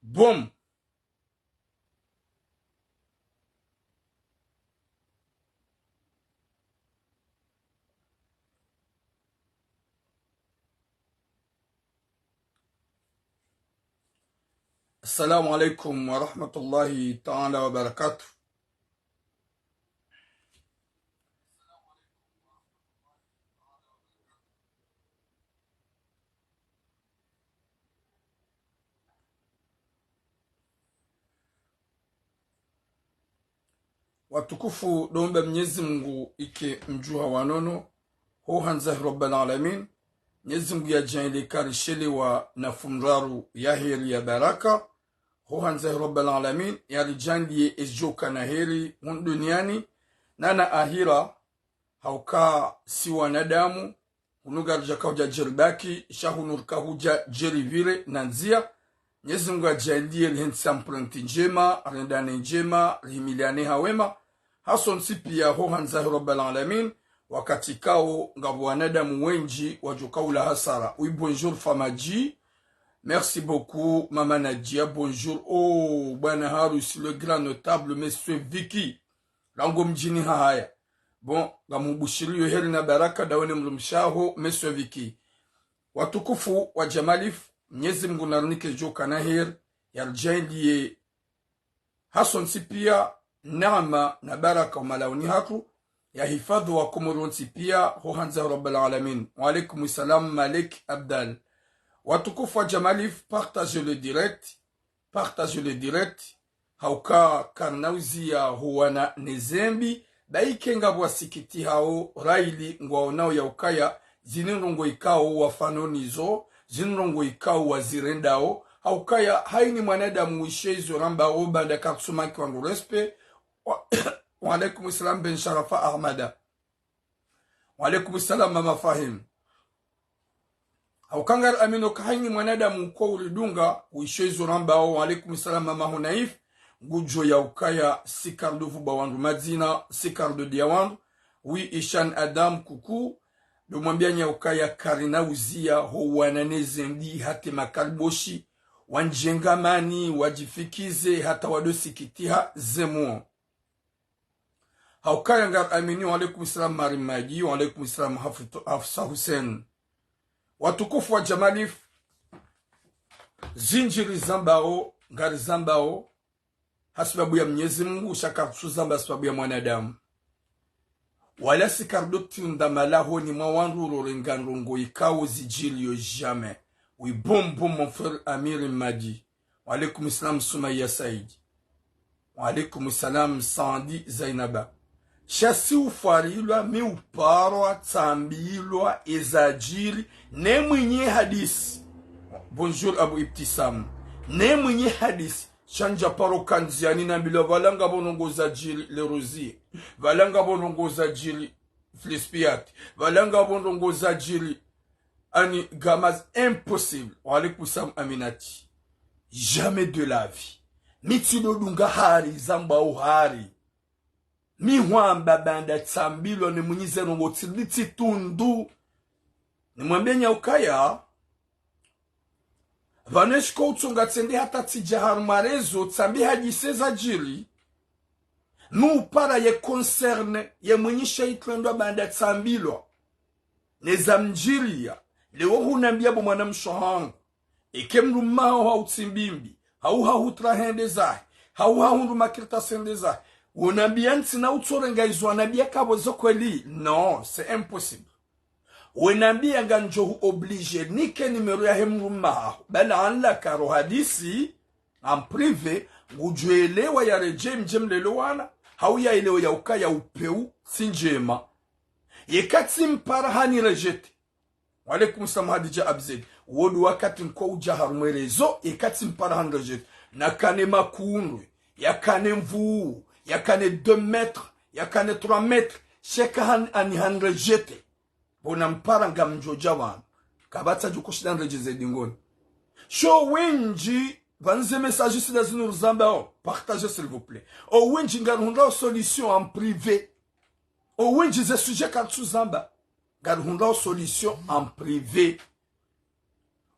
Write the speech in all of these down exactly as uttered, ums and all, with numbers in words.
Boom. Assalamu alaikum wa rahmatullahi ta'ala wa barakatuh. Watukufu, ndo omba Mnyezi Mungu ike mdjuha wa nono, ho handza he Rabbal Alamin. Mnyezi Mungu yadjaanlie karishelewa na mfumoraru ya heri ya baraka, ho handza he Rabbal Alamin, yaridjaanlie ezidjoka na heri hunu duniani, na na ahira, hauka si wanadamu, hunu ngaridjaka hudja djeribaki, sha hunu rika hudja djeripvire na ndzia. Mnyezi Mungu yadjaanlie rihentsi emprunte ndjema, rendane ndjema, rihimiliane ha wema, hasontsi pia ho handza he Rabbal Alamin, wakati kao ngapvo wanadamu wendji wadjoka ula hasara. Oui, bonjour Famaji. Merci beaucoup, Mama Nadia. Bonjour. Oh, bwana harusi, le grand notable, Monsieur Vicky. Rangu mdjini Hahaya. Bon, ngamubushiriyo heri na baraka, dawe ne mdrumshe waho, Monsieur Vicky. Watukufu wa Jamalif, Mnyezi Mungu narinike djoka na heri, yaridjaanlie hasontsi pia neema na baraka ho malaoni hatru, yahifadhwi Wakomori wontsi pia ho handza he Rabbal Alamin. Wa alaikum salam, Malik Abdal. Watukufu wa Jamalif, partagez le direct, partagez le direct, hauka karina uziya huwana ne zembi, ba ike ngapvo wasikitihao, raili ngwaonao ya ukaya zinu ndrongoo ikao wafano nizo, zinu ndrongoo ikao wazirendao, haukaya haini mwanadamu wishe izo rambao baanda karitsumaki wandru respect. Wa, wa alaikum salam Ben Sharafa Ahmada. Wa alaikum salam Mama Fahim. Hauka ngari amino ka haini mwanadamu ko uridunga, wishe izo rambao, wa alaikum salam Mama Hunaif, ngudjo ya ukaya si karidopvupva wandru madzina, si karidodia wandru. Oui, Ishan Adam, coucou. Ndo mwambianyi ya ukaya karina uziya huwana ne zembi hata makariboshi, wandjengamani, wadjifikize, hata wadosikitiha zemu. Haukaya ngari amini, wa alaikum salam Mari Madi, wa alaikum salam Haftu-, Hafsa Hussein. Watukufu wa Jamalif, zindji rizambao, ngarizambao hasibabu ya Mnyezi Mungu, sha karitsu zamba hasibabu ya mwanadamu. Wala si karido tunda malahoni mwa wandru urorenga ndrongoo ikao zidjiriyo jamais. Oui, bon, bon, mon frère Amir Madi. Wa alaikum salam Soumaya Said. Wa alaikum salam Sandi Zainaba. Sha si ufarilwa, mi uparwa tsambilwa ezadjiri ne mwinyi hadisi. Bonjour Abu Ibtisam. Ne mwinyi hadisi. Sha ndja paro ka ndziani nambilwa pvala ngapvo ndrongoo zadjiri Les Rosiers. Pvala ngapvo ndrongoo zadjiri Flispiat. Pvala ngapvo ndrongoo zadjiri ani Gamaz, impossible. Wa alaikum salam Aminati. Jamais de la vie. Mi tsidodunga hari zambwao hari. Mi hwamba baanda tsambilwa ne mwinyi ze ndrongoo tsili tsitundu. Nimwambienyi ya ukaya pvanu eshiko utsonga tsende hata tsidja harumwa réseau tsambe hadisi ezadjiri. Mi upara ye concerne ye mwinyi she itrendwa baanda tsambilwa ne zamdjiriya. Leo hunambia bo mwanamshe hangu, eke mdrume haho hau tsi mbimbi, hau hahutra hende zahe, hau hahundru makartasi hende zahe, wonambia ntsina utsorenga izo wanambia kapvo zo kweli? Non, c'est impossible. Wenambia ngamdjo hu obligé nike numéro yahe mdrume haho, bala anla karo hadisi en privé, ngudjo elewa yaredjei mdje mlelewane, hau yaelewa ya ukaya upvewu tsi ndjema. Yeka tsimpara hani rejeté. Wa alaikum salam Hadidja Abzed. Wo ndo wakati nko udja harumwa réseau, yeka tsimpara hani rejeté. Nakane makundwe, yakane nvuu, yakane deux mètres, yakane trois mètres, sha eka han-, ani hani rejeté. Bo nampara ngamdjo dja pvanu. Kapvatsi adjo kushinda niredjeze dingoni. Sho wendji, pvanu ze message zila zinu rizambao, partagez s'il vous plaît. Owendji ngarihundrao solution en privé. Owendji ze sujet karitsu zamba, ngarihundrao solution en privé.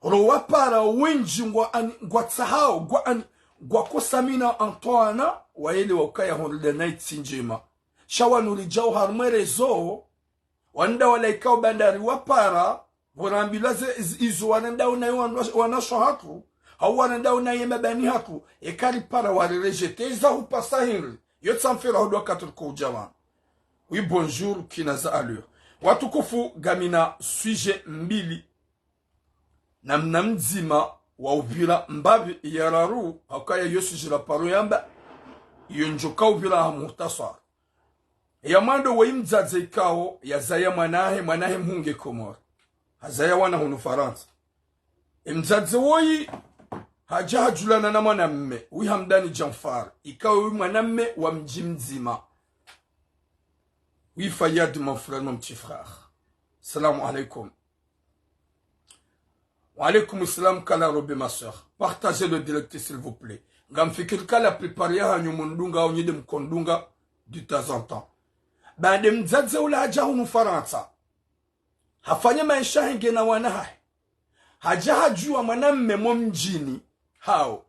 Ro wapara wendji ngwa ani, ngwatsahao, ngwa ani, ngwakosa mina Antoine, wayelewa ukaya hondro nda nayi tsi ndjema. Sha wanu ridjao harumwa réseau, wandru walaikao bandari wapara, pvo rambilwa ze, iz-, izo wanandao nayo wan-, wanasho hatru, hau wanandao naye mabani hatru, eka ripara wari rejeté, iza hupvasa hindri, yo tsi mfera hodwa katru ko udja wanu. Oui, bonjour, kina za allure. Watukufu, ngamina sujet mbili. Namna mdzima wa upvira mbapvi ya raru, hauka ya yo sujet la paro yamba, iyo ndjo ka upvira ha muhtasar. Ya mwando woyi mdzadze ikao yazaya mwanahe, mwanahe mhuu nge Komori. Hazaya wana hunu Farantsa. E mdzadze woyi hadja hadjulana na mwanamme, wi Hamdani Djanfar, ikao wi mwanamme wa mdji mdzima. Oui, Fayad, mon frère, mon petit frère. Salam alaikum. Wa alaikum salam, kala Robe, ma sœur. Partagez le direct, s'il vous plaît. Ngamfikiri ka la plupart yahanyu mundunga au nyi nde mkondunga de temps en temps. Baada mdzadze ula hadja hunu Farantsa, hafanya maesha yahe nge na wana hahe. Hadja hadjuwa mwanamme mo mdjini hawo.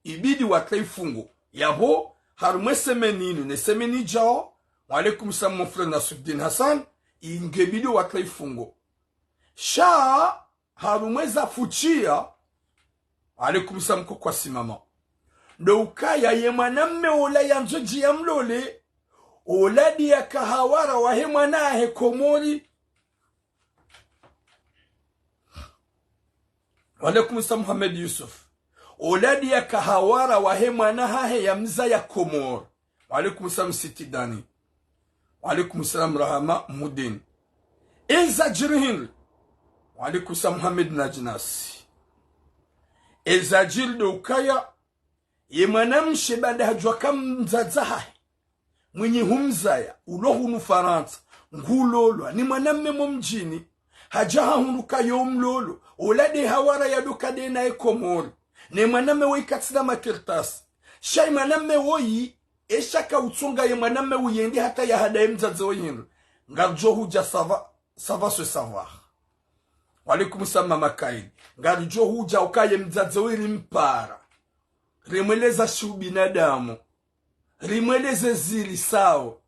Ibidi watre ifungo. Yapvo, harumwa e semaine inu, ne semaine idjao, wa alaikum salam, mon frère Nasruddin Hassan, ingebidi watre ifungo. Sha harumwa eza futshiya, wa alaikum salam, ko kwasi mama. Ndo ukaya ye mwanamme ola yandzo dji ya mlole, ola ndiya ka hawara wahe mwana hahe Komori. Wa alaikum salam, Mohamed Yusuf. Ola ndiya ka hawara wahe mwana hahe ya mzaya Komori. Wa alaikum salam, Siti Dani. Wa alaikum salam, Rahama Mudin. Eza djiri hindri? Wa alaikum salam, Mohamed Najinasi. Eza djiri ndo ukaya, ye mwanamshe baada hadjuwa ka mdzadze hahe, mwenye humzaya, ulo hunu Farantsa, ngulolwa ni mwanamme mo mdjini, hadja hahundru ka yo mlolo, ola nde hawara ya ndo ka nde naye Komori, ne mwanamme woyi katsina makartasi. Sha ye mwanamme woyi, esha ka utsonga ye mwanamme uyende hata ya hada ye mdzadze woyi hindri. Ngaridjo hudja, ça va, ça va se savoir. Wa alaikum salam, mama Kaini. Ngaridjo hudja ukaye mdzadze woyi rimpara. Rimweleza shi ubinadamu. Rimweleze zili sawo.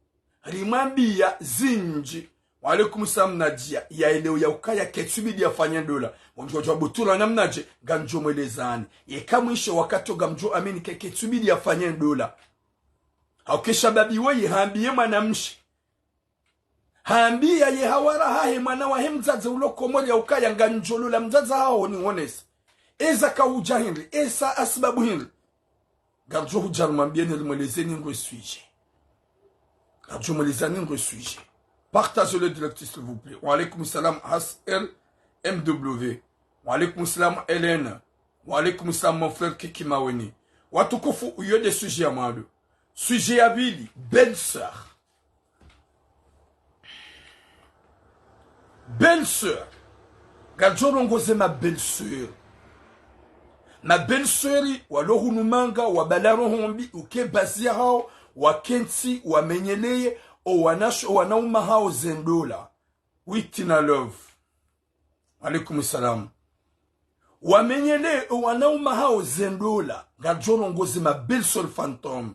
Rimwambiya zindji. Wa alaikum salam, Nadia. Ya eleo ya ukaya ketsubidi yafanye ndola. Mundru wadjuwa butura namnadje, ngamdjo mwelezani. Yeka mwishe wakati ngamdjo amini ke ketsubidi yafanye ndola. Hauka e shababi woyi hambiye mwanamshe. Hambiya ye hawara hahe mwana wahe mdzadze ulo Komori ya ukaya ngamdjo lola mdzadze haho nihonese. Eza ka udja hindri, eza ha sababu hindri. Ngaridjo hudja rimwambiyeni, rimwelezeni ndro e sujet. Ngaridjo mwelezani ndro e sujet. Partagez le direct, s'il vous plaît. Wa alaikum salam, H R M W. Wa alaikum salam, Hélène. Wa alaikum salam, mon frère Kiki Maweni. Watukufu, uyo nde sujet ya mwando. Sujet ya pvili, belle-sœur. Belle-sœur. Ngaridjo rongoze ma belle-sœur. Ma belle-sœur, walo hunu manga, wabala roho mbi, uke bazi yahawo, wakentsi, wamenyeleye, o wanasho, o wanaume hawo ze ndola. Witina Love. Alaikum salam. Wamenyeleye o wanaume hawo ze ndola, ngaridjo rongoze ma belle-sœur fantôme.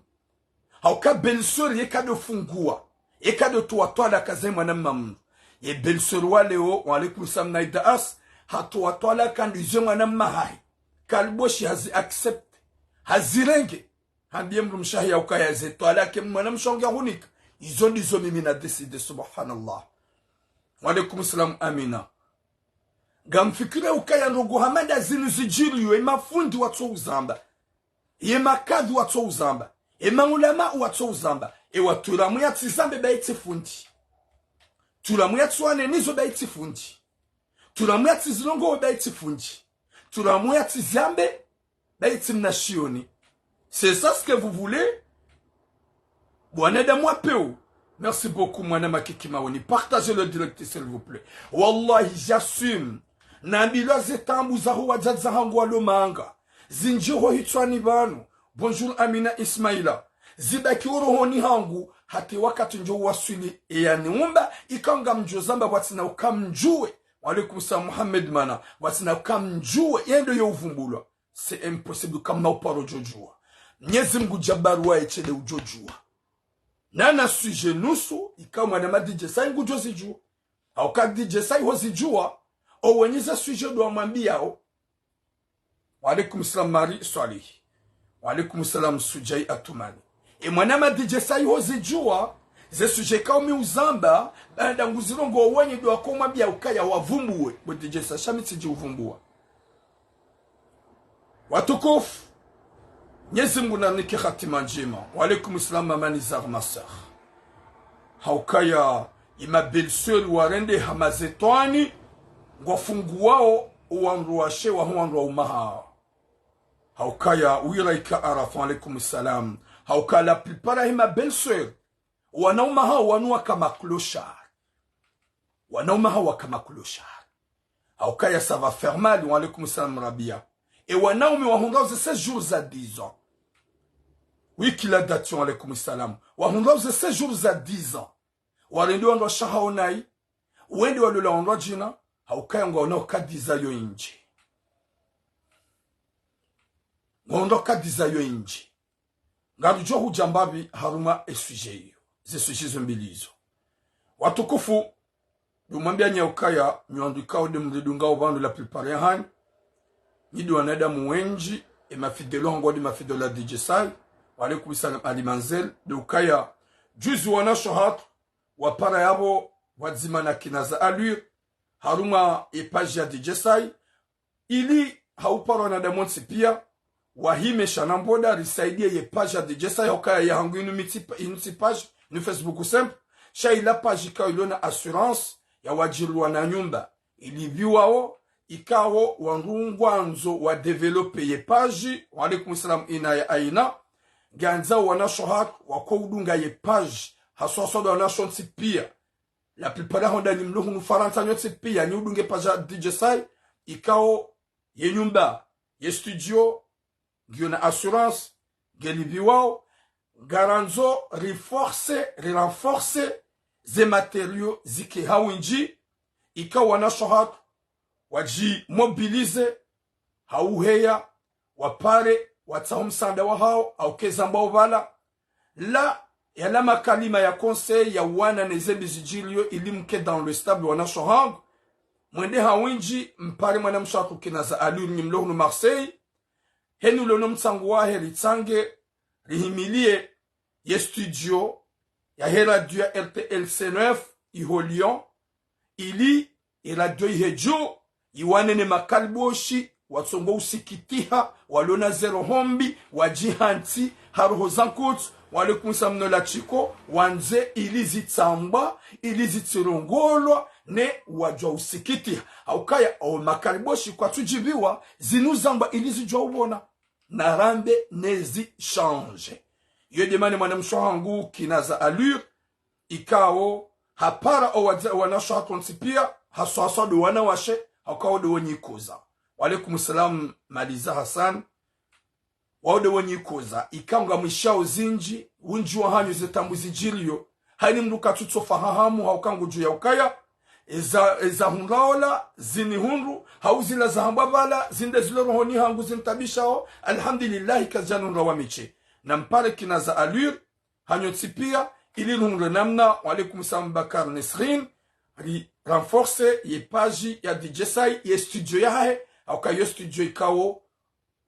Hauka belle-sœur ye kado funguwa, ye kado towa twalaka ze mwanamme mndru. Ye belle-sœur wa leo, wa alaikum salam Naida As, hatowa twalaka ndo ze mwanamme hahe. Kaliboshi hazi accepte, hazirenge. Hambiye mdrumshe hahe ya ukaya ze twalaka mwanamshe wangu yahunika, izo ndizo mimi na décidé, subhanallah. Wa alaikum salam Amina. Ngamfikiri ukaya ndrongo hama nda zinu zidjiriyo, ye mafundi watso uzamba. Ye makadhi watso uzamba. Ye maulama watso uzamba. Ewa, turamu yatsi zambe ba itsi fundi. Turamu yatsi wane nizo ba itsi fundi. Turamu yatsi zilongowe ba itsi fundi. Turamu yatsi zambe ba itsi mnashioni. C'est ça ce que vous voulez? Bwana Adamu wa peu. Merci beaucoup, mwana Makiki Maweni. Partagez le direct, s'il vous plaît. Wallahi, j'assume. Nambilwa ze taabu zaho wadzadze hangu walo manga. Zindji ho hitswani pvanu. Bonjour, Amina Ismaila. Zibaki o rohoni hangu, hata wakati ndjo waswili, eya niumba, ika ngamdjo zamba pvwatsina uka mdjuwe. Wa alaikum salam, Mohamed Mana. Watsina kamdjuwe, yendo yo uvumbulwa. C'est impossible, kamna uparo djodjuwa. Mnyezi Mngu djabaruwa etshe de udjodjuwa. Nana sujet nusu, ika mwana ma D J Sai ngudjo zidjuwa. Hauka D J Sai ho zidjuwa, owenyi ze sujet ndo wamwambiyao. Wa alaikum salam Mari Swalihi. Wa alaikum salam Sujai Atumani. E mwana ma D J Sai ho zidjuwa, ze sujet kaumi uzamba, baanda nguzirongoa owenyi ndo wakomwambiya ukaya wavumbuwe, bo D J Sai sha mi tsidji uvumbuwa. Watukufu, Mnyezi Mngu nanike hatima ndjema. Wa alaikum salam, Mama Nizar, ma sœur. Haukaya, ima belle-sœur warendeha mazetwani, ngwafunguwao owandru washe waho wandru waume hao. Haukaya, Wiraika Arafa, wa alaikum salam. Haukaya, la plupart hima belle-sœur, wanaume hao wanu waka ma clochard. Wanaume hao waka ma clochard. Haukaya ça va faire mal, wa alaikum salam Rabia. E wanaume wahundrao ze séjour za dix ans. Wiki la date, wa alaikum salam. Wahundrao ze séjour za dix ans. Warende wandru washe hao nayi. Wende walola wandru wadjina. Haukaya ngwaonao ka dix ans yo indji. Ngwaonao ka dix ans yo indji. Ngarudjo hudja mbapvi harumwa e sujet iyo. Ze sujet zo mbili izo. Watukufu, ndo mwambiya nyi ukaya, nyi wandru ikao de mridungao pvanu la plupart yahanyu, nyi de wanadamu wendji, e ma fidèle hangu de ma fidèle ya D J Sai, wa alaikum salam Ali Manzel, de ukaya, juzi wanashe hatru, wapara yapvo, pvwadzima na Kinaza Allure, harumwa e page ya D J Sai, ili hauparwa na wanadamu wontsi piya, wahime sha na mboda, risaidiye ye page ya D J Sai, haukaya yahangu inu mi tsi pa-, inu tsi page, inu Facebook simple, sha ila page ikao ilo na assurance, ya wadjirwa na nyumba, ilipviwao, ikao wandru ngwandzo wa développer ye page, wa alaikum salam Ina ya Aina, ngandzao wanashe hatru, wako udunga ye page, haswa haswa ndo wanashe wontsi piya, la plupart yaho ndanyi mlo hunu Farantsa nyontsi piya, nyi udunge page ya D J Sai, ikao ye nyumba, ye studio, ngiyo na assurance, ngelipviwao, ngarandzo riforce, rirenforce, ze matériaux zike ha windji, ikao wanashe hatru, wadji mobiliser, hauheya, wapare, watsaho msaanda wahao, hauka eza mbao pvala. La, yala makalima ya conseil ya wana ne zembi zidjiriyo ili mke dans le stable wanashe hangu. Mwende ha windji, mpare mwanamshe hatru Kinaza Allure nyi mlo hunu Marseille. Heni ulo no mtsango wahe ritsange, rihimiliye ye studio yahe radio ya R T L C neuf, iho Lyon, ili e radio ihe dju, iwane ne makaliboshi, watsongo usikitiha, walo na ze roho mbi, wadjihantsi, ha roho za nkutsu, wa alaikum salam no la Chiko, wandze ili zitsambwa, ili zitsirongolwa, ne wadjuwa usikitiha. Haukaya, o makaliboshi kwatsudjipviwa, zinu zambwa ili zidjuwa upvona. Narambe nezi change. Iyo de mana mwanamshe hangu Kinaza Allure, ikao hapara owadze wanashe hatru wontsi piya, haswa haswa ndo wanawashe, haukao ndo wenyi ikoza. Wa alaikum salam Maliza Hassan. Wao ndo wenyi ikoza. Ikao ngamwishao zindji, windji wahanyu ze taabu zidjiriyo. Hayini mndru katsutsofa hahamu, hauka ngudjuwa ukaya, eza, eza hundra ola, zini hundru, hau zila zahambwa pvala, zinde zilo rohoni hangu zintabishao, alhamdulillahi kazidjanundra wa mi tsi. Nampare Kinaza Allure, ha nyontsi piya, ili rihundre namna, wa alaikum salam Bakar Nesrin, rirenforce ye page ya D J Sai, ye studio yahahe, hauka yo studio ikao,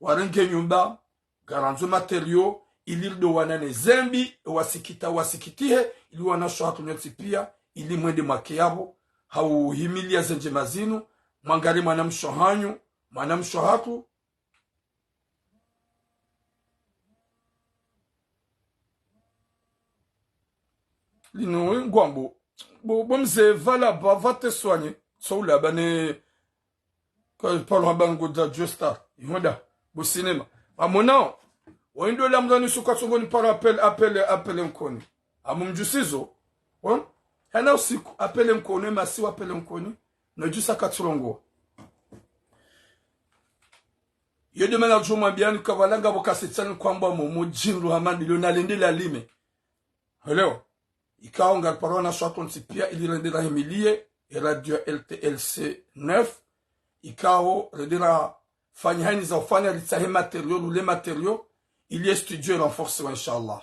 warenge nyumba, ngarandzo matériaux, ili rido wana ne zembi, wasikita, wasikitihe, ili wanashe hatru nyontsi piya, ili mwende mwake yapvo, hauhimiliya ze ndjema zinu, mwangare mwanamshe hanyu, mwanamshe hatru, linu ngwambo, bo, bo mze pvala ba pvate soigner, tsoula ba ne, ka palo hamba ngo da Joe Star, ihonda, bo cinéma. Amonao, wa indo la mzani suka tsongo ni paro appel, appel, appel nkoni. Amu mdjusizo, won? Hana usiku, appel nkoni, masiwa appel nkoni, no djusa katsurongoa. Iyo de mana djo mwambiyani ka pvala ngapvo kasetsani kwamba momo djindru hama ndilo nalende lalime. Hello. Ikao ngariparo wanashe hatru wontsi piya ili rende rahimiliye. e radio L T L C neuf, ikao rende rafanya haina za ufanya, ritsahe matériaux, rule matériaux, ili e studio irenforcewa, inshallah.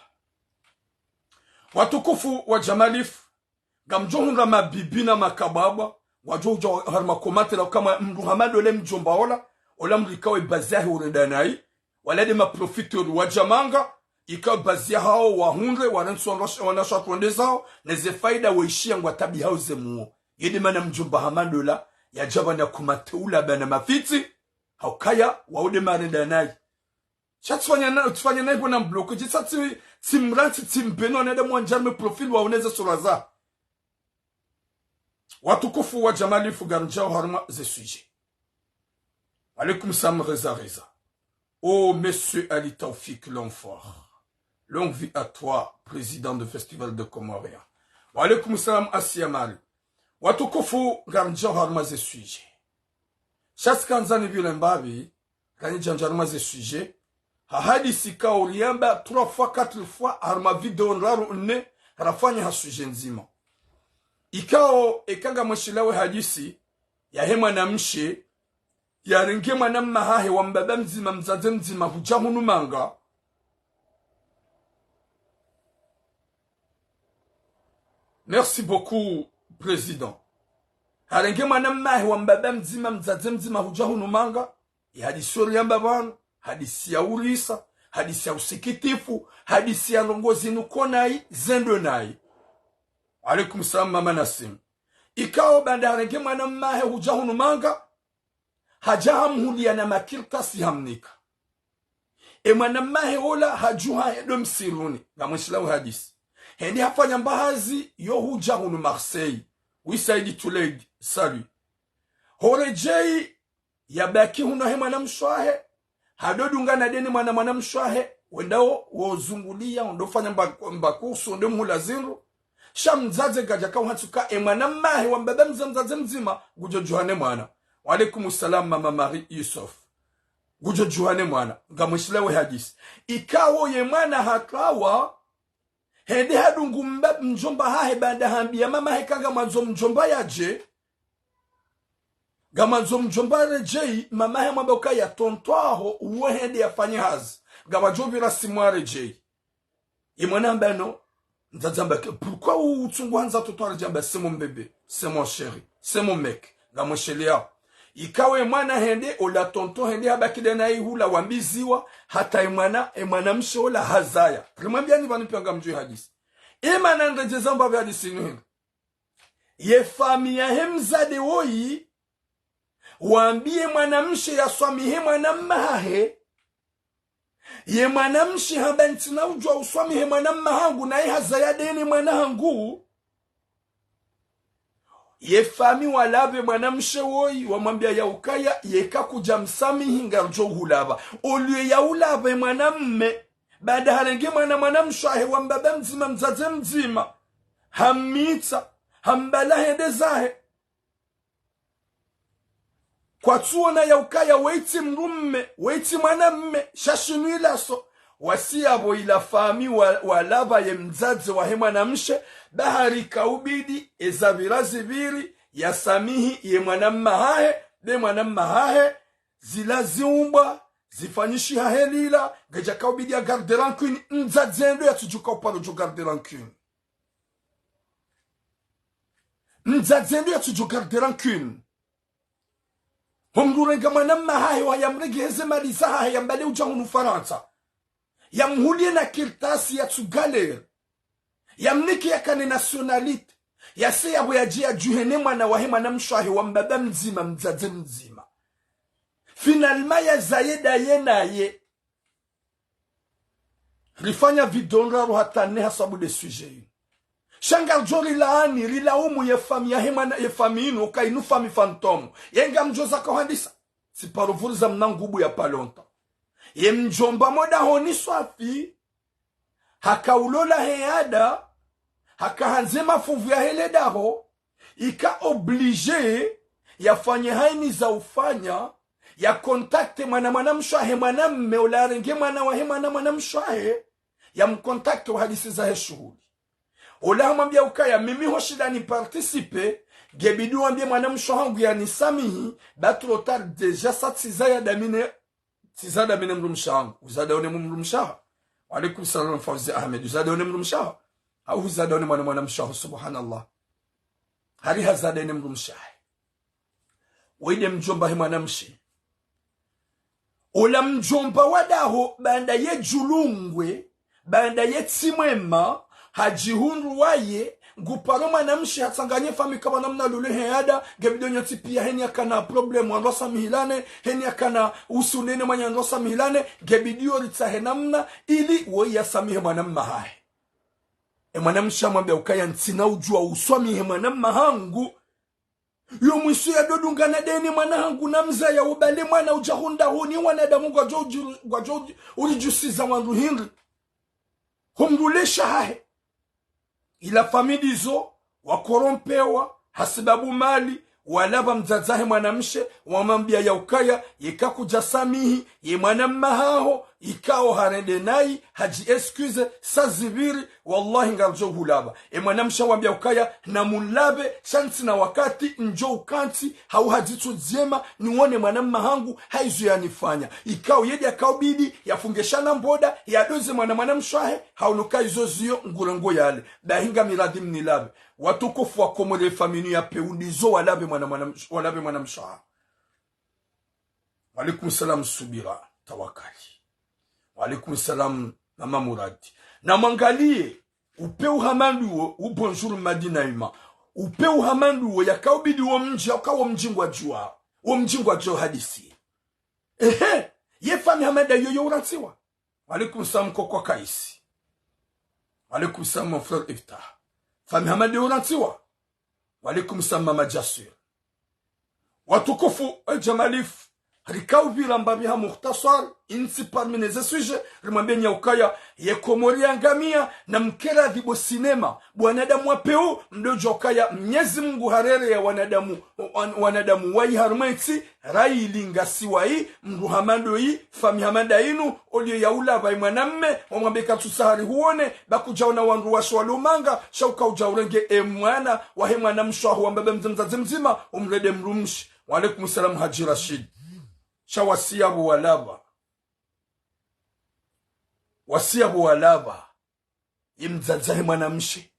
Watukufu wa Jamalif, ngamdjo hundra mabibi na makababa, wadjo udja harumwa commentaire, kama mdru hama ndo le mdjomba ola, ola mdru ikao e bazi yahe urenda nayi, wala nde ma profiteurs wa djamanga, ikao bazi yahao wahundre, warentsi wanasha, wanasha twende zao, ne ze faida waishiya ngwataabihao ze muo. Ye nde mana mdjomba hama ndo la, yadja pvanu ya commenter ula bana mafitsi, ha ukaya, wao nde marenda nayi. Sha tsifanya na, tsifanya nayi pvo na mbloqué, djisa tsi, tsimrantsi, tsimbeno, nende mwandjari me profil waone ze sura za. Watukufu wa Jamalif, ngarindjao harumwa ze sujet. Wa alaykum salam, Reza Reza. Oh, monsieur Ali Taoufik Longfort. Longue vie à toi, président de Festival de Comoriens. Wa alaykum salam, Asia Mari. Watukufu, ngarindjao harumwa ze sujet. Sha tsi kandza nipvire mbapvi, kanidjandja harumwa ze sujet. Ha hadisi ikao riamba trois fois, quatre fois, harumwa video ndraru nne, rafanya ha sujet ndzima. Ikao, eka ngamwishiliao e hadisi, yahe mwanamshe, yarenge mwanamme hahe wa mbaba mdzima, mdzadze mdzima, hudja hunu manga. Merci beaucoup, Président. Harenge mwanamme hahe wa mbaba mdzima, mdzadze mdzima, hudja hunu manga. E hadisi yo riamba pvanu, hadisi ya urisa, hadisi ya usikitifu, hadisi ya ndrongo zinu ko nayi, zendo nayi. Wa alaykum salam, Mama Nasim. Ikao baanda harenge mwanamme hahe hudja hunu manga, hadja hamhuliya na makartasi hamnika. E mwanamme hahe ola hadjuha hende msiruni, ngamwishiliao e hadisi. Hende hafanya mbahazi yo hudja hunu Marseille. Oui, Saïd Touleid, salut. Horedjeyi yabaki hunu he mwanamshe wahe, hado dungana nde ne mwana mwanamshe wahe, wendao wozunguliya, wendo fanya mba, mba course, wendo mhula zindru. Sha mdzadze kadjaka uhantsi uka e mwanamme hahe wa mbaba mdzima, mdzadze mdzima, ngudjo djuha ne mwana. Wa alaykum salam, Mama Marie Youssef. Ngudjo djuha ne mwana. Ngamwishiliao e hadisi. Ikao ye mwana hatwawa, hende hadungu mba, mdjomba hahe baanda hambiya mama hahe ka ngamwandzo mdjomba yadje. Ngamwandzo mdjomba yaredjeyi, mama hahe hamwambia ukaya tonton waho, uwo hende yafanye hazi. Ngapvadjo pvira simu yaredjeyi. Ye mwana hamba non. Mdzadze hamba que, pourquoi utsungu handza tonton yaredjeyi? Hamba c'est mon bébé, c'est mon chéri, c'est mon mec. Ngamwishiliyao. Ikao e mwana hende, ola tonton hende habaki nde nayi hula wambiziwa, hata e mwana, e mwanamshe ola hazaya. Rimwambiyani pvanu piya ngamdjuwo e hadisi. E mana nredjeza mbapvi hadisi inu hindri. Ye famiyi yahe mdzadze woyi, wambiye mwanamshe yaswamihe mwanamme hahe. Ye mwanamshe hamba ntsina udjuwa uswamihe mwanamme hangu, naye hazaya nde ne mwana hangu. Ye famiyi walapve mwanamshe woyi, wamwambiya ya ukaya, yeka kudja msamihi ngaridjo hulapva. Oliwe ya ulapve mwanamme, baanda harenge mwana mwanamshe wahe wa mbaba mdzima, mdzadze mdzima, hammitsa, hambala hende zahe. Kwatsuona ya ukaya weyi tsi mdrumme, weyi tsi mwanamme, sha shinu ilaso. Wasi yapvo ila famiyi wa, walapva ye mdzadze wahe mwanamshe, bahari kaubidi, eza pvira zipviri, yasamihi ye mwanamme hahe, nde mwanamme hahe, zila ziumbwa, zifanyishiha helila, ngedja kaubidi ya garde rancune, mdzadze ndo yatsudjuka uparo djo garde rancune. Mdzadze ndo yatsudjo garde rancune. Ho mdru urenga mwanamme hahe wa yamrenge heze mali zahahe yambale udja hunu Farantsa. Yamhuliye na kartasi yatsu galère. Yamnike yakane nationalité. Yase yapvo yadje yadjuhe ne mwana wahe mwanamshe wahe wa mbaba mdzima mdzadze mdzima. Finalement yazaye ndaye naye. Rifanya video ndraru hata nne hasabu nde sujet inu. Sha ngaridjo rilaani, rilaumu ye famiyi yahe mwana, ye famiyi inu, uka inu famiyi fantôme. Ye ngamdjo zaka handisa. Tsiparo pvuriza mna ngubu ya pas longtemps. Ye mdjomba mo dahoni swafi. Haka ulola he ada. Haka handze mafuvu yahe le daho. Ika obligé yafanye haina za ufanya, ya contacte mwana mwanamshe wahe mwanamme, ola yarenge mwana wahe mwana mwanamshe wahe, yamcontacte wahadisi zahe shuhuli. Ola hamwambia ukaya mimi ho shinda ni participer, ngebidi wambie mwanamshe hangu yanisamihi, ba trop tard déjà sa tsiza ya damine, tsiza damine mdrumshe hangu. Uza daone mdrumshe haho. Wa alaikum salam Fauzi Ahmed. Uza daone mdrumshe haho. Au uza daone mwana mwanamshe haho, subhanallah. Hari haza daone mdrumshe hahe. Wende mdjomba he mwanamshe. Ola mdjomba wa daho, baanda ye djulungwe, baanda ye tsi mwema, hadjihundru waye, nguparo mwanamshe hatsanganye fami kaba namna lule he ada, ngebidi nyontsi pia heni akana problème, wandru wasamihilane, heni akana usunene mwanya wandru wasamihilane, ngebidi yo ritsahe namna, ili woyi yasamihe mwanamme hahe. E mwanamshe hamwambia ukaya ntsina udjua uswamihe mwanamme hangu, yo mwiso yadodungana deni mwana hangu na mzaya ubale mwana udja hundra huni wanadamu ngwadjo udju-, ngwadjo udju-, uridjusiza wandru hindri. Humrulesha hahe. Ila fami ndizo, wakorompewa, hasibabu mali, walapva mdzadze he mwanamshe, wamwambia ya ukaya, yeka kudja samihi, ye mwanamme haho, ikao harende nayi, hadji excuse, sa zipviri, wallahi ngaridjo hulapva. E mwanamshe wambia ukaya, na munlapve, sha ntsina wakati, ndjo ukantsi, hau hadjitso ndzema, niwone mwanamme hangu, haizo yanifanya. Ikao yedi yakaubidi, yafunge shana mboda, yadoze mwana mwanamshe hahe, haunuka izo ziyo, ngurengo yale. Bahi ngamiradhi mnilapve. Watukufu wa Komori, fami inu ya peu ndizo walapve mwana, mwana, walapve mwanamshe haho. Wa alaikum salam Subira, Tawakali. Wa alaikum salam Mama Muradi. Na mwangaliye, upeu hama nduwo, u bonjour Madina Ima. Upeu hama nduwo, yakaubidi wo mdji, yaka wo mdji ngwadjuwa. Wo mdji ngwadjuwa hadisi. Ehe, ye fami hama nda yoyo urantsiwa. Wa alaikum salam Koko Kaisi. Wa alaikum salam mon frère Iftah. Fami hama nda yoyo urantsiwa. Wa alaikum salam Mama Jasur. Watukufu, e Jamalif, rikaupvira mbapvi ha mukhtasar, intsi parmi neze sujet, rimwambeni ya ukaya, ye Komori yangamia, na mkeradhi bo sinema, bo wanadamu wa peu, mdodjua ukaya, Mnyezi Mungu harere ya wanadamu, wan-, wanadamu wayi harumwa entsi, rayi lingasiwayi, mdru hama ndoyi, fami hama nda inu, oliyo yaulapva ye mwanamme, wamwambe katsu sa hari huone, ba kudjaona wandru washe walomanga, sha uka udja urenge e mwana, wahe mwanamshe haho wa mbaba mdzima mdzadze mdzima, umrende mdrumshe. Wa alaikum salam Hadji Rashid. Sha wasi yapvo walapva. Wasi yapvo walapva. Ye mdzadze he mwanamshe.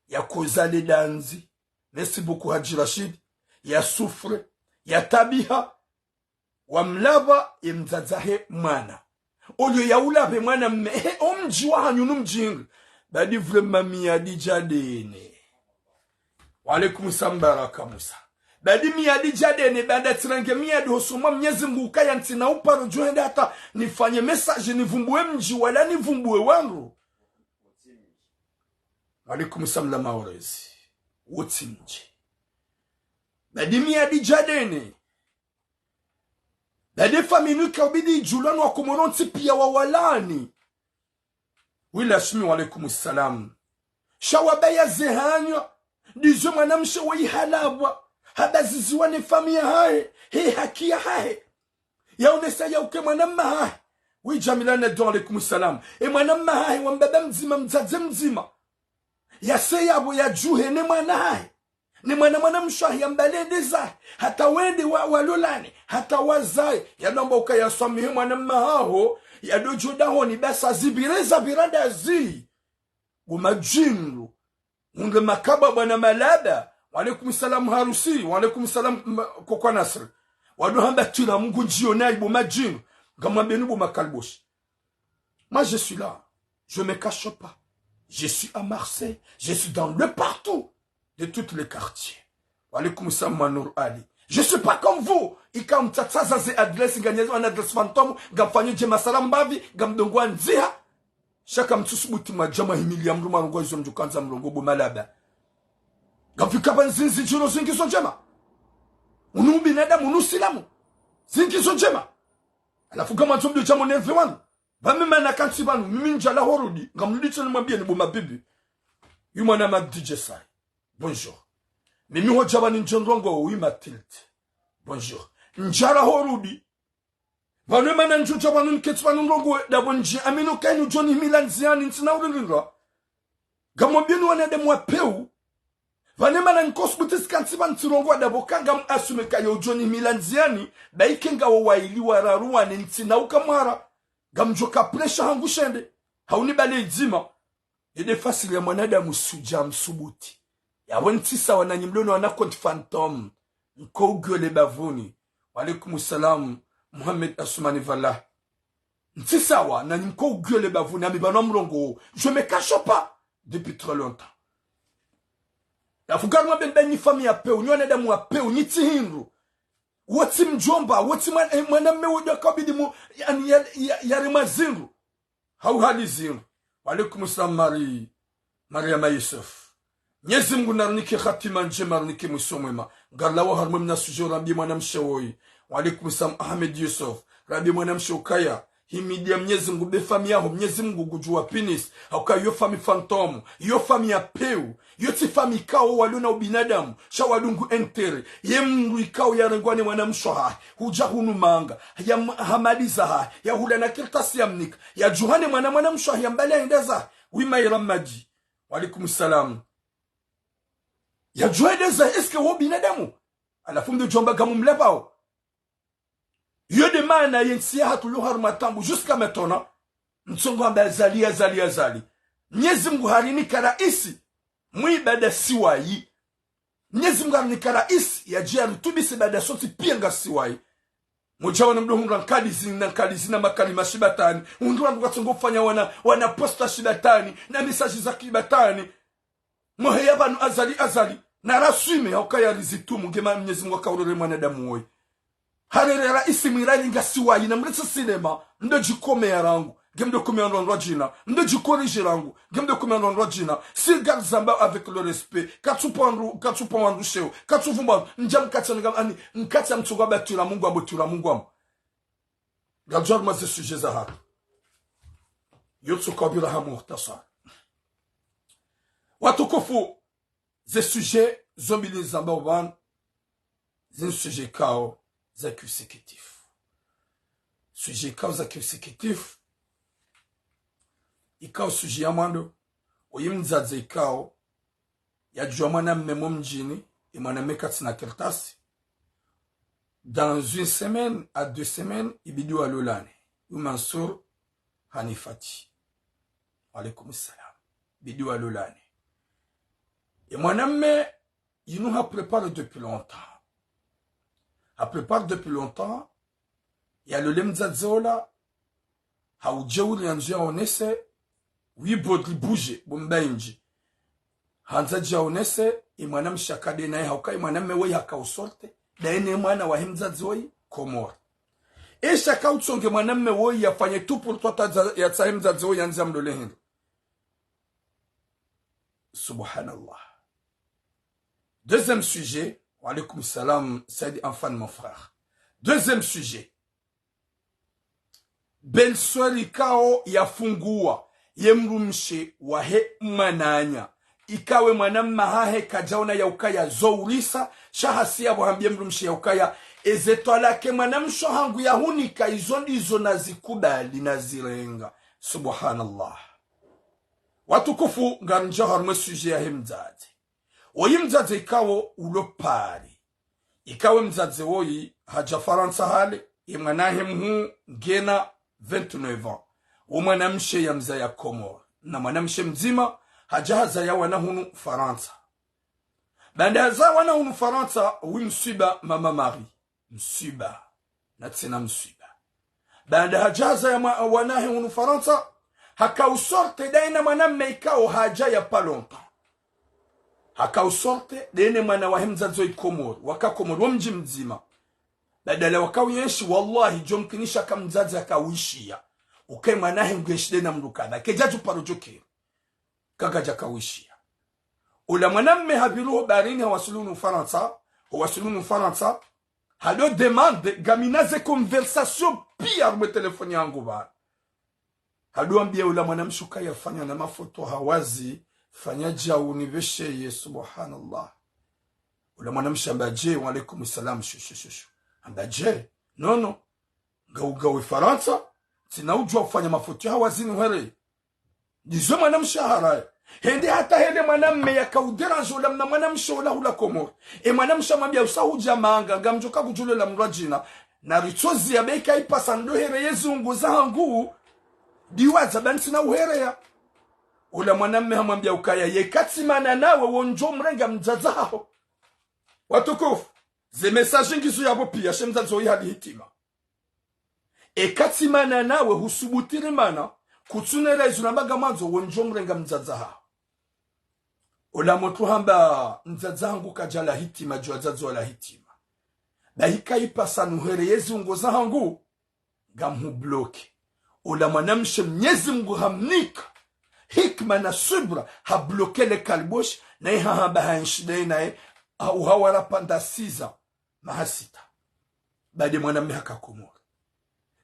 Yakoza le dandzi. Merci beaucoup Hadji Rashid. Ya souffre. Ya tabiha. Wamlapva ye mdzadze he mwana. Oliyo yaulapve mwanamme, he, o mdji wahanyu nu mdji hindri. Badi vraiment miyadi djadene. Wa alaikum salam Baraka Musa. Badi miyadi djadene, baanda tsirenge miyadi hosoni mwa Mnyezi Mungu ukaya ntsina uparo djo henda hata nifanye message nivumbuwe mdji wala nivumbuwe wandru. Wa alaikum salam la Maorezi. Wotsi mdji. Badi miyadi djadene. Badi fami inu ikaubidi idjulwa ni Wakomori wontsi pia wawalani. Wila shimi wa alaikum salam. Sha wabaya ze hanywa. Ndizo mwanamshe woyi halapvwa. Habaziziwa ne fami yahahe. He haki yahahe. Yaonesa ya uke mwanamme hahe. Wi Jamila na don alaikum salam. E mwanamme hahe wa mbaba mdzima mdzadze mdzima. Yase yapvo yadjuhe ne mwana hahe. Ne mwana mwanamshe hahe yambalendeza, hata wende wa, walolane, hata wazaye, yadjwamba uka yaswamihe mwanamme haho, yadodjo dahoni basi zipvire zapvira ndazi. Bo madjingu, unge makaba bwana Malaba, wa alaikum salam Harusi, wa alaikum salam m-, Koko Nasri. Wadohamba tira Mungu ndjiyo nayi bo madjingu, ngamwambeni bo makaliboshi. Moi, je suis là. Je me cache pas. Je suis à Marseille. Je suis dans le partout. De tous les quartiers. Wa alaikum salam, Manour Ali. Je suis pas comme vous. Ika mtsatsaza ze adresse, nganyazo an adresse fantôme, ngamfanyo dje masala mbapvi, ngamdongo andziha. Sha kamtsusubuti mwadja mwahimiliya mdru mwarongoa izo mdjukandza mrongoe bo Malaba. Ngamfika pvanu zinzi djiro zingizo ndjema. Unu binadamu, unu silamu. Zingizo ndjema. Halafu ngamwandzo mdru dja monerve wanu. Ba mimi mana kantsi pvanu, mimi ndjala horudi, ngamrudi tsena nimwambieni bo mabibi. Yu mwana ma D J Sai. Bonjour. Mimi hodja pvanu ndje ndrongo, oui Mathilde. Bonjour. Ndjala horudi. Pvanu mana ndjodja pvanu nketsi pvanu ndrongo, dapvo ndje, amino kainu djoni himila ndziani, ntsina urindrindra. Ngamwambiyoni wanadamu wa pewu, pvanu mana nkosubuti zikantsi pvanu tsirongowa ndapvo ka ngam assumer ka yo udjo nihimila ndziani, ba ike ngawo wayili wararu wane ntsina uka mwara, ngamdjo ka pressure hangu shende, hau nibale idzima. Yende fasiri ya mwanadamu sudja msubuti. Yapvo ntsi sawa nanyi mliono wana compte fantôme, nko ugueule bavuni. Wa alaykum salam, Mohamed Assoumani Valla. Ntsi sawa nanyi nko ugueule bavuni, ami pvanu mrongowo. Je me cache pas depuis très longtemps. Yafu ngaruma beni beni nyi famille ya pewu, nyi wanadamu wa pewu, nyi tsi hindru. Wo tsi mdjomba, wo tsi mwana, eh, mwanamme wo djaka bidi mu, yani ya, ya, ya rema zindru. Hau hali zindru. Wa alaykum salam Mari, Mariama Yusuf. Mnyezi Mngu narinike hatima ndjema, narinike mwiso mwema. Ngarilawo harumwa mna sujet, rambiye mwanamshe woyi. Wa alaykum salam Ahmed Yusuf. Rambiye mwanamshe ukaya, himidiya Mnyezi Mngu, be famille yaho, Mnyezi Mngu ngudjo wa punir. Hauka yo famille fantôme, yo famille ya pewu, yo tsi famille ikao walo na ubinadamu, sha wadungu intérêt. Ye mndru ikao yarengwa ne mwanamshe hahe, hudja hunu manga, ya m-, hamaliza hahe, ya hula na kartasi ya mnika, ya djuhane mwana mwanamshe hahe, ya mbale ya hende zahe, wi maira madji. Wa alaykum salam. Ya djuhane zahe, est-ce que wo binadamu? Halafu mndru djomba ngamumlapvao. Yo nde maana ye ntsi yahatru lo harumwa taabu jusqu'à maintenant. Mtsongo hamba Azali, Azali, Azali. Mnyezi Mngu harinika raisi, mwi ibada siwayi. Mnyezi Mngu harinika raisi, yadje yaritubise ibada sontsi piya ngasiwayi. Mudja wana mdo hundra nkali zini na nkali zini na makalima shibatwani. Hundra wandru watsongo fanya wana, wana posta shibatwani, na message za kibatwani. Mwaheya pvanu Azali, Azali. Na raswime, hauka yarizitumu, nge ma Mnyezi Mngu hakaurere mwanadamu woyi. Harere raisi mwirari ngasiwayi na mretse sinema, mdo djikomeya rangu, nge mdo komeya ndrondro djina, mdo djikorije rangu, nge mdo komeya ndrondro djina. Si ngarizamba avec le respect, katsupva wandru, katsupva wandru sheo, katsuvumba, ndja mkatsa nga, ani, mkatsa mtsunga batwira Mungu amo, twira Mungu amo. Ngadjo harumwa ze sujet zahatru. Yo tsuka ubira ha muhtasar. Watukufu, ze sujet zo mbili nizamba upvanu, zinu sujet ikao za kiusikifu. Sujet ikao za kiusikifu, ikao sujet ya mwando, oyi mdzadze ikao yadjuwa mwanamme mo mdjini, ye mwanamme katsina kartasi. Dans une semaine à deux semaines, ibidi walolane. Wi Mansour Hanifati. Wa alaykum salam. Ibidi walolane. Ye mwanamme, yinu ha préparé depuis longtemps. Ha préparé depuis longtemps, yalole mdzadze ola, ha udjeuri yandzo yaonese, wi bodri bouger, bo mbaindji. Handza dje yaonese, ye mwanamshe akade naye, hauka ye mwanamme woyi haka usorte, daye ne mwana wahe mdzadze woyi, Komori. Esha haka utsonge mwanamme woyi yafanye tout pour tout hata dza-, yatsahe mdzadze woyi yandze yamlole hindru. Subhanallah. Deuxième sujet. Wa alaykum salam, Said Anfan, mon frère. Deuxième sujet. Belle-sœur ikao yafunguwa, ye mdrumshe wahe mwananya. Ikawe mwananya hahe kadjaona ya ukaya zo urisa, sha hasiya pvo hambiye mdrumshe ya ukaya, eze twalaka mwanamshe hangu yahunika izo ndizo nazikubali nazirenga. Subhanallah. Watukufu, ngarindjia harumwa e sujet yahe mdzadze. Oyi mdzadze ikao ulo Paris. Ikawe mdzadze woyi hadja Farantsa hale, ye mwana wahe mhuu ngena vingt-neuf ans. Wo mwanamshe yamzaya Komori. Na mwanamshe mdzima, hadja hazaya wana hunu Farantsa. Baanda hazaya wana hunu Farantsa, wi mswiba, Mama Marie. Mswiba. Na tsena mswiba. Baanda hadja hazaya mwa-, wana wahe hunu Farantsa, haka usorte daye na mwanamme ikao hadja ya pas longtemps. Haka usorte daye ne mwana wahe mdzadze woyi Komori, waka Komori, wo mdji mdzima. Badala waka uyenshi, wallahi, djo mkinisha ka mdzadze haka uishiya. Uke mwana wahe nguyenshi daye na mdru kadha, kedja dju paro djo kiri. Kakadja ka uishiya. Ola mwanamme hapviru ho baharini hawasili hunu Farantsa, hawasili hunu Farantsa, hado demande, ngamina ze conversation piya harumwa e telefoni yangu pvanu. Hado ambiya ola mwanamshe ukaya fanya na mafoto hawazi, fanya djau nipvesheye, subhanallah. Ola mwanamshe hamba dje, wa alaykum salam, shu, shu, shu, shu. Hamba dje, non, non. Ngau, ngau Farantsa, tsina udjuwa ufanya mafoto hawazi nihwere. Ndizo mwanamshe haraya. Hende hata hele mwanamme yaka udéranger ola mna mwanamshe ola hula Komori. E mwanamshe hamwambia usa hudja manga, ngamdjo ka kudjo lola mndru wa djina. Na ritsozi ya beka ipasa ndo here ye ziungo zahangu. Diwaza ba ntsina uhereya. Ola mwanamme hamwambia ukaya, yeka tsi mana nawe wondjo mrenga mdzadze haho. Watukufu, ze message ngizo yapvo pia, she mdzadze oyi hali hitima. Eka tsi mana nawe husubutiri mana, kutsunera izo namba ngamwandzo wondjo mrenga mdzadze haho. Ola motru hamba mdzadze hangu kadjala hitima, djo wadzadze wala hitima. Bahi ka ipasa nuhere ye ziungo zahangu, ngamhubloke. Ola mwanamshe Mnyezi Mngu hamnika hikima na subra, habloke le kalbosh, naye hahamba haenshi daye naye, ha uhawara panda siza, maha sita. Bade mwanamme haka Komori.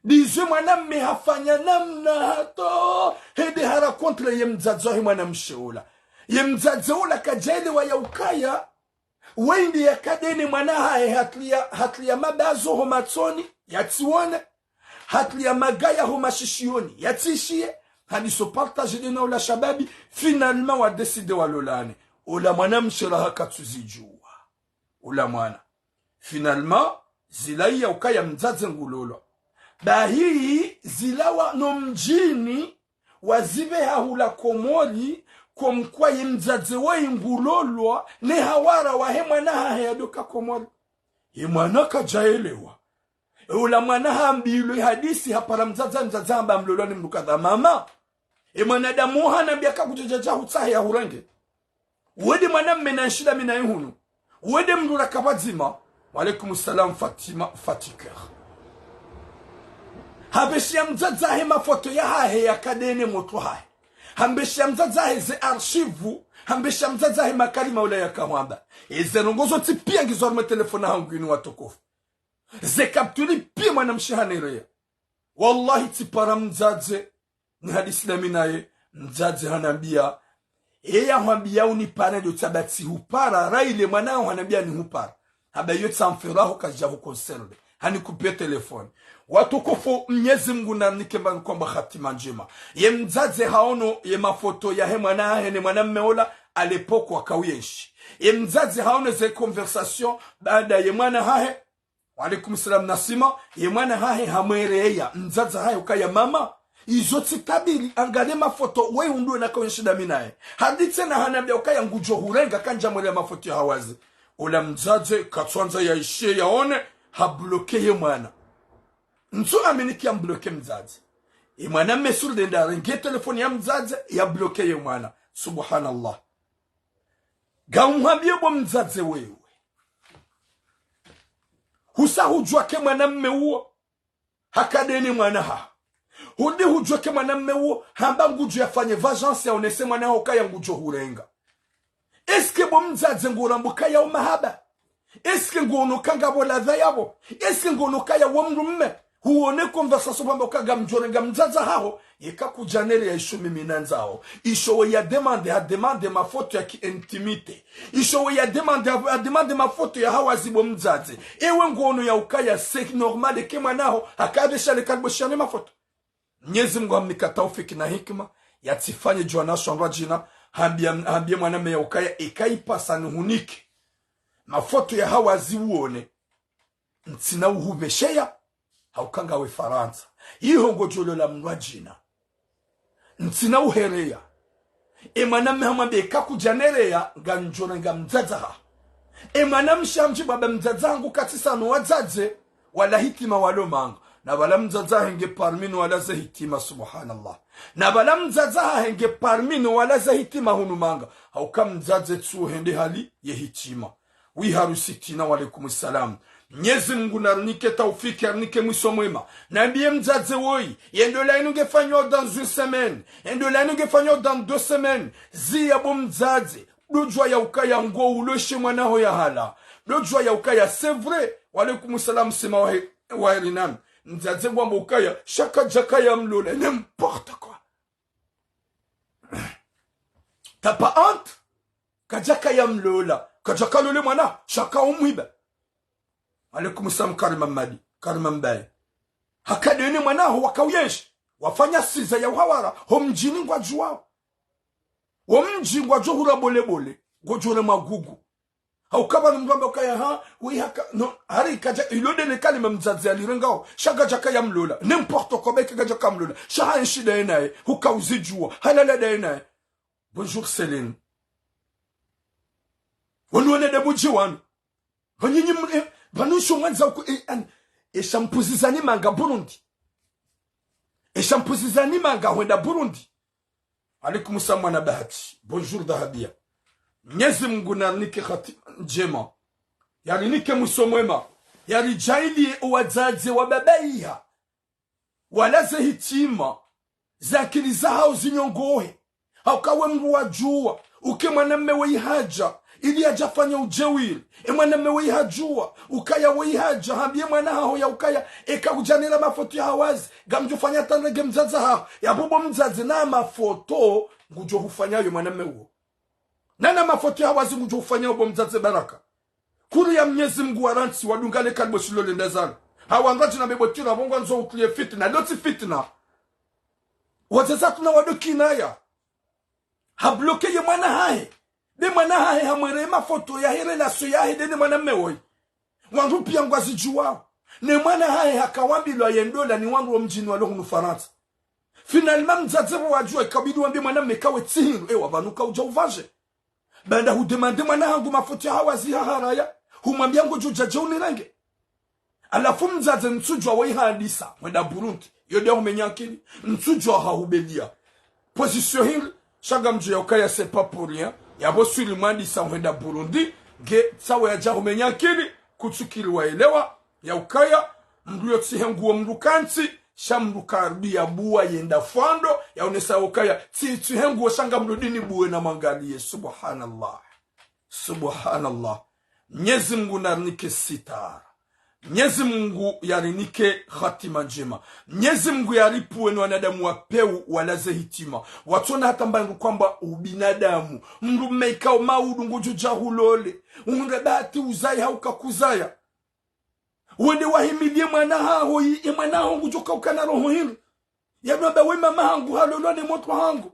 Dizwe mwanamme hafanya namna hato, hende hara contre ye mdzadze wahe mwanamshe ola. Ye mdzadze ola kadjaelewa ya ukaya, wende yakadene mwana hahe hatria, hatria mabazo ho matsoni, yatsiwone. Hatria magaya ho mashishioni, yatsishiye. Hadiso partage de na ola shababi, finalement wa décider walolane. Ola mwanamshe raha katsuzidjuwa. Ola mwana. Finalement, zilaya ukaya mdzadze ngulolwa. Bahi zilawa no mdjini, wazibeha hula Komori, comme quoi ye mdzadze woyi ngulolwa, ne hawara wahe mwana hahe yadoka Komori. Ye mwana kadjaelewa. E ola mwana hambilwa hadisi hapara mdzadze, mdzadze hamba mlolwa ni mndru kadha mama. E mwanadamu hanambia kakudjadjadja hutsahe ya hurenge. Wende mwanamme na nshida mi naye hunu. Wende mndru raka pvadzima. Wa alaikum salam Fatima, Fatiker. Hambeshiya mdzadze hahe mafoto yahahe yakadene motro hahe. Hambeshiya mdzadze hahe ze archive. Hambeshiya mdzadze hahe makalima ola yakahwamba. Eze ndrongo zontsi pia ngizo harumwa telefoni hangu inu watukufu. Ze capture pia mwanamshe hanereya. Wallahi tsipara mdzadze, ni hadisi na mi naye, mdzadze hanambia, eya hwambia unipara ndo tsaba tsihupara, raha ile mwana hanambia nihupara. Hamba iyo tsamferaho kadja hu concerner. Hanikupe telefoni. Watukufu Mnyezi Mngu narinike mbani kwamba hatima ndjema. Ye mdzadze haono ye mafoto yahe mwana hahe ne mwanamme ola, à l'époque wakauyenshi. Ye mdzadze haono ze conversation baada ye mwana hahe Wa alaikum salam Nasima, ye mwana hahe hamwereya, mdzadze hahe ukaya mama, izo tsi kabili, angalie mafoto, we undue naka uyenshi daho mi naye. Hadi tsena hanambia ukaya ngudjo hurenga kandja mwereya mafoto ya hawazi. Ola mdzadze, katsuandza yaishiye yaone, habloke ye mwana. Ntsu aminiki ya mbloke mdzadze. Ye mwana mesure nde nda arenge telefoni ya mdzadze, yabloke ye mwana. Subhanallah. Ngamhwambie bo mdzadze wewe. Husa hudjuwa ke mwanamme uwo hakadene mwana haho. Hudi hudjuwa ke mwanamme uwo hamba ngudjo yafanye vengeance yaonese mwana haho kaya ngudjo hurenga. Est-ce que bo mdzadze nguramba ukaya wo mahaba? Est-ce que nguono kanga bo ladha yabo? Est-ce que nguono kaya wo mdrumme? Huone conversation pvamba uka ngamdjorenga mdzadze haho, yeka kudjanere ya isho mimi nandzao. Isho we ya demande, ha demande mafoto ya ki intimité. Isho we ya demande, ha demande mafoto ya hawazi bo mdzadze. Ewe nguono ya ukaya c'est normal ke mwana haho, haka abesha le kalbo shiya ne mafoto. Mnyezi Mngu hamnika taufiki na hikima, yatsifanye djuwa na shondrwa djina, hambia, hambie mwanamme ya ukaya, eka ipasa nihunike mafoto ya hawazi uone. Ntsina uhubesheya, hauka ngawe Farantsa. Iho ngodjolola mndru wa djina. Ntsina uhereya. E mwanamme hamwambia eka kudjanereya, ngandjorenga mdzadze haho. E mwanamshe hamdjibu amba mdzadze hangu katsisa no wadzadze, wala hitima walo manga. Na pvala mdzadze hahe nge parmi no wala ze hitima, subhanallah. Na pvala mdzadze hahe nge parmi no wala ze hitima hunu manga. Hauka mdzadze tsu hende hali ye hitima. Wi harusi tina, wa alaikum salam. Mnyezi Mngu narinike taufiki, arinike mwiso mwema. Nambie mdzadze woyi, ye ndola inu ngefanywa dans une semaine. Ye ndola inu ngefanywa dans deux semaines. Ziya bo mdzadze. Dodjuwa ya ukaya ngo uloshe mwana haho ya hala. Dodjuwa ya ukaya, c'est vrai. Wa alaikum salam, sima wahe, wahe rinami. Mdzadze ngwamba ukaya, sha kadjakaya mlola. N'importe quoi. T'as pas honte? Kadjakaya mlola. Kadjakalole mwana, sha ka umwiba. Alaikum salam, Karima Mmadi, Karima Mbaye. Hakadene mwana haho wakauyenshi. Wafanya siza ya uhawara, ho mdjini ngwadjuwao. Wo mdji ngwadjo hura bole bole, ngodjo hura magugu. Hauka pvanu mndru amba ukaya ha, wi haka, no, hari kadja, ilo ndele kalima mdzadze yalirengao, sha kadjakaya mlola. N'importe quoi, be kadjakaya mlola. Sha ha enshi daye naye, huka uzidjuwa, halala daye naye. Bonjour Céline. Wanu wana de budji wanu. Pvanyinyi mre, pvanu sho mwandza uku, e, an, e shampuzi zani manga Burundi. E shampuzi zani manga hwenda Burundi. Alaikum salam mwana bahati. Bonjour Dahabia. Mnyezi Mungu narinike hatima ndjema. Yarinike mwiso mwema. Yaridjaaliye owadzadze wababaiha. Walaze hitima. Ze akili zahao zinyongohe. Hauka we mndru wadjuwa, uke mwanamme we ihadja, ili yadjafanya udjewiri. E mwanamme we ihadjuwa, ukaya we ihadja, hambiye mwana haho ya ukaya, eka kudjanira mafoto ya hawazi, ngamdjofanya tandege mdzadze haho, ya bubu mdzadze na mafoto, ngudjo hufanya yo mwanamme uwo. Na na mafoto ya hawazi ngudjo hufanya uwo mdzadze baraka. Kuru ya Mnyezi Mungu warantsi wadungane kalibo shilole ndazana. Hawangadji na bebo tira bongo andzo utliye fitna, lotsi fitna. Wadzadze hatru na wado kinaya. Habloke ye mwana hahe. De mwana hahe hamwere mafoto yahe relation yahe de ne mwanamme woyi. Wandru piya ngwazidjuwao. Ne mwana hahe hakawambilwa ye ndola ni wandru wo mdjini walo hunu Farantsa. Finalement mdzadze pvo wadjuwa ikabidi wambe mwanamme kawe tsi hindru. Ewa pvanu kaudja upvadje. Baanda hudemande mwana hangu mafoto ya hawazi ha haraya. Humwambiya ngodjo djadja unirenge. Halafu mdzadze ntsudjuwa wo ihadisa, hwenda Burundi. Yo de humenya akili, ntsudjuwa hahubeliya. Position hindri, sha ngamdjo ya ukaya c'est pas pour rien. Yapvo swili mwadisa hwenda Burundi, nge tsawe yadja humenya akili, kutsukiri waelewa, ya ukaya, mndru yo tsi henguwo mndru kantsi, sha mndru karudi ya buwa yenda fwando, ya onesa ukaya, tsi, tsi henguwo sha ngamrudi ni buwe na mwangaliye. Subhanallah. Subhanallah. Mnyezi Mungu narinike sitara. Mnyezi Mungu yarinike hatima ndjema. Mnyezi Mungu yaripvuwe no wanadamu wa pewu walaze hitima. Watsona hata mbangu kwamba ubinadamu. Mndru mme ikao maudu ngudjo dja hulole. Unde bahati uzayi hauka kuzaya. Wende wahimiliye mwana haho yi, ye mwana haho ngudjo kauka na roho hindri. Yadwamba we mama hangu halolwa ne motro hangu.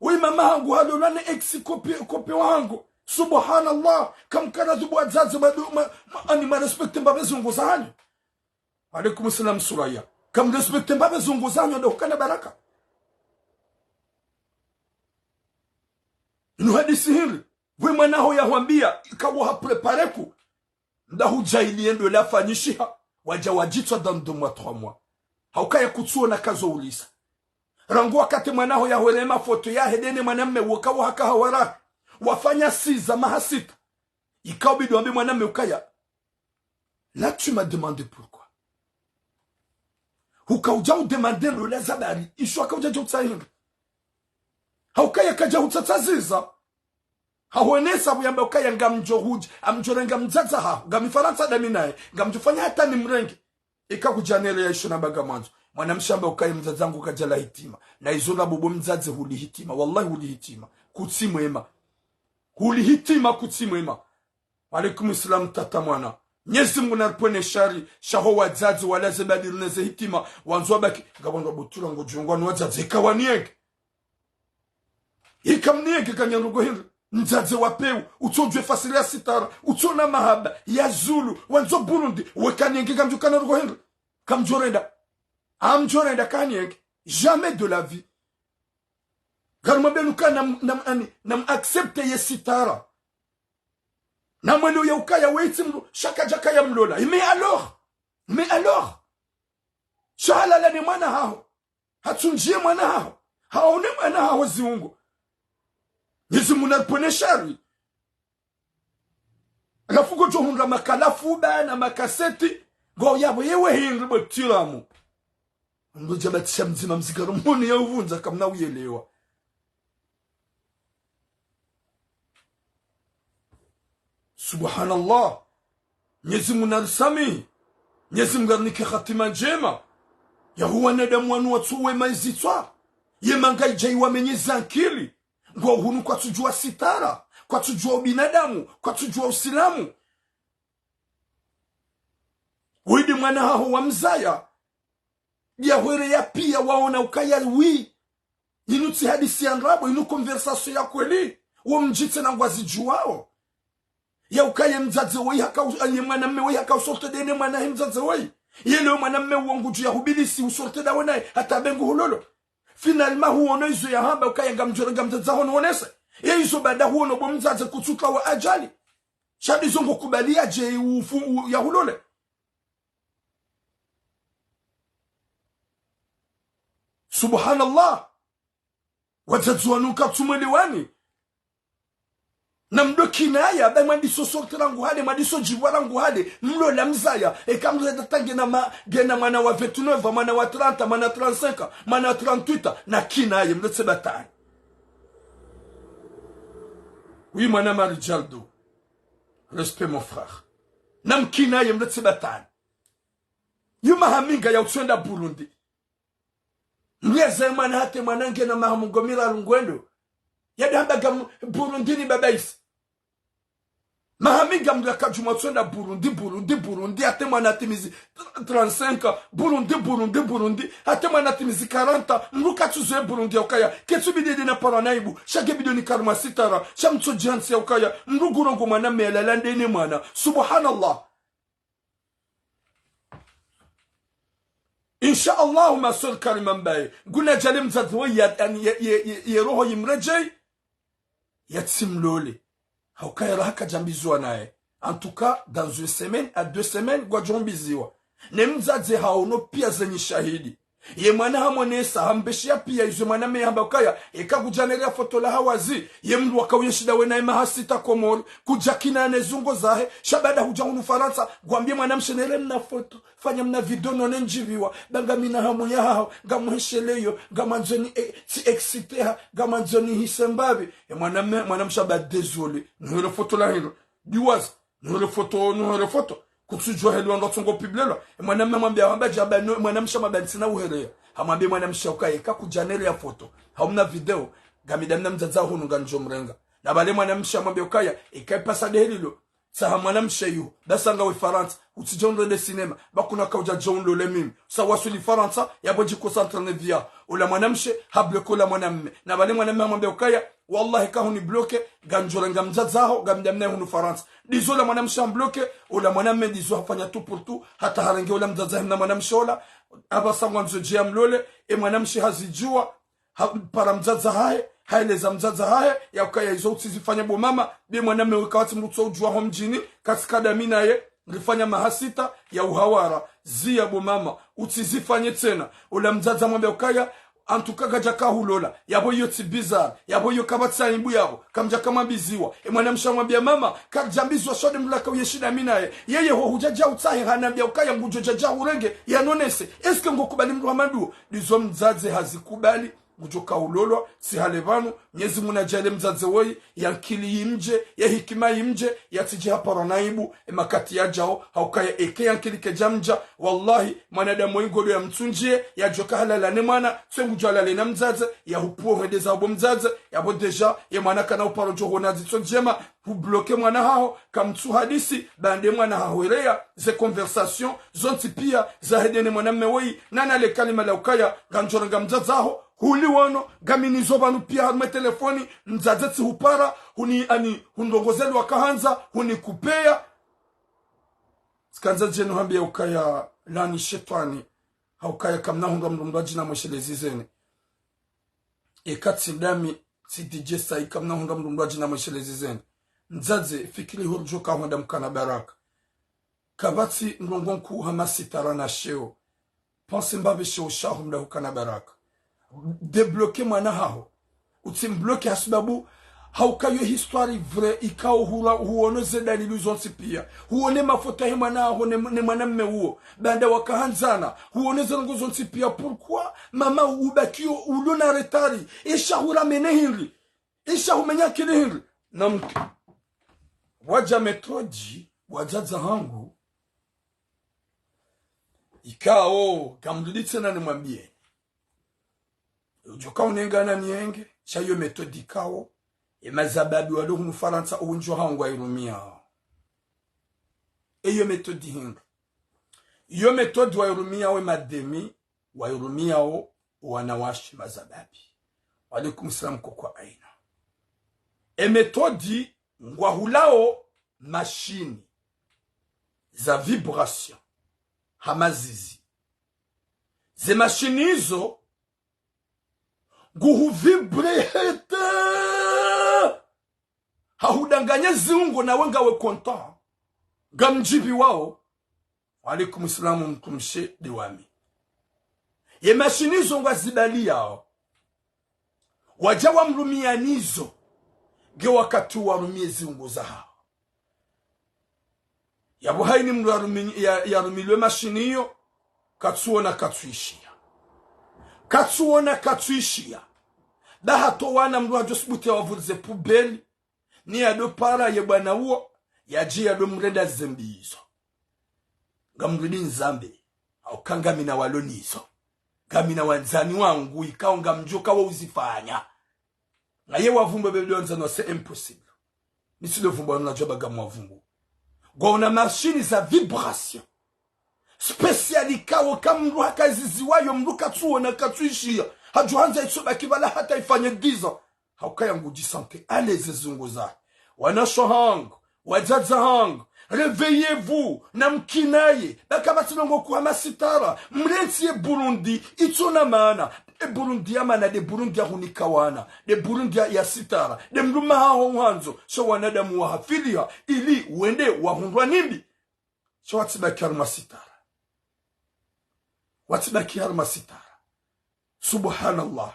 We mama hangu halolwa ne ex-copain, copain wangu. Subhanallah. Kamkana dhubu wadzadze ma, ma, ma, ani ma respecte mbapve zungu zanyu. Alaikum salam Suraya. Kam respecte mbapve zungu zanyu ndo hukana baraka. Inu hadisi hindri. We mwana haho yahwambiya, ikawo ha préparer ku. Nda hudjaaliye ndo lafanyishiha, wadja wadjitswa dans deux mois, trois mois. Haukaya kutsuona kazo ulisa. Rangu wakati mwana haho yahwere mafoto yahe de ne mwanamme woka wahaka hawara. Wafanya siza maha sita. Ikabidi wambe mwanamme ukaya. Là, tu m'as demandé pourquoi. Huka udja udemande ndo laza bari. Isho haka udja djo utsahinga. Haukaya kadja utsatsa ziza. Hahonesa pvo yamba ukaya ngamdjo hudja, ngamdjo renga mdzadze haho, ngami Farantsa dami naye, ngamdjo fanya hata nimrenge. Ika kudjanere ya isho na baga mwandzo. Mwanamshe amba ukaya mdzadze hangu kadjala hitima. Na izo na bubu mdzadze huli hitima. Wallahi huli hitima. Kutsi mwema. Huli hitima kutsi mwema. Alaikum salam tata mwana. Mnyezi Mungu naripvwene shari, sha ho wadzadze walaze badiru neze hitima, wandzo wabaki, ngapvo ndo butura ngodjongwa ni wadzadze, ika waniyenge. Ika mniyenge kanyandro go hindri, mdzadze wa pewu, utsodjuwe fasiri ya sitara, utsona mahaba, ya zulu, wandzo Burundi, we kaniyenge kamdjo kana rogo hindri, kamdjo renda, amdjo renda kaniyenge, jamais de la vie. Ngarumwambenu ka nam, nam, ani, nam accepte ye sitara. Namwelewe ya ukaya we tsi mndru, sha kadjakaya mlola. Mais alors? Mais alors? Sha halala ne mwana haho. Hatsundjiye mwana haho. Haone mwana haho ziungo. Mnyezi Mungu naripvwene shari. Halafu ngodjo hundra makalafu ba na makaseti. Ngo yapvo yewe hindri bo tiramu. Ndo djabatisha mdzima mzigaro moni ya uvundza kamna uyelewa. Subhanallah. Mnyezi Mungu narisamihi. Mnyezi Mungu arinike hatima ndjema. Yahu wanadamu wanu watsu wema izitswa. Ye manga idja iwamenyeza ankili. Ngwa hunu kwatsudjuwa sitara, kwatsudjuwa ubinadamu, kwatsudjuwa usilamu. Wende mwana haho wa mzaya. Yahwere ya piya waona ukaya wi. Inu tsi hadisi ya ndrabo, inu conversation ya kweli. Wo mdji tsena ngwazidjuwao. Ya ukaya ye mdzadze woyi haka u-, ye mwanamme woyi haka usortir de ne mwana he mdzadze woyi. Ye leo mwanamme wo ngudjo ya hubilisi usortir dawe naye, hata be nguhulolo. Finalement huono izo yahamba ukaya ngamdjo renga mdzadze haho nonese. Ye izo baada huono bo mdzadze kutsutrawa ajali. Sha ndizo ngokubali yadje ufu u-, yahulole. Subhanallah. Wadzadze wanu katsumwelewani. Na mdo kinaya, ba mwandiso sortir rangu hale, mwandiso djivwa rangu hale, mlola mzaya, eka mlola tata ngena ma-, ngena mwana wa vingt-neuf, mwana wa trente, mwana wa trente-cinq, mwana wa trente-huit, na kinaye, mletse batani. Oui, mwana Marijaldo. Respect, mon frère. Na mkinaye, mletse batani. Yuma haminga ya utswenda Burundi. Mleze mwana hata mwana ngena maha mengo miraru ngwendo. Yadamba ga m-, Burundi ni baba isi. Maha menga mlaka djumwa tswenda Burundi, Burundi, Burundi, hata mwana hatimizi trente-cinq, Burundi, Burundi, Burundi, hata mwana hatimizi quarante, mdru katsuzowe Burundi ya ukaya, ketsu bidi de na para naibu, sha nge bidi ni karma sitara, sha mtso djansi ya ukaya, mdru ngurongoa mwanamme yalala ndeni mwana. Subhanallah. Insha Allah, ma sœur Karima Mbaye, nguna djale mdzadze woyi ya, yani, ye, ye, ye, ye roho yimredjei, yatsimlole. Haukaya raha kadjambizwa naye. En tout cas, dans une semaine à deux semaines, ngwadjombiziwa. Ne mdzadze haono pia zenyi shahidi. Ye mwana hamonesa, hambeshiya pia izo mwanamme yahamba ukaya, eka kudjaneleya foto la hawazi, ye mdru waka uyenshi dawe naye maha sita Komori, kudjakina ne zungo zahe, sha baada hudja hunu Farantsa, ngwambie mwanamshe nele mna foto, fanya mna video none ndjiviwa, ba ngami na hamu ya haho, ngamuhesheleyo, ngamwandzoni, eh, tsi excité ha, ngamwandzoni hise mbapvi. E mwanamme, mwanamshe hamba désolé, nuhele foto la hilo, diwazi. Nuhele foto, nuhele foto. Kutsudjuwa heli wandru watsongo piblelwa. E mwanamme hamwambia hamba djaba, no, mwanamshe hamwambia ntsina uheleya. Hamwambia mwanamshe ukaya, eka kudjaneleya foto, hau mna video, ngami damna mdzadze hunu ngamdjomrenga. Na pvale mwanamshe hamwambia ukaya, eka ipasa de helilo, tsaha mwanamshe yu, basa ngawe Farantsa, utsidje unrende cinéma, ba kuna kaudja djo unlole mimi. Sa waswili Farantsa, yapvo dji concentré ne vie ya. Ola mwanamshe, habloqué ola mwanamme. Na pvale mwanamme hamwambia ukaya, wallahi ka huni bloqué, ngamdjorenga mdzadze haho, ngamdamna hunu Farantsa. Ndizo ola mwanamshe hambloqué, ola mwanamme ndizo hafanya tout pour tout, hata harenge ola mdzadze hahe mna mwanamshe ola, apvasa ngwandzo dje yamlole, e mwanamshe hazidjuwa, ha, para mdzadze hahe, haeleza mdzadze hahe, ya ukaya izo utsizifanye bo mama, be mwanamme weka watsi mdru tso udjuwa ho mdjini, katsi kadami naye, rifanya maha sita ya uhawara, ziya bo mama, utsizifanye tsena. Ola mdzadze hamwambia ukaya, en tout cas kadjaka hulola, yapvo iyo tsi bizarre, yapvo iyo kapvatsi aibu yapvo, kamdjaka mwambiziwa. E mwanamshe hamwambia mama, kadjambizwa sha de mdru laka uyenshi dami naye. Yeye ho hudja dja utsahe hanambia ukaya ngudjo dja dja hurenge, yanonese. Est-ce que ngokubali mdru hama nduwo? Ndizo mdzadze hazikubali. Ngudjo kaulolwa, tsi hale pvanu, Mnyezi Mungu nadjale mdzadze woyi, ye ankili yimdje, ye hikima yimdje, yatsidje hapara naibu, e makati yadjao, haukaya eke ye ankili kedjamdja, wallahi, mwanadamu woyi ngolo yamtsundjiye, yadjoka halala ne mwana, tse ngudjo halale na mdzadze, yahupvuo hwendeza habo mdzadze, yapvo déjà, ye mwana kana uparo djo hona zitso ndjema, hubloqué mwana haho, kamtsu hadisi, ba nde mwana haho eleya, ze conversation, zontsi pia, zahe de ne mwanamme woyi, nana le kalima la ukaya, ngamdjorenga mdzadze haho, huli wono, ngami nizo pvanu pia harumwe telefoni, mdzadze tsi hupara, huni ani, hundrongozeli wakahandza, huni kupeya. Tsikandza djenu hambiya ukaya lani shetwani, haukaya kamna hundra mdru mdru adjina mweshelezi zeni. Eka tsi ndami, tsi D J Sai kamna hundra mdru mdru adjina mweshelezi zeni. Mdzadze, fikiri hurudjo ka hwenda mkana baraka. Kapvatsi ndrongo nkuu hama sitara na sheo. Pense mbapvi sheo shaho mda hukana baraka. Débloqué mwana haho. Utsimbloqué hasibabu, hauka yo histoire vraie ikao hura, huono ze dalili zontsi pia. Huone mafoto yahe mwana haho ne, ne mwanamme uwo. Baanda wakahandzana. Huone ze ndrongo zontsi pia. Pourquoi? Mama ubakio ulo na retard. Esha hura mene hindri. Esha humenya kili hindri. Na mke. Wadja méthode, wadzadze hangu. Ikao, kamdudi tsena nimwambiye. Udjoka unengana nienge, sha iyo méthode ikao. E mazababi walo hunu Farantsa owendji wahangu wairumia. Eyo méthode hindri. Iyo méthode wairumia we mademi, wairumia o wanawashe mazababi. Wa alaikum salam, koko Aina. E méthode ngwahulao machine za vibration hama zizi. Ze machine izo nguhuvibrer hata hahudanganya ziungo nawe ngawe content. Ngamdjibiwao. Wa alaikum salam, mtrumshe de wami. Ye machine izo ngwazibaliyao. Wadja wamrumia nizo. Nge wakati warumie ziungo zahao. Yapvo hayini mndru yarumi-, ya-, yarumilwe machine iyo, katsuona katsuishiya. Katsuona katsuishiya. Ba hata owana mndru hadjo subuti yawavurize poubelle, ni yado para ye bwana uwo, yadje yado mrenda zembi izo. Ngamrudi nizambe, hauka ngamina walo nizo. Ngamina wandzani wangu, ikao ngamdjo kawo uzifanya. Ngaye wavumbu bebe wandzani wa, c'est impossible. Nisido vumbu wanu nadjua ba ngamwavumbu. Ngwaona machine za vibration spécial ikao ka mndru hakaziziwayo, mndru katsuona katsuishiya. Hadjo handza itsobaki pvala hata ifanye dix ans. Haukaya ngudji sentir à l'aise ziungo zahe. Wanashe wahangu, wadzadze wahangu, réveillez-vous, namkinaye, ba kapvatsi ndrongoo kuhama sitara, mrentsi ye Burundi, itsona maana, e Burundi ya maana, de Burundi yahunika wana, de Burundi ya, ya sitara, de mndru mahaho uhandzo, sha wanadamu wahafiliha, ili wende wahundrwa nimbi. Sha watsibaki harumwa sitara. Watsibaki harumwa sitara. Subhanallah.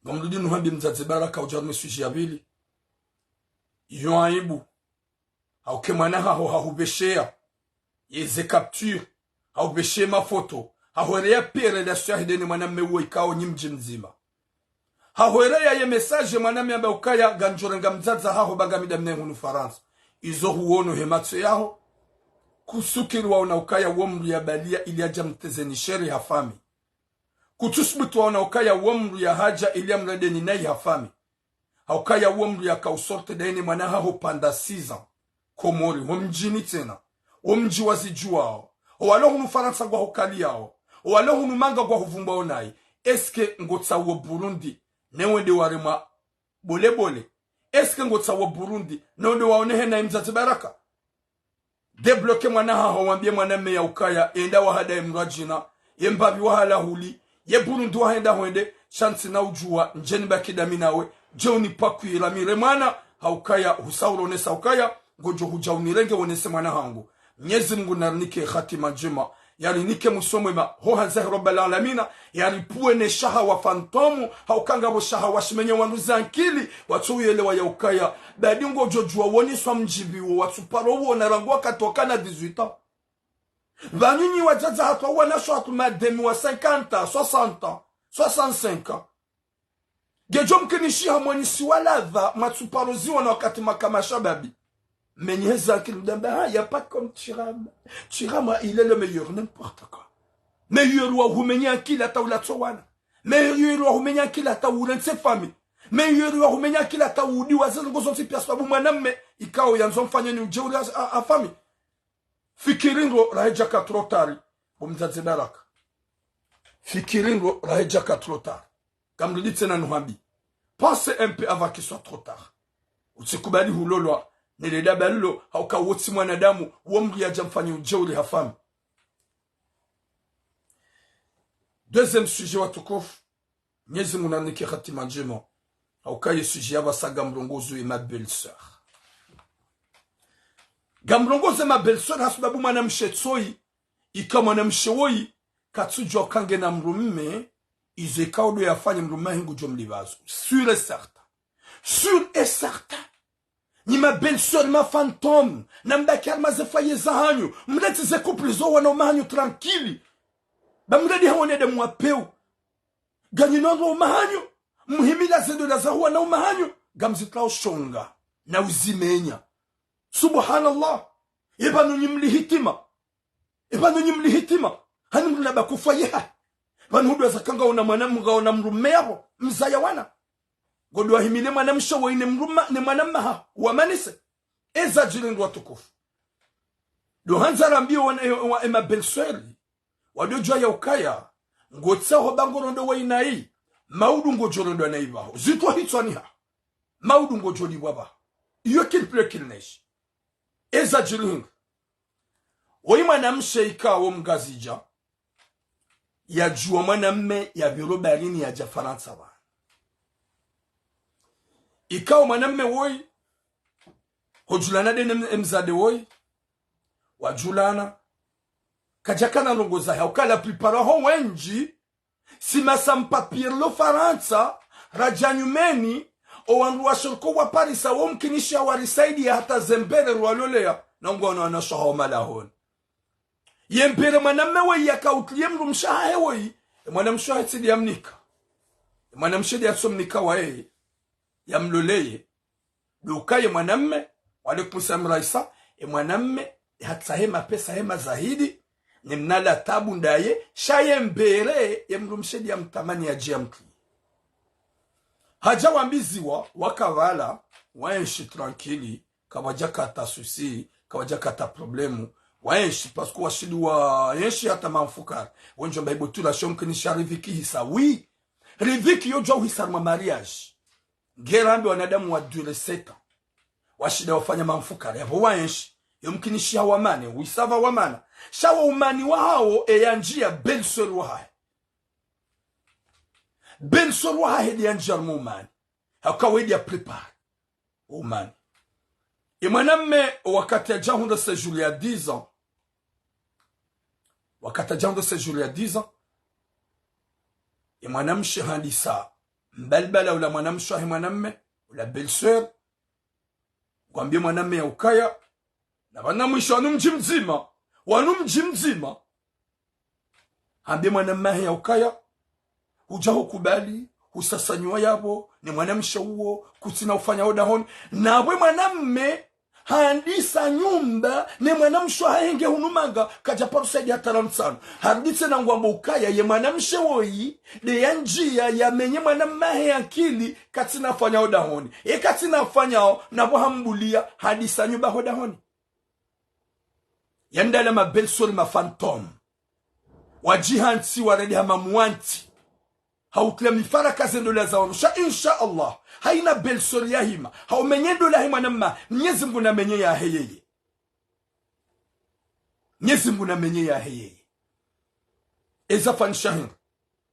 Ngamrudi nuhambi mdzadze Baraka udja harumwa sujet ya pvili. Iyo aibu. Hauke mwana haho hahupvesheya yeze capture, hahupvesheya mafoto, hahuereya pia relation yahe de ne mwanamme uwo ikao nyi mdji mdzima. Hahuereya ye message ye mwanamme amba ukaya ngandjorenga mdzadze haho ba ngamida mnye hunu Farantsa. Izo huono he matso yaho. Kutsukiri waona ukaya wo mndru yabaliya ili yadja mtezeni shere ha famille. Kutsusubutu waona ukaya wo mndru yahadja ili yamredeni nayi ha famille. Haukaya wo mndru yaka usortir daye ne mwana haho pendant six ans. Komori, wo mdjini tsena. Wo mdji wazidjuwao. Owalo hunu Farantsa ngwahukaliyao. Owalo hunu manga ngwahuvumbwao nayi. Est-ce que ngotsaho Burundi, ne wende waremwa bole bole? Est-ce que ngotsaho Burundi, ne wende waonehe nayi mdzadze Baraka? Débloquer mwana haho, wambie mwanamme ya ukaya, enda wahadaye mndru adjina, ye mbapvi wahala huli, ye Burundi wahenda hwende, sha ntsina udjuwa, ndjeni baki dami nawe, dje unipakwira mire mwana, haukaya, husaula onesa ukaya, ngodjo hudja unirenge wonese mwana hangu. Mnyezi Mungu narinike hatima ndjema, yarinike mwiso mwema, ho handza he Rabbal Alamina, yaripvuwe ne shahawa fantôme, hauka ngapvo shahawa shimenye wandru zankili, watso uyelewa ya ukaya, badi ngodjo djuwa woniswa mdjibiwo, watsuparo wona rangu wakati wakana dix-huit ans. Pvanu nyi wadzadze hatru wanashe hatru mademi wa cinquante ans, soixante ans, soixante-cinq ans. Ngedjo mkinishiha mwenyi si walava, mwatsuparo ziwona wakati mwaka mashababi. Menyi heza akili mdamba, ah, y a pas comme Thuram. Thuram, il est le meilleur, n'importe quoi. Meilleur wa humenya akili hata ulatso wana. Meilleur wa humenya akili hata urentse famille. Meilleur wa humenya akili hata udi wazeze ngozo ntsi pia sababu mwanamme, ikao yandzo mfanye ni udjeuri a, a, a famille. Fikiri ndro rahe djaka trop tard, bo mdzadze Baraka. Fikiri ndro rahe djaka trop tard. Ngamrudi tsena nuhambi. Pensez un peu avant qu'il soit trop tard. Utsikubali hulolwa, ne le daba lilo, hauka wo tsi mwanadamu, wo mndru yadja mfanye udjeuri ha famille. Deuxième sujet watukufu, Mnyezi Mungu narinike hatima ndjema. Hauka ye sujet ya pvasa ngamrongozo ye ma belle-sœur. Ngamrongozo ye ma belle-sœur, hasubabu mwanamshe tsoyi, ika mwanamshe woyi, katsudjuwa uka ngena mdrumme, izo ikao ndo yafanye mdrumme wahe ngudjo mlipvazo. Sûr et certain. Sûr et certain. Nyi ma belle-sœur, ma fantôme, nambaki harumwa ze foyer zahanyu, mletse ze couple zo wana umahanyu tranquille. Ba mredi hawone de mwapeu. Ganyi nondo umahanyu, muhimila ze ndola za huwa na umahanyu, ngamzitrao shonga, na uzimenya. Subhanallah. Ye pvanu nyi mli hitima. Ye pvanu nyi mli hitima. Hani mndru nabaki foyer ha. Pvanu hudwa zaka ngaona mwana, ngaona mdrumme yapvo, mzaya wana. Ngodjo wahimile mwanamshe woyi ne mdrumma, ne mwanamme ha, wamanise. Eza djiri ndro watukufu. Ndo handza rambiye wana, e, wa, e ma belle-sœur. wadodjuwa ya ukaya, ngotsaho ba ngorondo wa inayi, maudu ngodjorondo wa nayi baho. Zitwa hitswani ha. Maudu ngodjolipvwa baho. Iyo kili pule kilineshi. Eza djiri hindri. Woyi mwanamshe ikao mngazidja, yadjuwa mwanamme ya pviro baharini yadja Farantsa pvanu. Ikao mwanamme woyi, hodjulana de ne m-, emzade woyi, wadjulana, kadjakana ndrongo zahe, ha ukaya la plupart ho wendji, si masa mpapiro Farantsa, radja nyumeni, owandru wa shirika wa Parisa, wo mkinisha warisaidiya hata zembere rwaloleya, na ngwana wanashaha wa malahoni. Yembere mwanamme woyi yakautliye mdrumshe wahahe woyi, emwanamshe wahahe tsi de yamnika. Emwanamshe de yatsomnika waye, yamloleye. Duka ye mwanamme, wa alaikum salam raisa, emwanamme, hatsahe mapesa hema zaidi, ne mna la tabu ndaye, sha yembere, yemdrumshe de yamtamani yadje yamtliye. Hadja wambiziwa, waka pvala, waenshi tranquille, kawadjakata souci, kawadjakata problème. Waenshi, parce que washidi waenshi hata mamfukara. Wendji wamba ibo tula sho mkinisha riziki hisa. Oui, riziki yodjuwa uhisa harumwa mariage. Ngera mbi wanadamu wa duré sept ans. Washida wafanya mamfukara. Yapvo waenshi. Yo mkinisha wamane, wisava wamana. Sha wo umani wahawo, eyandjiya belle-sœur wahahe. Belle-sœur wahahe de yandjiya harumwa umani. Haka wede ya prépare. Umani. Emwanamme wakati yadja hundra séjour ya dix ans. Wakati yadja hundra séjour ya dix ans. Emwanamshe handisa mbalibala ula mwanamshe wahe mwanamme, ula belle-sœur. Ngwambiye mwanamme ya ukaya, na pvanu mwisho wanu mdji mdzima, wanu mdji mdzima. Hambiye mwanamme wahe ya ukaya, hudja hukubali, husasanyuwa yapvo, ne mwanamshe uwo, kutsina ufanya ho dahoni. Na pvwe mwanamme, handisa nyumba, ne mwanamshe wahahe nge hunu manga, kadja paro saidi hata la ntsanu. Harudi tsena ngwambo ukaya, ye mwanamshe woyi, de yandjiya, yamenye mwanamme wahe ankili, katsina ufanya ho dahoni. E katsina ufanya ho, na pvo hambuliya, handisa nyumba ho dahoni. Yandala ma belle-sœur ma fantôme. Wadjihantsi warende hama mwantsi. Hautliya mifaraka ze ndola za wandru. Sha, insha Allah. Hayina belle-sœur ya hima. Haumenye ndola he mwanamme. Mnyezi Mngu namenye yahe yeye. Mnyezi Mngu namenye yahe yeye. Eza fanyisha hindri.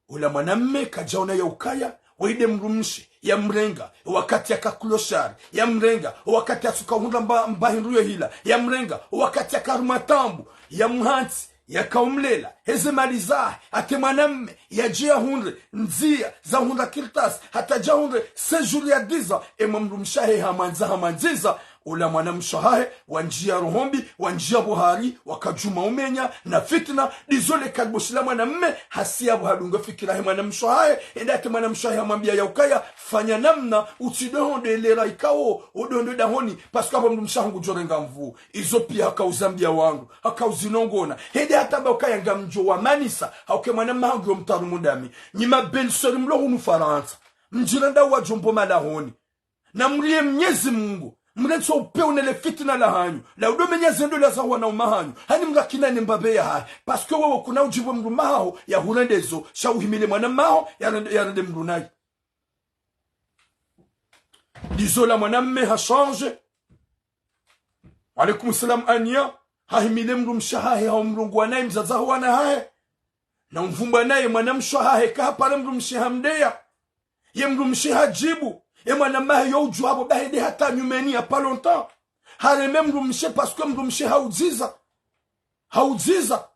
Ula mwanamme kadjaona ya ukaya, waye de mdrumshe, yamrenga, wakati yaka clochard, yamrenga, wakati yatsuka hundra mba, mba hindru yo hila, yamrenga, wakati yaka harumwa tabu, yamhantsi, yaka umlela, heze mali zahe, hata e mwanamme, yadje yahundre, ndziya, za hundra kartasi, hata yadje yahundre, séjour ya dix ans, emwa mdrumshe wahe hamwandza, hamwandziza, ula mwanamshe wahahe, wandjiya roho mbi, wandjiya buhari, wakadjuma umenya, na fitna, dizo le kaliboshi la mwanamme, hasiya buhadunga fikira he mwanamshe wahahe, enda hata e mwanamshe wahahe hamwambiya ya ukaya, fanya namna, utsidjo hondre lera ikao, udjo hondre dahoni, parce que apvo mdrumshe wahangu ngudjo renga nvuu. Izo piya haka uzambiya wandru, haka uzinongona. Hende hata amba ukaya ngamdjo wamanisa, hauka e mwanamme wahangu yo mtaru mundami. Nyi ma belle-sœur mlo hunu Farantsa. Mdjiranda wadjombo malahoni. Na mriye Mnyezi Mngu, mrentsi upvewu ne le fitna la hanyu, la udo menya ze ndola za wananya hanyu, hanyi mrakina ne mbapve yahahe, parce que wewe kuna udjibu mdrumme wahaho, yahurende zo, sha uhimile mwanamme wahaho, yarende, yarende mdru nayi. Dizo la mwanamme ha change. Wa alaikum salam Ania, hahimile mdrumshe wahahe, hau mrongowa naye mdzadze wahe wana wahahe. Na umvumbwa naye mwanamshe wahahe, kahapara mdrumshe hamdeya. Ye mdrumshe hadjibu, ye mwanamme wahahe yo udjuwa apvo bahi de hata nyumeni ya pas longtemps. Hareme mdrumshe parce que mdrumshe haudziza. Haudziza.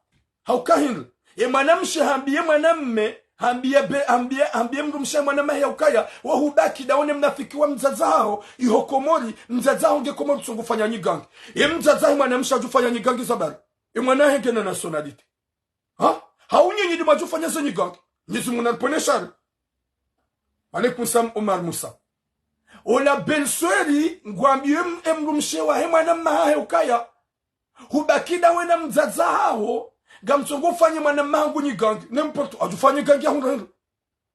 Hauka hindri. Ye mwanamshe hambiye mwanamme, hambiye be, hambiye, hambiye mdrumshe mwanamme wahahe ya ukaya, wo hubaki daho ne mnafiki wa mdzadze waho, iho Komori, mdzadze waho nge Komori tsungu fanya nyigangi. Ye mdzadze wahe mwanamshe hadjufanya nyigangi za bari. Ye mwana wahe ngena nationalité. Ha? Hau nyinyi de mwadjufanya ze nyigangi. Mnyezi Mngu nanipvonese shari. Alaikum salam Omar Musa. Ola belle-sœur, ngwambiyo em-, emdrumshe wahe mwanamme wahahe ukaya. Hubaki daho we na mdzadze waho, ngamtsongo fanye mwanamme wahangu nyigangi. N'importe, hadjufanya nyigangi yahundra hindri.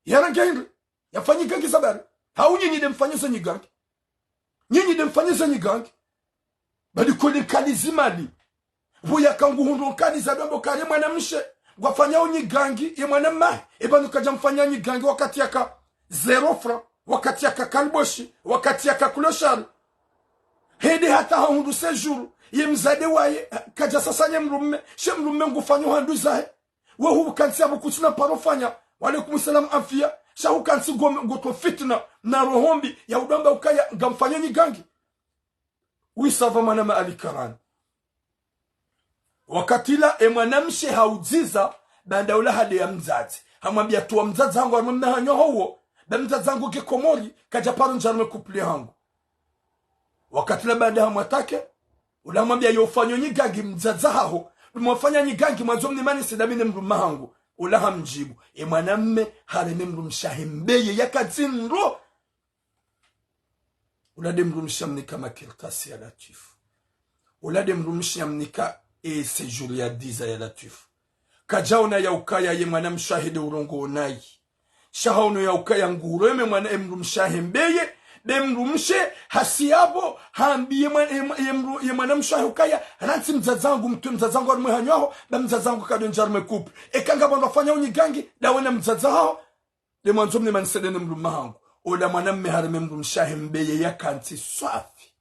Yarenge hindri. Yafanya nyigangi za bari. Hau nyinyi de mfanya ze nyigangi. Nyinyi de mfanya ze nyigangi. Badi koli nkali zimali. Pvo yaka nguhundro nkali za dwambo kare mwanamshe. ngwafanyao nyigangi ye mwana mmahe. Eba nuka kadja mfanya nyigangi wakati yaka zéro franc, wakati yaka kaliboshi, wakati yaka clochard. Hende hata hahundru séjour, ye mdzadze waye, kadja sasa nye mdrume, she mdrume ngufanyo handru zahe. We hukantsi apvo kutsina paro fanya. Wa alaikum salam, Afia. Sha hukantsi ngome, ngotro fitna, na roho mbi, ya udjo amba ukaya, ngamfanyo nyigangi. Oui, ça va, mwanama Alikarani. Wakati ula, e mwanamshe haudziza, baanda ula hade ya mdzadze. Hamwambia, towa mdzadze hangu harumwa mna hanyo hawo, ba mdzadze hangu ke Komori, kadja paro ndja harumwa couple hangu. Wakati ula baanda hamwatake, ula hamwambia, yo ufanyo nyigangi mdzadze haho, dumwafanya nyigangi mwandzo mnimanise dami ne mdrume hangu. Ula hamdjibu, e mwanamme hareme mdrumshe wahe mbeye yakatsi ndro. Ula nde mdrumshe yamnika makartasi ya Latwifu. Ula nde mdrumshe yamnika e séjour ya dix ans ya Latwifu. Kadjaona ya ukaya ye mwanamshe wahe nde urongoa nayi. Sha haono ya ukaya nguhureme mwana e mdrumshe wahe mbeye, be mdrumshe hasi yapvo, hambi ye mwa-, ye mwa-, ye mdru-, ye mwanamshe wahe ukaya, rantsi mdzadze hangu, mtowe mdzadze hangu harumwa e hanyo haho, ba mdzadze hangu kadjo ndja harumwa e couple. Eka ngapvo wandru wafanyao nyigangi, ndawe na mdzadze haho, nde mwandzo mnimanise nde ne mdrume hangu. Ola mwanamme hareme mdrumshe wahe mbeye yakantsi swafi.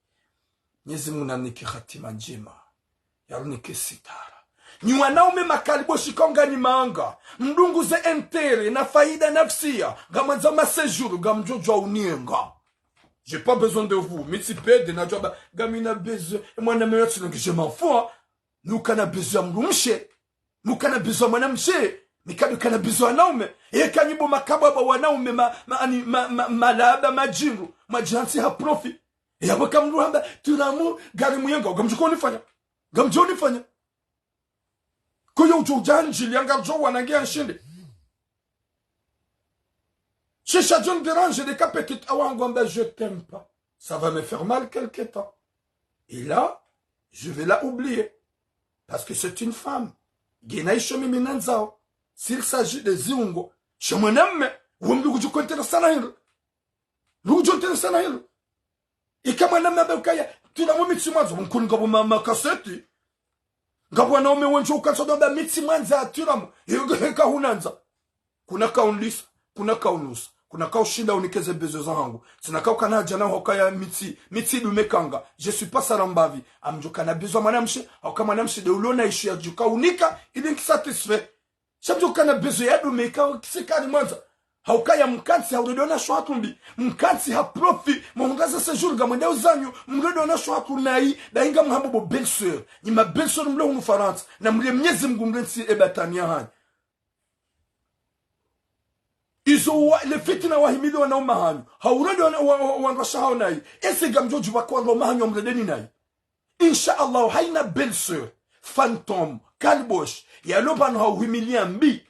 Mnyezi Mungu namnike hatima ndjema. Yarunike sitara. Nyi wanaume makaliboshi kao ngani manga. Mdunguze intérêt na faida nafsia. Ngamwandzo ma séjour, ngamdjo djuwa unienga. J'ai pas besoin de vous. Mi tsi pede na djuwa ba, ngamina besoin. E mwanamme yatsi nange, je m'en fous, hein. Nuka na besoin ya mdrumshe. Nuka na besoin ya mwanamshe. Mi kadu kana besoin ya wanaume. Eka nyi bo makababa wanaume ma, ma, ani, ma, ma, malaba madjindru. Madjantsi ha profit. Yapvo ka mdru hamba, turamu, gari muyenga, ngamdjo unifanya. Ngamdjo unifanya. Koyo udjo udja ndjili, yanga djo wanange ya nshinde. Shisha djo ndéranger de ka petite awa hangu amba, je t'aime pas. Ça va me faire mal quelque temps. Et là, je vais la oublier. Parce que c'est une femme. Ngena isho mimi nandzao. S'il s'agit de ziungo. She mwanamme, uwo mdru kudjo intéressé na hindru. Mdru kudjo intéressé na hindru. Ika mwanamme amba ukaya, turamu mi tsi mwandzo, mkuni ngapvo ma, makaseti. Ngapvo wanaume wendji ukantsi wadjo amba mi tsi mwandzo aturamu. Eka hunandza. Kuna kaunlisa, kuna kaunusa, kuna kaushinda unike ze besoin zahangu. Tsina kaukana hadja na hukaya mi tsi, mi tsi dume kanga. Je suis pas sarambavi. Ngamdjo kana besoin ya mwanamshe, hauka mwanamshe nde ulo na isho yadjo kaunika, ili nki satisfait. Sha mdjo kana besoin ya dume ika tsi kani mwandza. Haukaya mkantsi hauredona shwatu mbi. Mkantsi ha profit, mahundraza séjour ngamwendao zanyu, mredona shwatu nayi, dainga mhambo bo belle-sœur. Nyi ma belle-sœur mlo hunu Farantsa, na mle Mnyezi Mungu mle ntsi e batwini yahanyu. Izo wa, le fitna wahimili wanaume wahanyu. Hauredona wa, wa, wa, wandrwasha hao nayi. Ese ngamdjo djuwa kwa wanaume wahanyu wamredeni nayi. Insha Allah, haina belle-sœur, fantôme, kaliboshi, yalo pvanu hauhimilia mbi.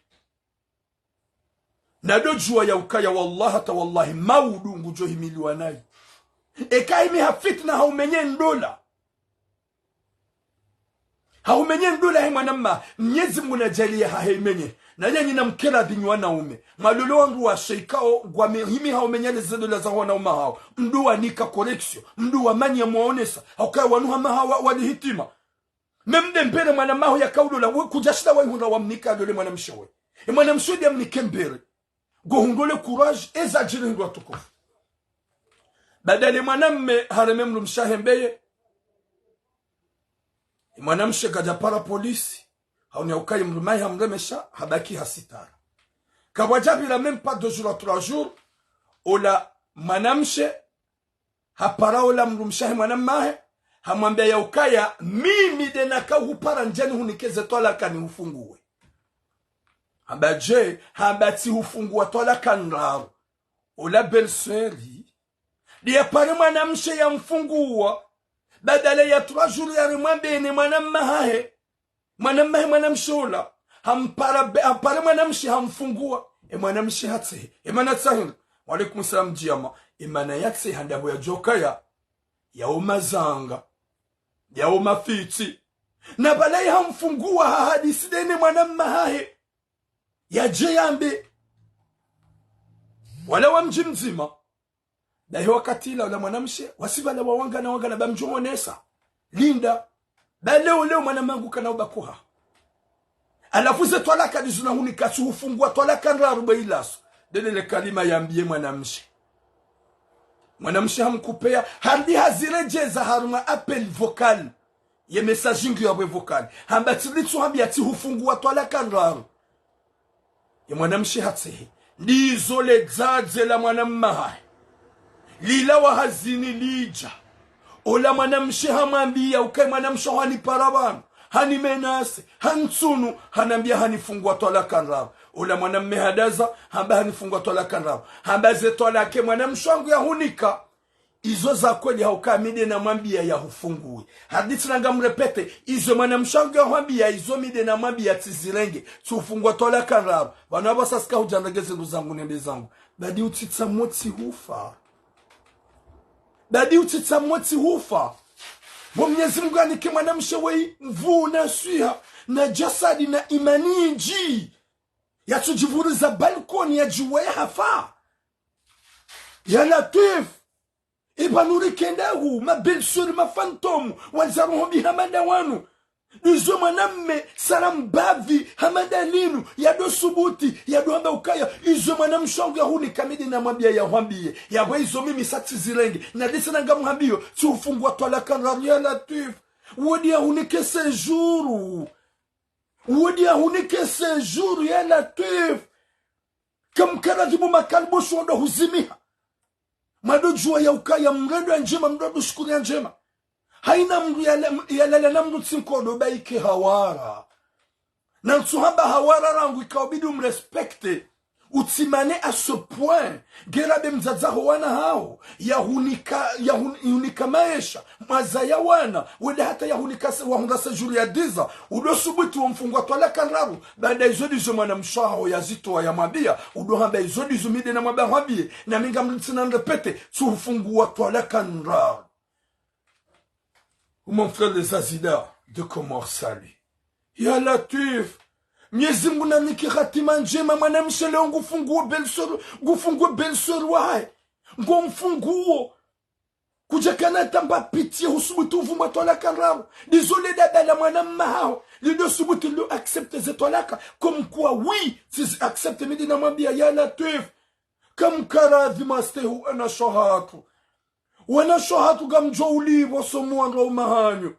Nado djuwa ya ukaya wallahi hata wallahi, maudu ngudjo himiliwa nayi. Eka himi ha fitna haumenye ndola. Haumenye ndola he mwanamme, Mnyezi Mungu nadjaaliye hahe imenye. Na nyanyi namkera dhinyi wanaume. Mwalole wandru washe ikao, ngwame, himi haumenye le ze ndola za wanaume hao. Mdru wanika correction. Mdru wamanya mwaonesa. Haukaya wanu hama hawa wali hitima. Même nde mbere mwanamme haho yakaulola, we kudjashinda waihundra wamnika alole mwanamshe we. E mwanamshe nde yamnike mbere. Ngohundro le courage, eza djiri hindru watukufu. Badala e mwanamme hareme mdrumshe wahe mbeye. E mwanamshe kadja para polisi. Hauni ya ukaya mdrume wahe hamremesha, habaki ha sitara. Kapvwadja pvira même pas deux jours à trois jours, ola mwanamshe hapara ola mdrumshe wahe mwanamme wahe, hamwambia ya ukaya, mimi nde nakauhupara ndjeni hunike ze twalaka nihufunguwe. Hamba dje, hamba tsihufunguwa twalaka ndraru. Ola belle-sœur, nde yapare mwanamshe yamfunguwa, badala ya trois jours yarimwambie ne mwanamme wahahe. Mwanamme wahe mwanamshe ola, hampara be-, hampare mwanamshe hamfunguwa. E mwanamshe hatsehe. E mana tsahe hindri? Wa alaikum salam djiyama. E mana yatseha ndapvo yadjokaya, yao mazanga, yao mafitsi. Na pvala ye hamfunguwa hahadisi nde ne mwanamme wahahe. Yadje yambe. Wala wa mdji mdzima. Dahe wakati ula ola mwanamshe, wasi pvala wawangana wangana ba mdjo honesa. Linda. Ba leo leo mwanamme wangu kana ubakuha. Halafu ze twalaka ndizo nahunika, tsihufungua twalaka ndraru bwe ilaso. Ndele le kalima yambiye mwanamshe. Mwanamshe hamkupeya, harudi haziredjeza harumwa appel vocal. Ye message ngiyo yapvo vocal. Hamba tsi litsu hambiya tsihufungua twalaka ndraru. Ye mwanamshe hatsehe. Ndizo le dzadze la mwanamme hahe. Lilawa hazini lidja. Ola mwanamshe hamwambiya ukaya mwanamshe hanipara pvanu, hanimenase, hanitsunu, hanambiya hanifungua twalaka ndraru. Ola mwanamme hadaza, hamba hanifungua twalaka ndraru. Hamba ze twalaka ye mwanamshe wangu yahunika, izo za kweli hauka mi nde namwambiya yahufungue. Hadisi nanga mrépéter, izo mwanamshe wangu yahwambiya, izo mi nde namwambiya tsizirenge, tsihufungua twalaka ndraru. Pvanu apvasa tsika hudja ndrenge zindru zangu nende zangu. Badi utsitsa motsi hufa. Badi utsitsa motsi hufa. Bo Mnyezi Mungu yanike mwanamshe weyi nvuu na swiha na jasadi na imani ndji. Yatsudjivuriza balkoni yadjiwe hafa. Ya Latwif. Eba nuri kendahu, ma belle-sœur, ma fantôme, wandza roho mbi hama nda wanu. Izo mwanamme, sara mbapvi, hama nda linu, yado subuti, yado hamba ukaya, izo mwanamshe wangu yahunika mi nde namwambiya yahwambiye. Yapvo izo mimi sa tsizirenge, na disi nanga mhambiyo, tsihufungua twalaka ndraru ya Latwif. Wodi yahunike séjour. Wodi yahunike séjour ya Latwif. Kamkaradhi bo makaliboshi wando huzimiha. Mwado djuwa ya ukaya mrendo ya ndjema, mrendo shukuri ya ndjema. Haina mndru yala-, yalala na mndru tsi nkodo ba ike hawara. Na ntsuhamba hawara rangu ikao bidi umrespecter. Utsimane à ce point. Ngera be mdzadze ho wana haho. Yahunika, yahun-, yahunika maesha. Mwazaya wana. Wende hata yahunika se-, wahundra séjour ya dix ans. Udo subuti wamfungua twalaka ndraru. Baada izo ndizo mwanamshe haho yazitowa yamwambiya, udo hamba izo ndizo mi nde namwambiya hwambiye, na mi ngamlitsina nrépéter, tsihufungua twalaka ndraru. Ou mon frère les Azida de Comores, salut. Ya Latwif, Mnyezi Mungu nanike hatima ndjema, mwanamshe leo ngufunguo belle-sœur, ngufunguo belle-sœur wahe. Ngomfunguo. Kudjakana tamba pitié husubutu uvumbua twalaka ndraru. Désolé dada la mwanamme haho. Lido subuti lo accepter ze twalaka. Comme quoi, oui, si accepter mi nde namwambiya ya Latwif. Kamkaradhi mastehu wanashe hatru. Wanashe hatru ngamdjo ulipvwa somo wandru wa umahanyu.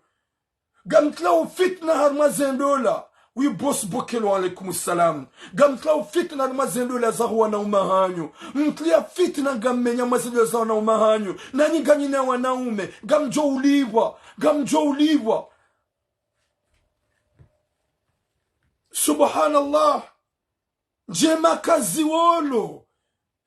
Ngamtrilao fitna harumwa ze ndola. Oui, boss Bokelo, wa alaikum salam. Ngamtrilao fitna harumwa ze ndola zaho wana umahanyu. Mtria fitna ngammenya mwa ze ndola zaho wana umahanyu. Nanyi nganyina wanaume. Ngamdjo ulipvwa. Ngamdjo ulipvwa. Subhanallah. Ndjema kaziwolo.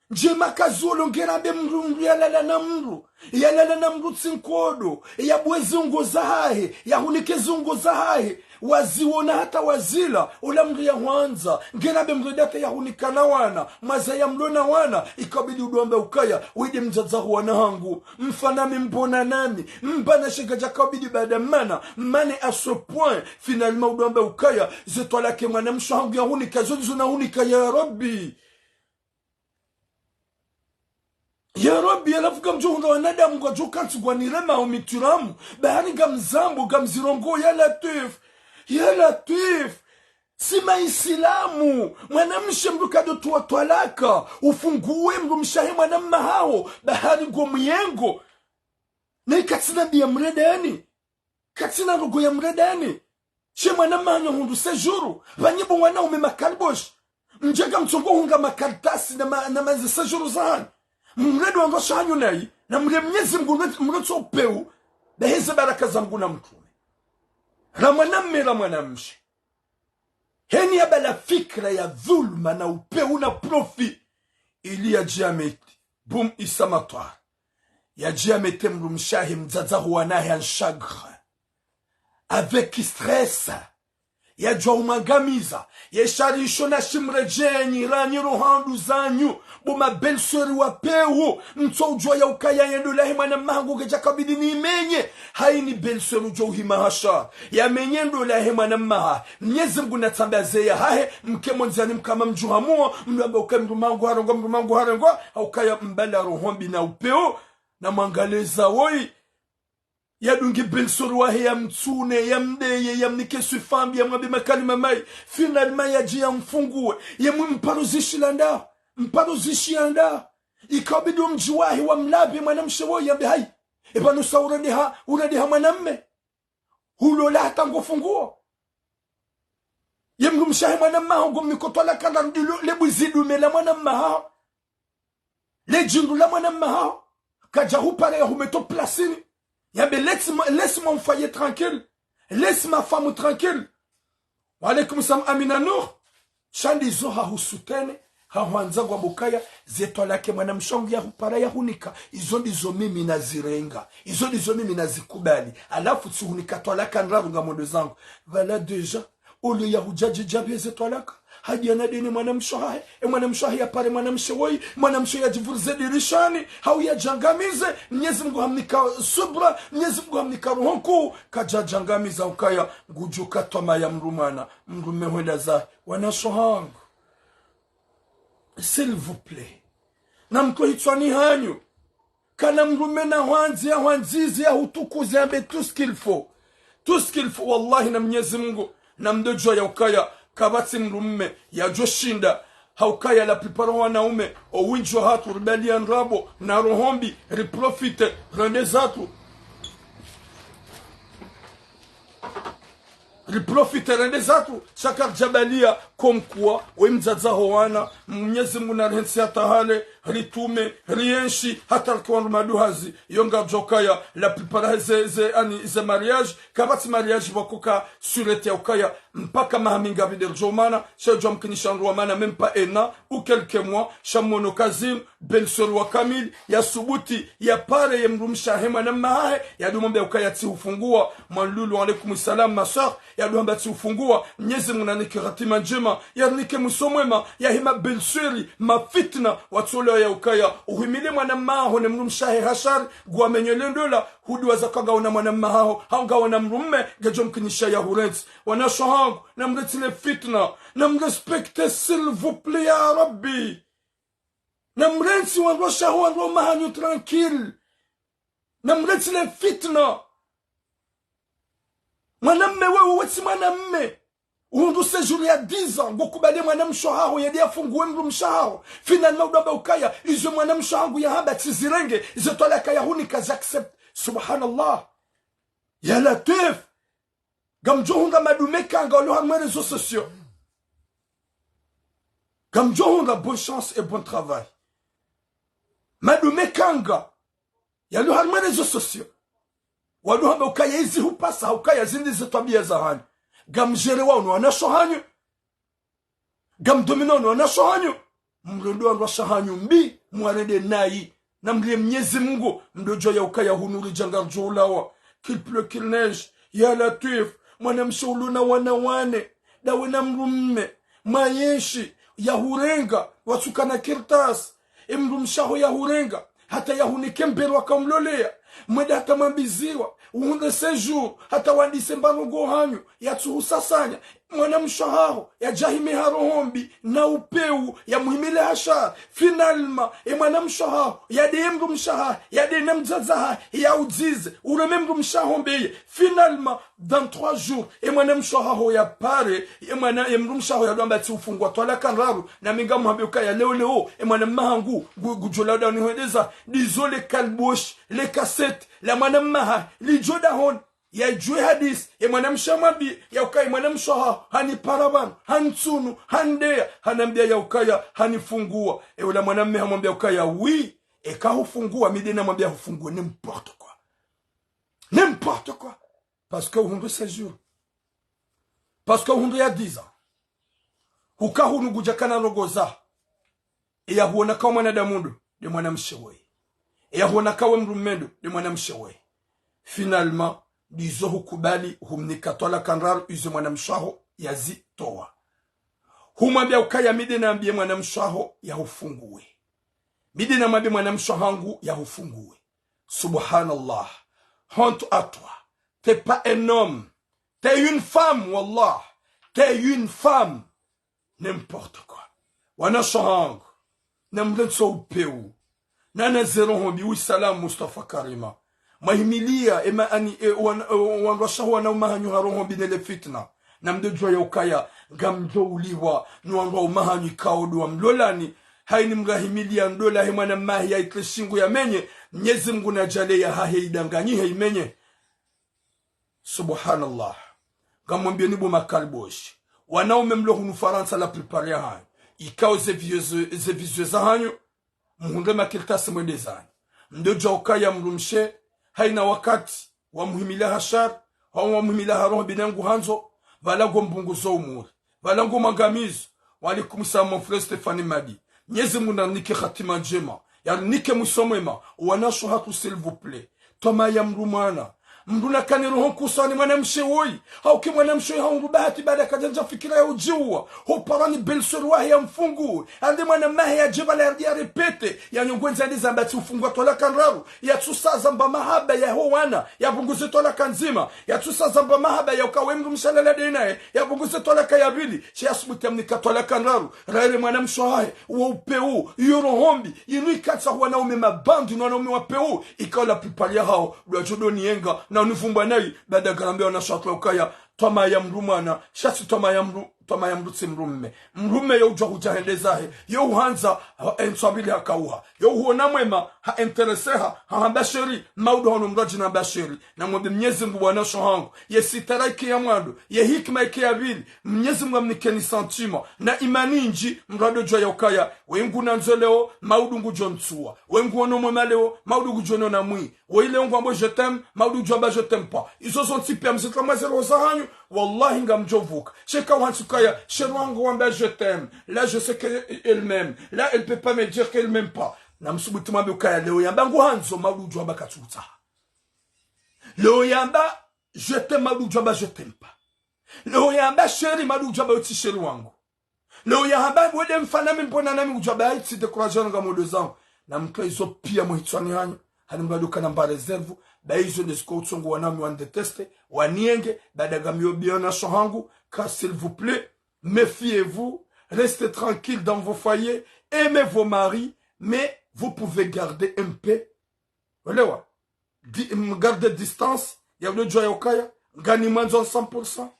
Ndjema kaziwolo ngera be mndru, mndru yalala na mndru. Yalala na mndru tsi nkodo. Yabue ziungo zahahe. Yahunike ziungo zahahe. Waziwona hata wazila. Ola mndru yahwandza. Ngera be mndru data yahunika na wana. Mwazaya mlo na wana. Ikabidi udo wambe ukaya. Wende mdzadze ho wana hangu. Mfa nami mbona nami. Mbana she ngadjakabidi baada mana. Mane à ce point. Finalement udo wambe ukaya. Ze twalaka ye mwanamshe hangu yahunika. Zo ndizo nahunika ya Rabbi. Ya Rabbi, halafu ngamdjo hundra wanadamu ngwadjo kantsi ngwanirema umitiramu. Bahari ngamzambo, ngamzirongo, ya Latwif. Ya Latwif. Si maisilamu. Mwanamshe mndru kado towa twalaka. Ufunguwe mndru mshe hahe mwanamme haho. Bahari ngo myengo. Na ikatsina mbi ya mredeni. Katsina ndrongo ya mredeni. She mwanamme hanyu hundru séjour. Pvanyi bo wanaume makaliboshi. Mdjeka mtsongo hunga makaratasi na ma-, na maze séjour zahanyu. Mredi wandru washe hanyu nayi. Na mredi Mnyezi Mungu mredi, mredi so peu. Daheze baraka za Mungu na mtrume. Ra mwanamme ra mwanamshe. Heni yabala fikira ya dhulma na upeu na profit. Ili yadje yamete. Boum Issa Matwar. Yadje yamete mdrumshe wahe mdzadze ho wana wahe en chagrin. Avec stress. Yadjwa umwangamiza. Ye sharisho na shimredjenyi, ranyi rohandru zanyu. Bo ma belle-sœur wa peu. Mtso udjwa ya ukaya ye ndola yahe mwanamme hangu kedja kabidi nimenye. Hayini belle-sœur udjo uhima hasha. Yamenye ndola yahe mwanamme hahe. Mnyezi Mungu natsambe azeya hahe. Mke mondzani mkama mdjuha muo. Mdru amba uke mdrume hangu harengwa, mdrume hangu harengwa. Ha ukaya mbala roho mbi na upeu. Na mwangaleza woyi. Yadungi belle-sœur wahe, yamtsune, yamdeye, yamnike swifa mbi, yamwambe makalima mayi. Finalement yadje yamfunguwe. Ye mwi mparo zishila nda. Mparo zishia nda. Ikabidi omdji wahe wamlabe mwanamshe woyi yambe hayi. Eba nusa urendeha, urendeha mwanamme. Hulola hata ngofunguo. Ye mdrumshe wahe mwanamme haho ngomniko twalaka ndraru ndilo le bwizi dume la mwanamme haho. Le djindru la mwanamme haho. Kadja hupara yahumeto plasini. Yambe laisse-moi, laisse mon foyer tranquille. Laisse ma femme tranquille. Wa alaykum salam Amina Nour. Sha ndizo hahusutene, hahwandza ngwambe ukaya, ze twalaka mwanamshe wangu yahupara yahunika, izo ndizo mimi nazirenga, izo ndizo mimi nazikubali. Halafu tsihunika twalaka ndraru ngamwendo zangu. Pvala déjà, ole yahudjadji djapve ze twalaka. Hadja nadene mwanamshe wahe, e mwanamshe wahe yapare mwanamshe woyi, mwanamshe yadjivurize dirishani, hau yadjangamize, Mnyezi Mungu hamnika subra, Mnyezi Mungu hamnika roho nkuu, kadjadjangamiza ukaya, ngudjo katwama ya mdru mwana, mdrumme hwenda zahe, wanashe wahangu. S'il vous plaît. Namtwe hitswani hanyu. Kana mdrumme nahwandzi, yahwandzize, yahutukuze, yambe tout ce qu'il faut. Tout ce qu'il faut, wallahi na Mnyezi Mungu, namdodjuwa ya ukaya, kapvatsi mdrumme, yadjoshinda, ha ukaya la plupart wanaume, owindji wahatru, ribaliya ndrabo, na roho mbi, riprofite, rende zatru. Riprofite rende zatru, sha karidjabaliya, comme quoi, we mdzadze waho wana, Mnyezi Mungu narihentsi hata hale, ritume, rienshi, hata rike wandru maduhazi, yo ngadjo ukaya, la plupart ze, ze, ani, ze mariage, kapvatsi mariage pvwakoka sûreté ya ukaya, mpaka maha mingapvi ndo ridjo mana, sha djwa mkinisha ndru wa mana, même pas un an, ou quelques mois, sha mwono kazim, belle-sœur wa kamili, yasubuti, yapare ye mdrumshe wahe mwanamme hahe, yadumwambia ukaya tsihufungua, mwanlulu, wa alaykum salam, ma sœur, yadumwambia tsihufungua, Mnyezi Mungu nanike hatima ndjema, yarinike mwiso mwema, yahe ma belle-sœur, mafitna, watsolewa ya ukaya, uhimile mwanamme haho ne mdrumshe wahe ha shari, ngwamenyo le ndola, hudiwaza ka ngawona mwanamme haho, hau ngawona mdrumme, ngedjo mkinisha yahurentsi. Wanashe wahangu, namrentsi le fitna, namrespecte, s'il vous plaît, ya Rabbi. Namrentsi wandru washe waho, wandru wa mahanyu tranquille. Namrentsi le fitna. Mwanamme wewe, we tsi mwanamme. Uhundru séjour ya dix ans, ngokubali mwanamshe wahaho, yende yafunguwe mdrumshe wahaho. Finalement, udjwamba ukaya, izo mwanamshe wahangu yahamba tsizirenge, izo twalaka yahunika j'accepte. Subhanallah. Ya Latwif. Ngamdjohundra madume kanga walo harumwa réseaux sociaux. Ngamdjohundra bonne chance et bon travail. Madume kanga yalo harumwa réseaux sociaux. Walo hamba ukaya izi hupasa, ha ukaya zindri ze twabiya zahanyu. Ngamdjerewa no wanashe wahanyu. Ngamdomino no wanashe wahanyu. Mrende wandru washe wahanyu mbi, mwarende nayi. Namliye Mnyezi Mungu, mdodjuwa ya ukaya hunu ridja ngaridjo ulawa. Qu'il pleut, qu'il neige, ya Latwif, mwanamshe ulo na wana wane, ndawe na mdrumme, mwayenshi, yahurenga, watsukana kartasi, e mdrumshe waho yahurenga, hata yahunike mbere wakamloleya, mwende hata mwambiziwa, uhundre séjour, hata wandise mbarongo hanyu, yatsuhusasanya, mwanamshe wahaho, yadjahime ha roho mbi, na upvewu, yamuhimile ha shari. Finalement, e mwanamshe wahaho, yadeye mdrumshe wahahe, yadeye na mdzadze wahahe, yaudzize, ureme mdrumshe waho mbeye. Finalement, dans trois jours, e mwanamshe wahaho yapare, e mwana, e mdrumshe waho yadjwamba tsihufungua twalaka ndraru, nami ngamhambe ukaya leo leo, e mwanamme wahangu, ngu, ngudjo lawa nihwendeza, ndizo le kalboshi, le kaseti, la mwanamme wahahe, lidjo dahoni. Yadjuwe hadisi, e mwanamshe hamwambiya, ya ukaya e mwanamshe wahaho, hanipara pvanu, hanitsunu, handeya, hanambiya ya ukaya, hanifungua. E ula mwanamme hamwambiya ukaya, oui, eka hufungua, mi nde namwambiya hufungue, n'importe quoi. N'importe quoi. Parce que uhundru séjour. Parce que uhundru ya dix ans. Huka hunu ngudjakana rogoza. Eya huona ka we mwanadamu ndo, nde mwanamshe woyi. Eya huona ka we mdrumme ndo, nde mwanamshe woyi. Finalement, ndizo hukubali, humnika twalaka ndraru, izo mwanamshe waho yazitowa. Humwambiya ukaya mi nde nambiye mwanamshe waho yahufunguwe. Mi nde namwambiye mwanamshe wahangu yahufunguwe. Subhanallah. Honte à toi. T'es pas un homme. T'es une femme, wallah. T'es une femme. N'importe quoi. Wanashe wahangu. Namrentsi upvewu. Nana ze roho mbi, wi salam Mustafa Karima. Mwahimilia, ema ani, e, wan-, e, wandru washe wana umahanyu ha roho mbi ne le fitna. Na mdodjuwa ya ukaya, ngamdjo uliwa, ni wandru wa umahanyu ikao ndo wamlolani, haini mrahimilia ndola he mwana mahe ya itre shingo ya menye, Mnyezi Mngu na djale ya hahe idanganyihe imenye. Subhanallah. Ngamwambieni bo makaliboshi. Wanaume mlo hunu Farantsa la plupart ya hanyu. Ikao ze vizio, ze vizio za hanyu, muhundre makartasi mwende zanyu. Mdodjuwa ukaya mdrumshe, haina wakati, wamuhimila ha shari, hau wamuhimila ha roho mbi ne nguhandzo, pvala ngo mbunguzo umuri, pvala ngo mwangamizo. Wa alaikum salam, mon frère Stéphane Madi. Mnyezi Mngu narinike hatima ndjema, yarinike mwiso mwema, wanashe hatru, s'il vous plaît. Twamaa ya mdru mwana. Mdru nakane roho nkusa ni mwanamshe woyi. Hauka mwanamshe woyi haundru bahati baada kadjandja fikira ya udjiuwa. Hopara ni belle-sœur wahe ya mfungu. Ande mwana mahe yadje pvala yarudi ya répéter. Yanyo ngwendza ande zamba tsi ufungwa twalaka ndraru. Yatsusa zamba mahaba ya ho wana. Yapvunguze twalaka ndzima. Yatsusa zamba mahaba ya uka we mdrumshe alala nde naye. Yapvunguze twalaka ya pvili. She yasubuti yamnika twalaka ndraru. Raire mwanamshe wahe. Wo upeu. Iyo roho mbi. Inu ikatsa wanaume mabandi, no wanaume wapeu. Ikao la plupart ya hao. Ndo wadjo ndo niyenga. Na univumbwa nayi. Baada ngarambe wanashe hatru ukaya. Twamaa ya mdru mwana. Sha tsi twamaa ya mdru, twamaa ya mdru tsi mdrume. Mdrume yo udjuwa hudja hende zahe. Yo uhandza, ha, entswa pvili hakauha. Yo uhuona mwema, ha intéresser ha, ha hamba chéri, maudu hano mdru adjina hamba chéri. Namwombe Mnyezi Mngu wanashe hangu. Ye sitara ike ya mwando, ye hikima ike ya pvili. Mnyezi Mngu amnikeni sentiment. Na imani ndji, mdru adodjuwa ya ukaya. We ngunandzo leo, maudu ngudjo ntsuwa. We nguono mwema leo, maudu ngudjo niona mwi. Woyi leo ngwambo je t'aime, maudu udjo amba je t'aime pas. Izo zontsi piya mzitramwa ze roho za hanyu, wallahi ngamdjo vuka. She ka wantsi ukaya, chéri wangu wamba je t'aime. Là, je sais que elle m'aime. Là, elle peut pas me dire qu'elle m'aime pas. Na msubuti mwambe ukaya leo yamba nguhandzo, maudu udjo amba katsutsaha. Leo yamba je t'aime, maudu udjo amba je t'aime pas. Leo yamba chéri, maudu udjo amba yo tsi chéri wangu. Leo yahamba, we nde mfana mi mbona nami udjo amba, ayi tsi décourager nga modo zangu. Na mtwa izo piya mwe hitswani hanyu. Hani mdru ado kana mba réserve. Ba izo nde ziko utsongo wanami wani détester. Waniyenge. Baada ngamiyo biyo wanashe hangu. Car s'il vous plaît, méfiez-vous. Restez tranquille dans vos foyers. Aimez vos maris. Mais vous pouvez garder un peu. Welewa? Di-, m-, garde distance, ya udodjuwa ya ukaya, nganimwandzo cent pour cent.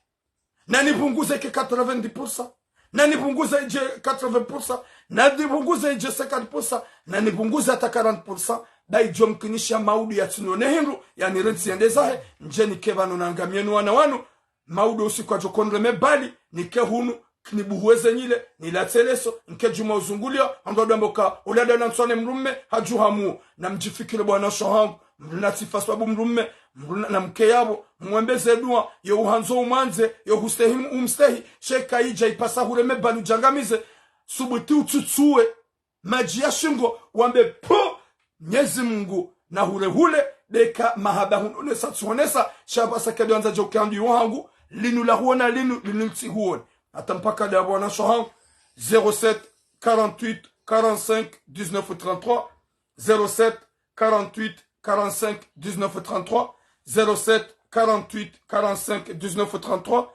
Na nipvunguze ke quatre-vingt-dix pour cent. Na nipvunguze idje quatre-vingts pour cent. Na nipvunguze idje cinquante pour cent. Na nipvunguze hata quarante pour cent. Ba idjo mkinisha maudu yatsinione hindru, yanirentsi yende zahe, ndje nike pvanu na ngamiyo ni wana wanu, maudu usiku adjo kondre mebali, nike hunu, kinibuhuwe ze nyile, nilatse leso, nke djuma uzunguliya, ando adwambo ka, ula dana ntswane mdrume, hadjuhamu, na mdjifikiri bo wanashe hangu, mdru na tsifa swabu mdrume, mdru na, na mke yapvo, mwembe ze duwa, yo uhandzo umwandze, yo hustehi umstehi, she ka idja ipasa hure mebali udjangamize, subuti utsutsuwe, madji ya shingo, wambe pu, Mnyezi Mngu, na hule hule, beka mahaba hunonesa tsuhonesa, sha pvasa kado andza djo ke andi yo hangu, linu la huona linu, linu tsi huona. Hata mpaka ndapvo wanashe hangu, zéro sept, quarante-huit, quarante-cinq, dix-neuf, trente-trois, zéro sept, quarante-huit, quarante-cinq, dix-neuf, trente-trois, zéro sept, quarante-huit, quarante-cinq, dix-neuf, trente-trois,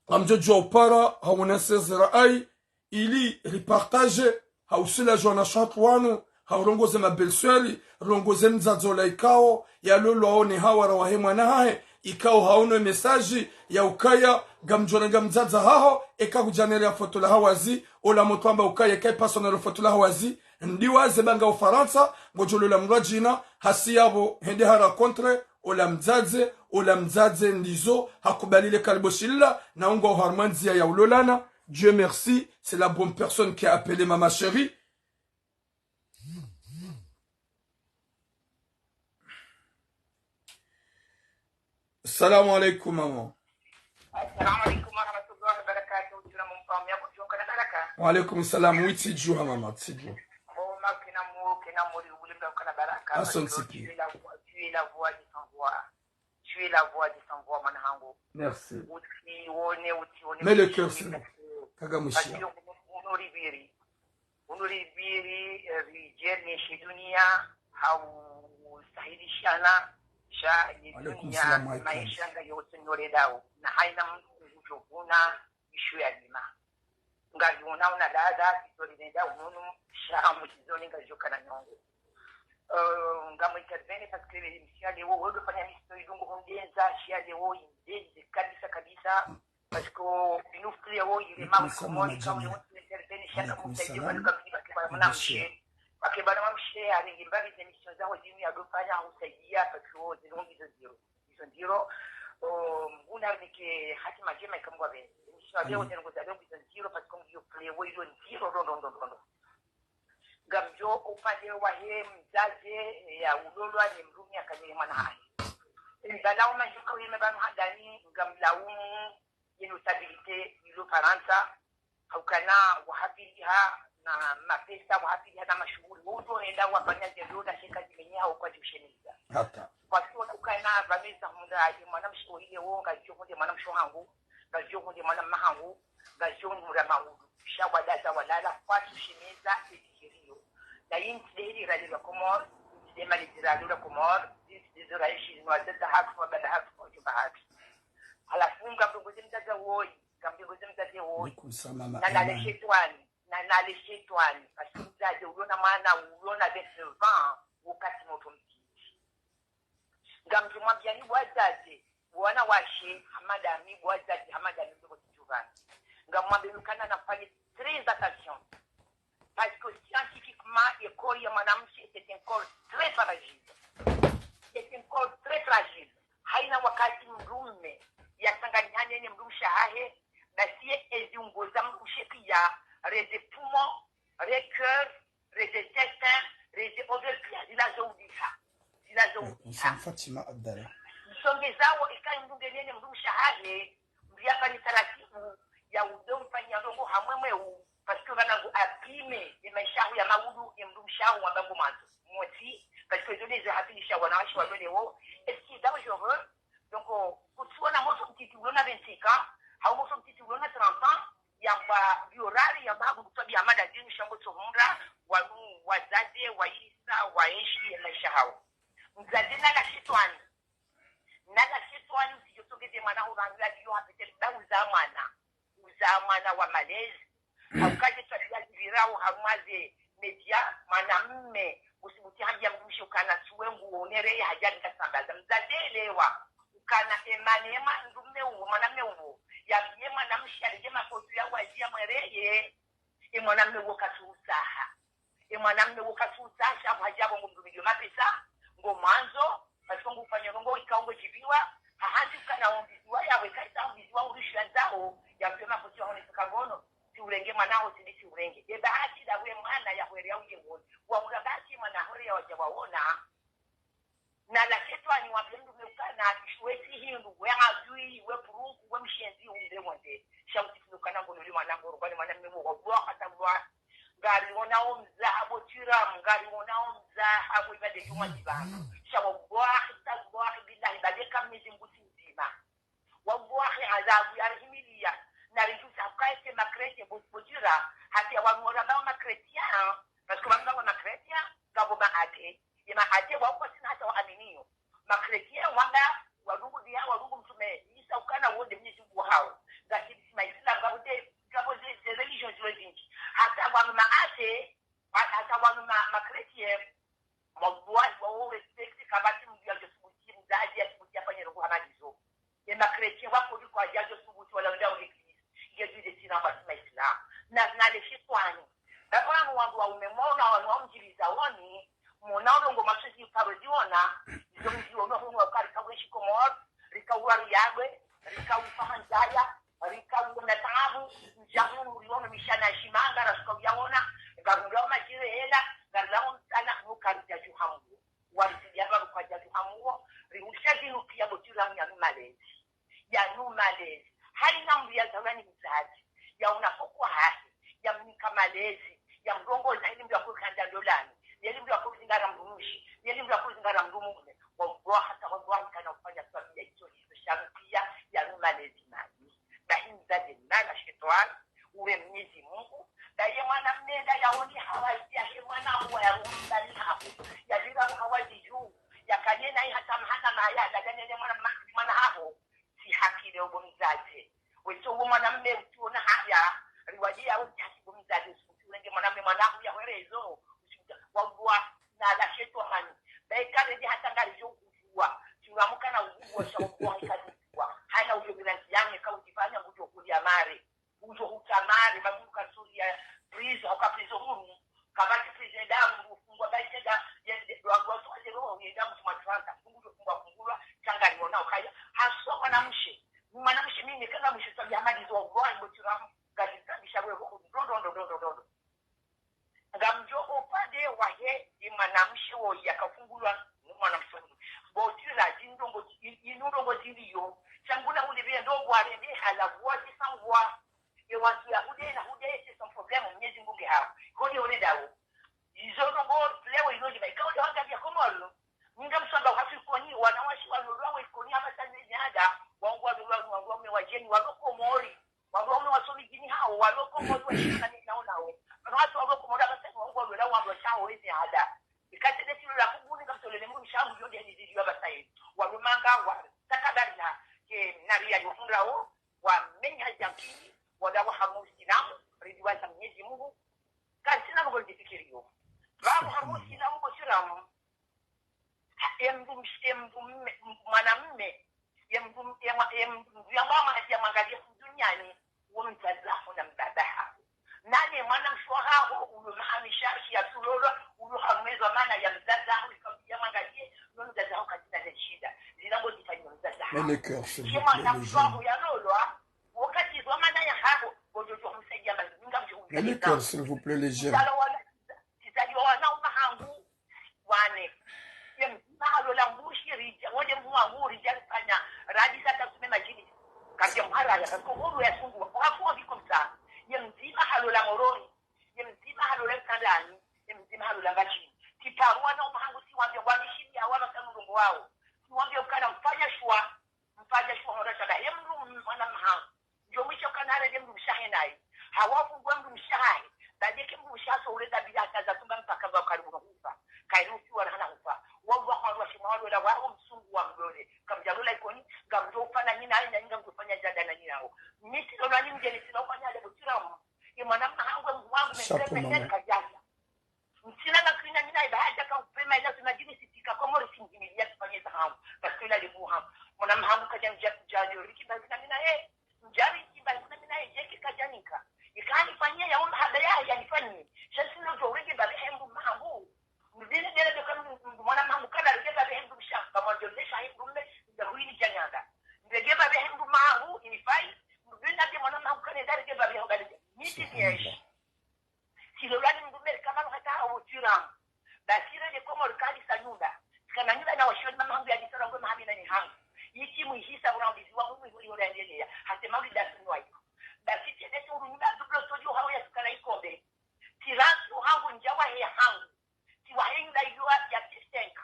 ngamdjo djuwa upara, ha unasezera ayi, ili ripartage, ha usilaji wanashe hatru wanu, ha urongoze ma belle-sœur, rongoze mdzadze ola ikao, yalolwa one hawara wahe mwana hahe, ikao haono message, ya ukaya, ngamdjo renga mdzadze haho, eka kudjanere ya foto la hawazi, ola motwamba ukaya, eka ipaswa nero foto la hawazi, ndiwaze ba nga Ufarantsa, ngodjo lola mdru adjina, hasi yapvo, hende ha rencontre, ola mdzadze, ola mdzadze ndizo, hakubali le kaliboshi lila, na ungwa oharumwa ndziya ya ulolana. Dieu merci, c'est la bonne personne qui a appelé maman chérie. Salam alaikum, maman. Assalamu alaikum warahmatullahi wabarakatuh. Djuna mumpa mya kudjuka na baraka. Wa alaikum salam. Oui, tsidjuha, maman, tsidjuha. Bo, ma kina mu, kina mu, uli mda ukana baraka. Asante pia. Tu es la voix, tu es la voix des sans voix. Tu es la voix des sans voix, mwana hangu. Merci. Utsione, utsione. Mais le cœur, c'est bon. Kaga mwishiya. Parce que unoribiri. Unoribiri, eh, ridjeri ne shi duniya, ha usahilishana, sha ye duniya, maesha ngayo tsi nyoledao. Na haina mdru ngudjo vuna isho yalima. Ngari una una dada, tsi tsori nenda unu, sha mutizoni ngajo kana nyongo. Euh, ngamwe intervenir parce que l'émission ya leo, wewe fanya émission idungu hundeza, shia leo, indeze kabisa kabisa. Parce que inu fule wo ile ma Komori, kama wote intervenir, shaka msaidie, parce que kwa mwanamshe. Parce que bana mwanamshe, alingi mbali za émission za wazini ya dofanya, husaidia, parce que wo zinu ngizo ndziro. Izo ndziro, o, mguna nike hatima njema ikambwa be. Emission ya leo, zinu ngizo ndziro, parce que ngiyo fule wo ilo ndziro, ndo, ndo, ndo, ndo, ndo. Ngamdjo upande wahe mdzadze ya ulolwa ni mdrume akanyele mwana hahe. Mdzadze uma njuka uyeme banu hadani ngamlaumu ye notabilité ilo Farantsa. Haukana wahafiliha na mapesa, wahafiliha na mashuhuli. Wo uto henda wafanya zendo na sheka zimenyeha ukwa djushemiza. Hata. Kwa siwa ukana vameza humda ye mwanamshe wo ile wo, ngazidjo hunde mwanamshe hangu, ngazidjo hunde mwana mma hangu, ngazidjo hunde mwana mma hangu. Sha wadaza walala, kwatsu shemeza, edihiriyo. Na yini tidehiri ralelwa Komori, tidema le diralelwa Komori, tidezora ishi, nwa zeta hatu, nwa bada hatu, nwa jumba hatu. Halafu ngamdunguze mdzadze woyi, ngamdunguze mdzadze woyi. Alaikum salam, mama. Na nale shetwani, na nale shetwani. Parce que mdzadze uliona mwana, uliona vingt-neuf ans, wakati moto mtiti. Ngamdjo mwambiani wadzadze, wanawashe, hamadami, wadzadze, hamadami, ndoko tijuvani. Ngamwambiani ukana nafanye très attention. Parce que scientifiquement, le corps ya mwanamshe, c'est un corps très fragile. C'est un corps très fragile. Haina wakati mdrume, yatsanganyane ne mdrumshe hahe, basi ye eziungo za mdrumshe pia, les poumons, le cœur, les intestins, les ovaires pia, zila zo udiha. Zila zo udiha. Fatima Abdallah. Msongezawo ika mdunge nene mdrumshe hahe, mbiya fani taratibu, ya udo mfanya ndrongo hamwemwe u, parce que vana ngu abîmé, ye maisha yaho ya maudu, ye mdrumshe haho wamba ngu mwandzo. Moti, parce que zo ndezo hafilisha wanawashe wa leo, est-ce que dangereux? Donc, euh, kutsiona motro mtiti uliona vingt-cinq ans, hau motro mtiti uliona trente ans, yamba biorari, yamba habu kutwabi hamada zinu shambo tsohundra, wanu wadzadze, waisa, waenshi, ye maisha hawo. Mdzadze nala shetwani. Nala shetwani, usidjo tsongeze mwana ho vangu ya diyo hapete, ba uza mwana. Uza mwana wa malezi. Haukaje twabiya zipvirao harumwa ze média, mwanamme, usibuti hambia mdrumshe ukana suwe ngu onereye hadja nikasambaza. Mdzadze elewa, ukana emane ema mdrume uwo, mwanamme uwo. Yambiye mwanamshe alije makotu ya wazi ya mwereye. E mwanamme uwo katsu usaha. E mwanamme uwo katsu usaha, sha hadja bo ngo mdrume yo mapesa, ngo mwandzo, parce que ngu ufanya ndrongo ikao ngo djibiwa, hahati ukana ombiziwa, yawe kaisa ombiziwa, urishiya ndzao, ya mpe makotu ya hone suka ngono. Si urenge mwana ho, si, si urenge. E bahati da we mwana ya hwere ya uje ngoni. Wa ura bahati mwana hore ya waja waona. Nala shetwani wa mdrume ukana, we si hindru, we adui, we puruku, we mshenzi, umbe wonde. Sha usifu ukana ngolole mwana ngoro, kwani mwanamme wo, wa, wa, hata wa. Ngari ona omza habo tiram, ngari ona omza habo ibade yuma dibana. Sha wa, wa, hata wa, billahi, bade kamizi mbusi ndzima. Wallahi, adhabu ya rihimiliya, na rijusa hukaya ke ma chrétiens bo-, bojira, hati ya wanu ora ba ma chrétiens, parce que wanu ba ma chrétiens, ngapvo ma athées. Ye ma athées, wao kwasina hata wa aminiyo. Ma chrétiens, wamba, walungu dia, walungu mtrume, Isa ukana wo nde Mwenyezi Mungu hawo. Ngasi ma Islam, ngapvo de, ngapvo de, de religions zindji. Hata wanu ma athées, ha-, hata wanu ma, ma chrétiens, wallahi, wao respecte kabati mdru ya josubuti, mdzadze ya subuti ya fanye ndrongo hama ndizo. Ye ma chrétiens wako liko ajajo subuti wala wenda o église. Nge zile tina ba sima Islam. Na, na le shetwani. Bako na wandru waume mona, wanu wa mdjiliza woni, mona ndrongo matso zi paro ziona, izo mziono hunu wakari kawe shikomor, rika uwa riyagwe, rika ufahandzaya, rika uwa na taabu, mdja hunu uriono mishana shimanga, rasuka uyaona, ngarunga wa majire hela, ngarunga wa mtana, nuka rija juhamu. Warizidia ba ruka jadu hamuo, rihulisha zinu pia botira yanu malezi. Yanu malezi. Haina mdru ya zaula ni mdzadze. Ya unafokwa hahe. Ya mnika malezi. Ya mrongoza ili mdru akwe kanda ndolani. Ili mdru akwe zingara mdrumushi. Ili mdru akwe zingara mdrumume. Wallahi, hata wallahi kana ufanya sababu ya hizo hizo shanu pia, yanu malezi mali. Bahi mdzadze nala shetwani, ure Mwenyezi Mungu, na ye mwana mnenda yaoni hawaidi yahe mwana huwa ya rumbani haho, ya zira hawaidi juu, ya kanyena i hata mahakama ya, na kanyene mwana ma-, mwana haho, si haki leo bo mdzadze. Weso uwo mwana mme utiona haya, riwadi ya uti haki bo mdzadze, usi-, usi urenge mwana mme mwana haho ya hwerezo, usi-, wa, wa, Nala shetwani. Be kale di hata ngari jo kujua. Turamuka na ujua sha ujua hika ujua. Hana ujua bila nziyane ka ujifanya ujua kulia mare. Ujua hutamare, mabuka suri ya prison, uka prison hunu. Kabaki prison damu, ufungwa baitega, yende, lwa, lwa, lwa, lwa, yenda mtu matwanta. Ujua fungwa fungulwa, changani wona ukaya. Haswa mwanamshe. Mwanamshe mimi, kana mshe tabi amali zo, ujua, ujua turamu. Ngazi tabi sha wewe, ujua, ujua, ujua, ujua. Ngamdjo upande wahe ye mwanamshe wo yakafungulwa no mwanamshe wo. Bo tira, zindrongo, i-, inu ndrongo ziliyo. Sha nguna ulivye ndo ngwarende hala vwa zisangwa. Ye wandru ya hude na hude, c'est son problème, Mwenyezi Mungu nge hawo. Koni ule dawo. Izo ndrongo, leo ino liba. Ika ule wangaliya Komoro. Ninga msamba wa Afrikoni, wanawashe walolwa wa Ikoni, hama sa nezi hada, wangu walolwa, wangu wame wajeni, walo Komori. Wandru waume wasomi dini hawo, walo Komori washina ni nao nawo. Wanu watu walo Komori abasani wangu walo la wandru washawo wezi hada. Ikatele silo la kubuni ngamtolele mdru mshamu yonde ni zili wa basaye. Walo manga wa takabari na ke nari ya yofundrawo, wa menya jankini, wala wa hamu sinamu, ridiwa za Mwenyezi Mungu. Kansina mgo ndifikiriyo. Babu hamu sinamu bo sinamu. Emdru msh-, emdru mme, mwanamme, emdru, emwa-, emdru ya mama ya mwangalia duniani, wo mdzadze haho na mbaba haho. Nane mwanamshe wahaho, ulo mahamisha, ya tulolo, ulo hamwezwa mana ya mdzadze haho, ikabidi ya mwangalie, no mdzadze haho katina ne shida. Zina ngo zifanywa mdzadze haho. Mais le cœur, s'il vous plaît, les jeunes. Mwanamshe waho ya lolwa, wakati zwa mana ya haho, bojojo humsaidia mazinga mjo. Mais le cœur, s'il vous plaît, les jeunes. Tizalo wana, tizali wana umahangu, wane. Ye mdzima halola mbushi ridja, wonde mwangu ridja rifanya, radisa tasume majini. Kapia mharaya, parce que hulu ya sungu, kwa hafu wa viko msa. Ye mdzima halola Moroni, ye mdzima halola Mkandani, ye mdzima halola Ngashini. Tiparu wana umahangu si wambia, wamishini ya wana kanu ndrongo wao. Si wambia ukana mfanya shwa, mfanya shwa hora shaba. Ye mdru mwana mahangu. Njo mwisho kanare de mdru mshe hahe naye. Hawafu ngwe mdru mshe hahe. Badeke mdru mshe hahe so ule dabila hata za tunga mpaka ngwa karibu na hufa. Kairi ufi wa rahana hufa. Wangwa kwa wandru wa shima walo la wao msungu wa mdole. Kamdja lola Ikoni, ngamdjo ufanya nyina, na nyinga mdjo fanya jada na nyina ho. Misi lona ni mdjeni sina ufanya ale butiramu. Ye mwana mahangu, mwangu, mese, mese, kajana. Ntsina makrina mina iba haja ka upema ila tuna dini sitika Komori simdjimiliya sifanye za hangu. Parce que ila libu hangu. Mwana mahangu kaja mdja kujajo. Riki ba zina mina ye. Mdjari ki ba zina mina ye. Jeke kaja nika. Ikani fanyia ya umma haba ya, ya nifanyie. Sha sina ujo rege ba hembu mahangu. Mbini dele de kanu mwana mahangu kala rege ba hembu msha. Kama njo lesha hembu mme. Nda huini janyanda. Rege ba hembu mahangu. Inifai. Mbini ade mwana mahangu kane nda rege ba hembu. Niti viesh. Silolwa ni mdru meri kama no hata hawo tiramu. Basi re de Komori kalisa nyumba. Sikana nyumba na washioni mama hangu ya disara ngwe mahamina ni hangu. Iti mwihisa urambizi wa mungu iho iho raendelea. Hata mauli da sunwa iho. Basi tene tu uru nyumba dublo studio hawo ya sukara ikombe. Tiransu hangu njawa he hangu. Tiwa he nyumba iho ya tisenka.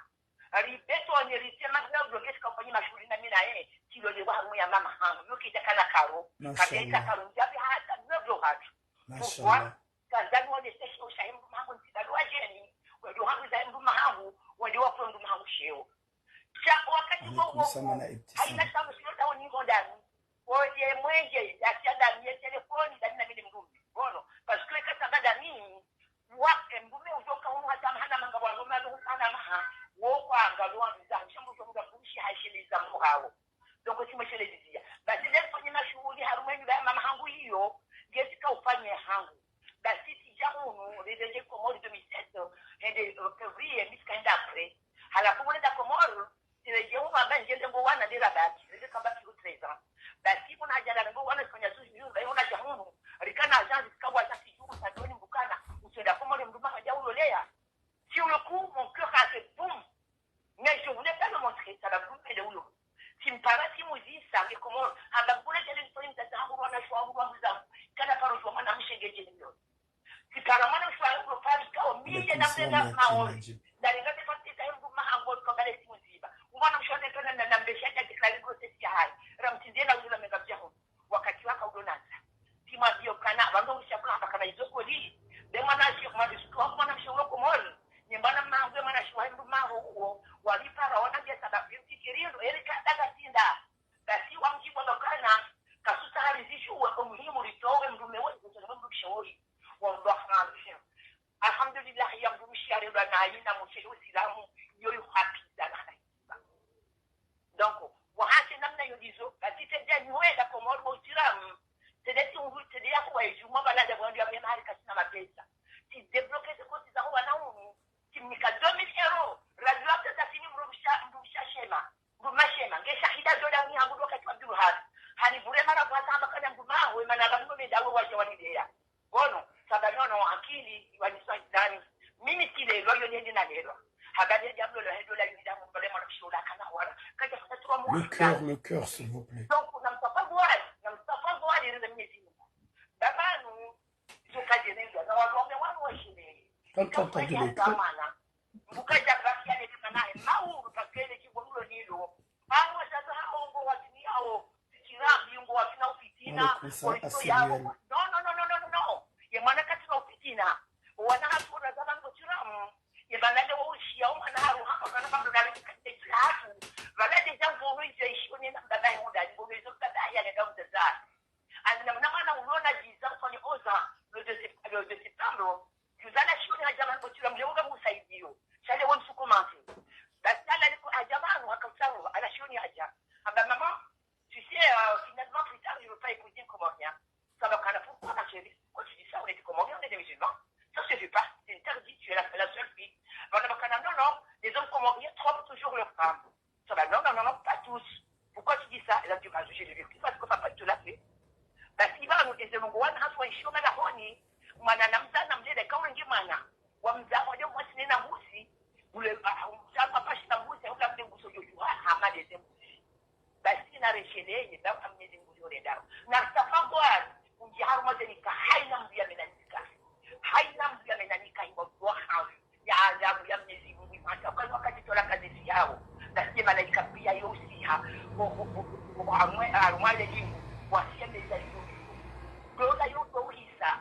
Ribeto ni ritema na udoge sika ufanyi mashuhuri na mina he. Tilole wa hangu ya mama hangu. Yoki itakana karo. Kabia ita karo njabi hata noblo hatu. Mashallah. Kazani wone seshe ushahe mdru mahangu ntsidalwa jeni. Wendo hangu za mdru mahangu, wende wakwe mdru mahangu sheo. Sha wakati wo wo. Haina samu silo dawo ni ngo dani. Wode mwenje, ya sia dani ye telefoni, dani na mine mdru. Bono, parce que kata ba dani, wa, mdru me ujoka hunu hata mahana manga wa loma lo hana maha, wo kwa anga lo wa mdru za, shambu shambu za mdru shi haishiliza mdru hawo. Donc, si mweshele dizia. Basi, leo fanya mashuhuli harumwa nyumba ya mama hangu iyo, ngezi ka ufanye hangu. Basi, tija hunu, revenge Komori deux mille sept, hende, euh, février, misi kaenda après. Halafu, mwana da Komori, tireje hunu amba njende ngo wana de la baki, rende kamba kiru treize ans. Basi, kuna ajala ngo wana sifanya suzi nyumba, yo na ja hunu, rikana agence, kawa agence juu, sa doni mbukana, usenda Komori mdru maha ja uloleya. Sur le coup, mon cœur a fait boum. Mais je voulais pas le montrer, ça va vous faire le boulot. Timpara timuzi sange Komoro. Hamba kule jele nifoni mtata hangu wana shwa hangu wa mzamu. Kana paro shwa mwana mshe ngeje nyo. Tipara mwana shwa hangu pari kao miye na mzee na maoni. Ndarenga te pati ta hangu mahangu kwa bale timuziba. Umwana mshe wane kana na nambesha ya déclarer grossesse ya hayi. Ramtindie na ujula mega mjaho. Wakati waka udonata. Timwambia ukana, wando msha kula hamba kana izo koli. Be mwana shi, mwana shi, kwa mwana mshe ulo Komori. Ni mwana mangu, mwana shi, wa mdru mangu uwo. Walipara, wana bia sababu, mfikiri ndo, eri kadaga tinda. Basi, wamjibu ndo kana, kasusa hali zishu, wa muhimu litowe, mdrume we, mdrume mshe woi. Wa mdru wa Alhamdulillah, ya mdru mshe ya relwa na ayina mshe, mashema. Mdru mashema. Nge shahida dola ni hangu wakati wa Abdul Hadi. Hani vure mara kwa tamba kana mdru maho, emana la mdru menda we waje wanideya. Bono, saba nono akili, waniswa ndani. Mimi tsilelwa, yo nende nalelwa. Habari ya diablo la hedo la yida mbale mwana mshola kana wala. Kaja fata trois mois. Le cœur, le cœur, s'il vous plaît. Donc, namtsafa voile, namtsafa voile, nende Mwenyezi Mungu. Baba nu, izo kaje nende, na watu wame wanu washile. Quand t'as entendu le cœur, mbuka dja baki ya nende mana, mauru, parce que le kibonulo nilo. Awo wazaza hawo ngo watsini yawo, tsikira bingo watsina ufitina, Alaikum salam, poliso yawo. Assyrian. No, no, no, no, no, no, no. Ye mwana katsina ufitina. Wana hatsona zama ngo tsiramu. Ye bana le wo ushiya, o mwana haru hama, kana mambo na wiki kate tsiratu. Bala de jango wo izo ishiyo nena mbaba ye mudani, ngo izo mbaba ya nenda uzaza. Ani na mwana mwana ulona dix ans, ufanye onze ans, le deux sept-, le deux septembre. Yuzana shioni hadja mani bo tsiramu, leo nga musaidiyo. Sha leo nisukomante. Basi ala liko hadja mani, haka usawo, ala shioni hadja. Amba maman, tu sais, euh, finalement, plus tard, je veux pas épouser un Comorien. Ça va, kana, pourquoi, ma chérie ? Quand tu dis ça, on était Comoriens, on était musulmans. Ça se fait pas, c'est interdit, tu es la, la seule fille. Bana bakana, non, non, les hommes comoriens trompent toujours leurs femmes. Ça va, non, non, non, non, pas tous. Pourquoi tu dis ça ? Elle a dit, bah, je l'ai vécu parce que papa te l'a fait. Basi banu eze mungu wana haswa ishiyo mana honi, mwana namza namlele kawe nge mwana. Wamza hode mwasi nena mbuzi, ule, ah, shamba pashi na mbuzi, hula mle nguso joju ha, hama deze mbuzi. Basi na resheleye, ba amnyezi mbuzi ole dawo. Na safa gwari, unji harumwa ze nika, haina mbuzi ya mena nika. Haina mbuzi ya mena nika, iwa kwa hangu. Ya adhabu ya Mwenyezi Mungu imwata. Kwa wakati tola kazi yawo. Na sie malaika pia yo usiha. Wo, wo, wo, wo, harumwa, harumwa le lingu. Wasiye meza yo. Dola yo do uhisa.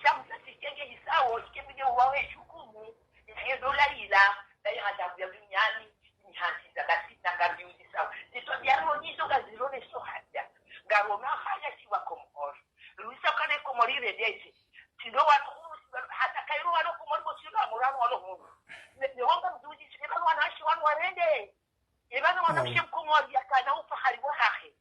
Sha Musa sitenge hisawo, ike mine uwawe shukumu. Ihe dola ila. Na ye adhabu ya duniani. Ni hasiza basi na ngambi uzisawo. Zito diaro nizo ngaziro ne so haja. Ngaro na haya siwa Komori. Luisa kane Komori redete. Sindo wanu, hata kairo wanu Komori bo sindo amurano wanu hunu. Ne, ne wanga mzuzi, si, eba wana hashi wanu warende. Eba na mwanamshe Mkomori yakana ufahari wahahe.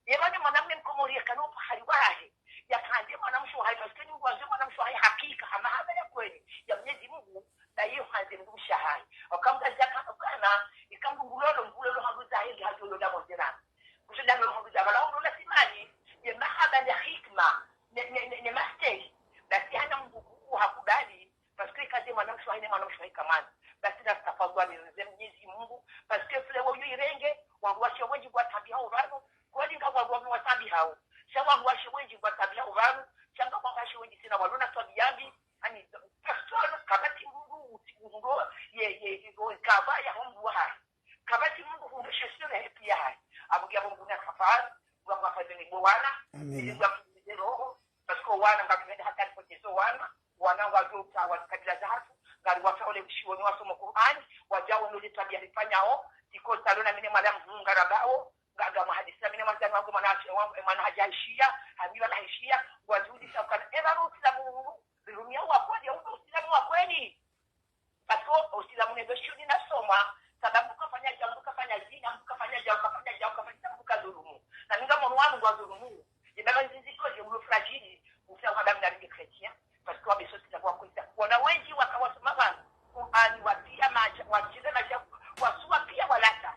Eba na mwanamme Mkomori yakana ufahari wahahe. Yakande mwanamshe wahahe, parce que ni ngwandzo mwanamshe wahahe hakika, hama hama ya kweli. Ya Mwenyezi Mungu, na iyo hanze mdrumshe wahahe. Okamga zaka, okana, ikambu ngulolo, ngulolo hangu zahe, ngi hajolo da mozerana. Kusuda ngulolo hangu zahe, wala ngulolo simani, ye mahaba ne hikma, ne, ne, ne, ne masteri. Basi hana mdru hakubali, parce que ikaze mwanamshe wahe ne mwanamshe wahe kamani. Basi na stafa zwa ni ze Mwenyezi Mungu, parce que fule wo yo irenge, wandru washe wenji kwa tabi hao vano, kweli nga wandru wame watabi hao. Sha wandru washe wenji kwa tabi hao vano, sha nga wandru washe wenji sina walona tabi yambi, ani, personne, kabati mdru, uti, undo, ye, ye, ye, kava ya hombu wahahe. Kabati mdru hundre shesure hepi yahahe. Abugi abo mdru na safari, mdru abo afanye ni bo wana, Amina. Ili mdru afanye roho, parce que wana ngapimende hata alipotezo wana, wana ngwajo uta wa kabila za hatru, ngari wafa ole mshioni wasomo Qur'an, wajao nole tabia rifanyao, tiko salona mine mwana mhunga rabao, nga, nga mahadisi na mine mwana wangu mwana hashi-, wangu, mwana haja ishiya, hamiwa na ishiya, wajudi sa ukana, eba no usilamu hunu, birumia wa kweli, ya uno usilamu wa kweli. Parce que usilamu ne beshioni nasoma, sababu kafanya jambo, kafanya zina, kafanya jambo, kafanya jambo, kafanya jambo, kazulumu. Na ninga mwana wangu ngwazulumu. Ye baba nzizi ko, ye ulo fragile, usa wa damu na linge chrétien, parce que wabeso sila kwa kwenda. Wana wenji waka wasoma vanu, Qur'ani wapia maja, wachile maja, wasuwa pia walata.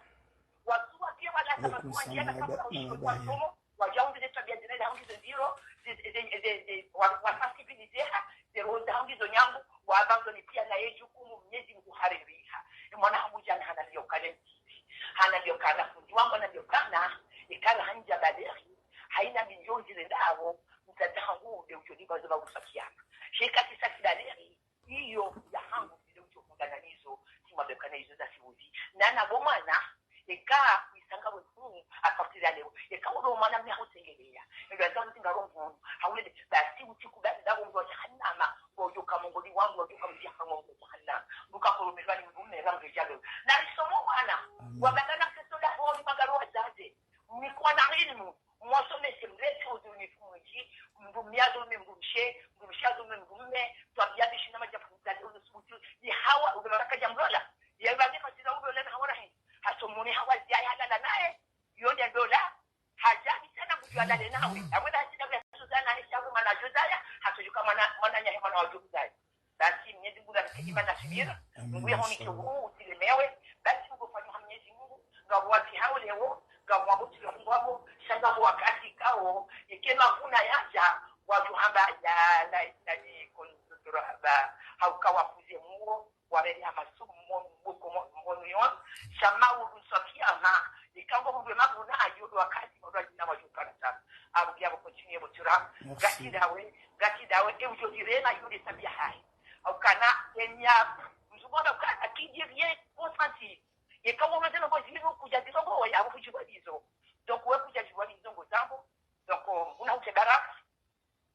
Wasuwa pia walata, parce que wanjia na kabula ushiko kwa somo, waja umbi ze tabia zile, haundi zo ndiro, ze, ze, ze, ze, wa, wa sensibiliser ha, ze roho za haundi zo nyangu, wa abanzo ni pia na ye jukumu Mwenyezi Mungu haririha. E mwana hangu jana hana liyo kane mtiti. Hana liyo kana fundi wangu, hana liyo kana, ikana hanja baleri, haina milioni zile ndawo, mtata hangu nde ujo niba zoba usakiana. Sheka kisa kibaleri, iyo ya hangu zile ujo kungana nizo, simabekana izo za siuzi. Nana bo mwana, eka kuisanga we huu, à partir ya leo. Eka ulo mwana mne hutengeleya. Ndo ata utinga ro mhunu. Haulele, basi uti kubali ndabo mdru wa jahannama. Kwa ujo ka mongoni wangu, ujo ka mtia ka mongoni jahannama. Nduka koro mezani mdrume, rangu jalo. Na isomo wana. Amin. Wabaka na mteso la honi magaro wazaze. Mnikuwa na ilmu. Mwasomese mlete uzuni fumunji, mdrume azulume mdrumshe, mdrumshe azulume mdrume, twabia bishi na majafu mtale uzo subutu, ni hawa, ube maraka jamlola. Ya ibani fasira ube ole na hawa rahi. Hasomoni hawa ziya ya halala naye, yonde ndola, haja bisana mdru alale nawe. Amwena hasina ya Suzana, ni shabu mana Josaya, hasujuka mana, mana nyahe mana wa Josaya. Basi Mwenyezi Mungu anike imani na subira. Amin, Mungu yahonike inshallah. Uhuru utilemewe. Basi Mungu fanya ha Mwenyezi Mungu. Ngapvo wati hao leo, ngapvo wabotsi wa Mungu wapvo, sha ngapvo wakati kao, yeke mavuna yadja, wadjo hamba ya laitani kuntu turaba, hauka wakuze muo, wabele ya masumu monu, moko mo-, monu yon, sha mawudu nswa kiyama, yeka ngo mdwe mavuna ayo ndo wakati, ndo wadjina wadjo kana tsa. Abu ya bo continue bo tura, Merci. Ngati dawe, ngati dawe, e udjo direma yo de tabia hahe. Hauka na, enya, mzungu amba ka, akidje bien consenti. Yeka wo mzee ngo zinu kudja dizo ngo, ya kudjibwa dizo. Donc, we kudja djibwa dizo ngo zambo. Donc, una uke baraka.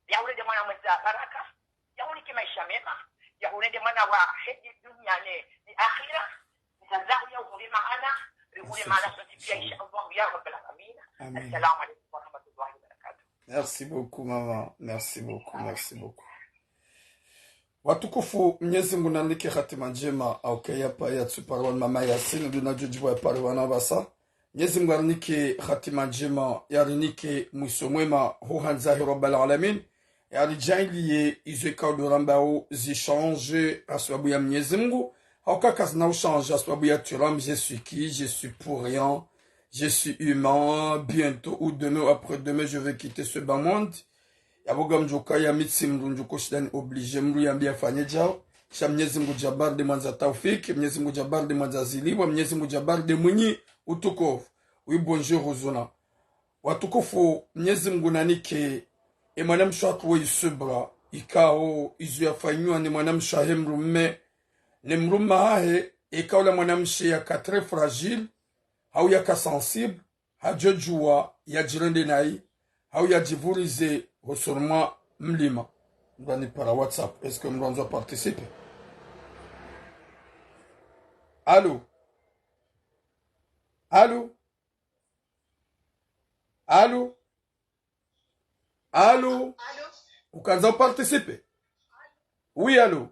Ya ulende mwana mwendza baraka. Ya ulike maisha mema. Ya ulende mwana wa heri dunia ne, ne akhira. Mtazao ya ule maana. Ule maana sote pia, insha Allah, ya Rabbal Alamin. Amin. Assalamu alaikum wa rahmatullahi wa barakatuh. Merci beaucoup, maman. Merci beaucoup, merci beaucoup. Watukufu, Mnyezi Mngu nanike hatima ndjema, hauka ya pa ya tsupara wa mama Yasin, ndo nadjo djibwa ya pare wana basa. Mnyezi Mngu arinike hatima ndjema, yarinike mwiso mwema, ho handza he Rabbal Alamin, yaridjaanliye izo ikao ndo rambao zi change, ha sababu ya Mnyezi Mngu, hauka kazina u change, ha sababu ya turam, je suis qui, je suis pour rien, je suis humain, bientôt ou demain ou après-demain, je vais quitter ce bas monde. Yapvo ngamdjo kaya mi tsi mdru ndjo ko shida ni obligé mdru yambe yafanye djao. Sha Mnyezi Mngu Jabbar nde mwandza taufiki, Mnyezi Mngu Jabbar nde mwandza zilipvwa, Mnyezi Mngu Jabbar nde mwinyi utukufu. Oui, bonjour, Uzuna. Watukufu, Mnyezi Mngu nanike, e mwanamshe hatru we isubra, ikao, izo yafanyiwa ni mwanamshe hahe mdrume, ni mdrume hahe, ikao la mwanamshe yaka très fragile, hau yaka sensible, hadjo djuwa yadjirende nayi, hau yadjivurize hosoni mwa mlima. Mdru anipara WhatsApp, est-ce que mdru andzo participer? Allô? Allô? Allô? Allô? Ukandza uparticiper? Oui, allô?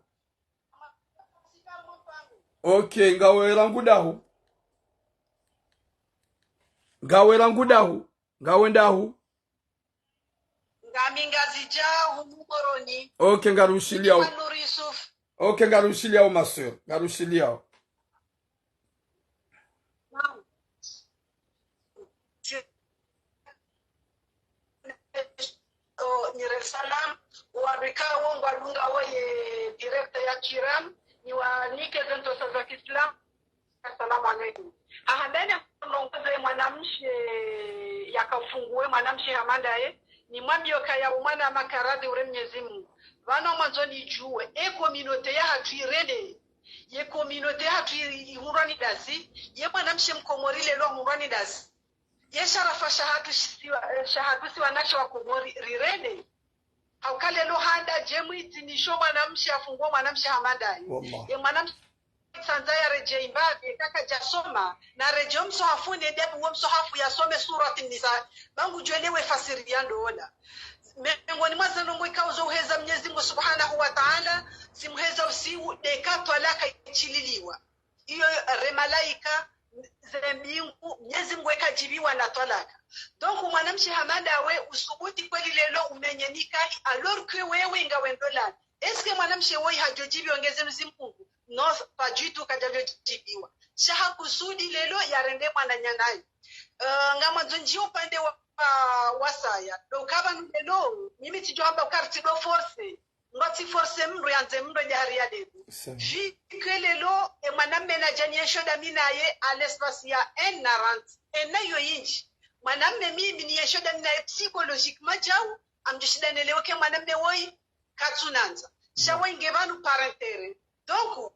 Ok, ngawe rangu dahu. Ngawe rangu dahu. Ngawe ndahu. Ngami Ngazidja, humu Moroni. Ok, ngarushiliao. Ndi Nuri Yusuf. Ok, ngarushiliao, ma sœur. Ngarushiliao. Naam. Oh, Nyerere salam, warika wo ngwadunga wo ye directeur ya Kiram, ni wanike zentsosa za Kiislamu. Assalamu alaikum. Hahandani ndrongoze mwanamshe yakafunguwe mwanamshe hama ndaye, ni mwambio kaya umwana makaradhi ure Mnyezi Mngu. Pvanu mwandzo nidjuwe, e communauté yahatru irende, ye communauté yahatru i-, ihundrwa ni dazi, ye mwanamshe mkomori lelo ahundrwa ni dazi. Ye sharafa shahatru shisiwa, eh, shahatru si wanawashe wa Komori rirende. Hauka lelo handa dje mwidzi nisho mwanamshe afunguo mwanamshe hama ndaye. Wallah. Ye mwanamshe tsandza yaredjei mbapvi, eka kadjasoma, naredjei omsohafu nende apvo wo msohafu yasome Surat Nisa, ba ngudjo elewa efasiri ya ndola. Miongoni mwa zendrongo ikao zo uheza Mnyezi Mngu Subhanahu wa Ta'ala, zimuheza usiu, ndeka twalaka itsililiwa. Iyo re malaika, ze mbingu, Mnyezi Mngu eka djibiwa na twalaka. Donc, mwanamshe hama ndawe, usubuti kweli lelo umenye nikahi, alors que wewe ngawe ndolani. Est-ce que mwanamshe woyi hadjo djibiwa nge zenu zimpungu? Non, pas du tout, kadjadjo djibiwa. Sha hakusudi lelo yarende mwananya naye. Eh, ngamwandzo ndjie upande wa, wa, wasaya. Donc, apvanu lelo, mimi tsidjo hamba ukaya tsi ndo force. Ngwatsi force mdru yandze mdru ndjahari ya debu. Vu que lelo, e mwanamme nadja ni esho dami naye, à l'espace ya un an, un an yo yindji. Mwanamme mimi ni esho dami naye psychologiquement djau, amdjo shinda nelewe ke mwanamme woyi, katsunandza. Sha woyi nge pvanu par intérêt. Donc,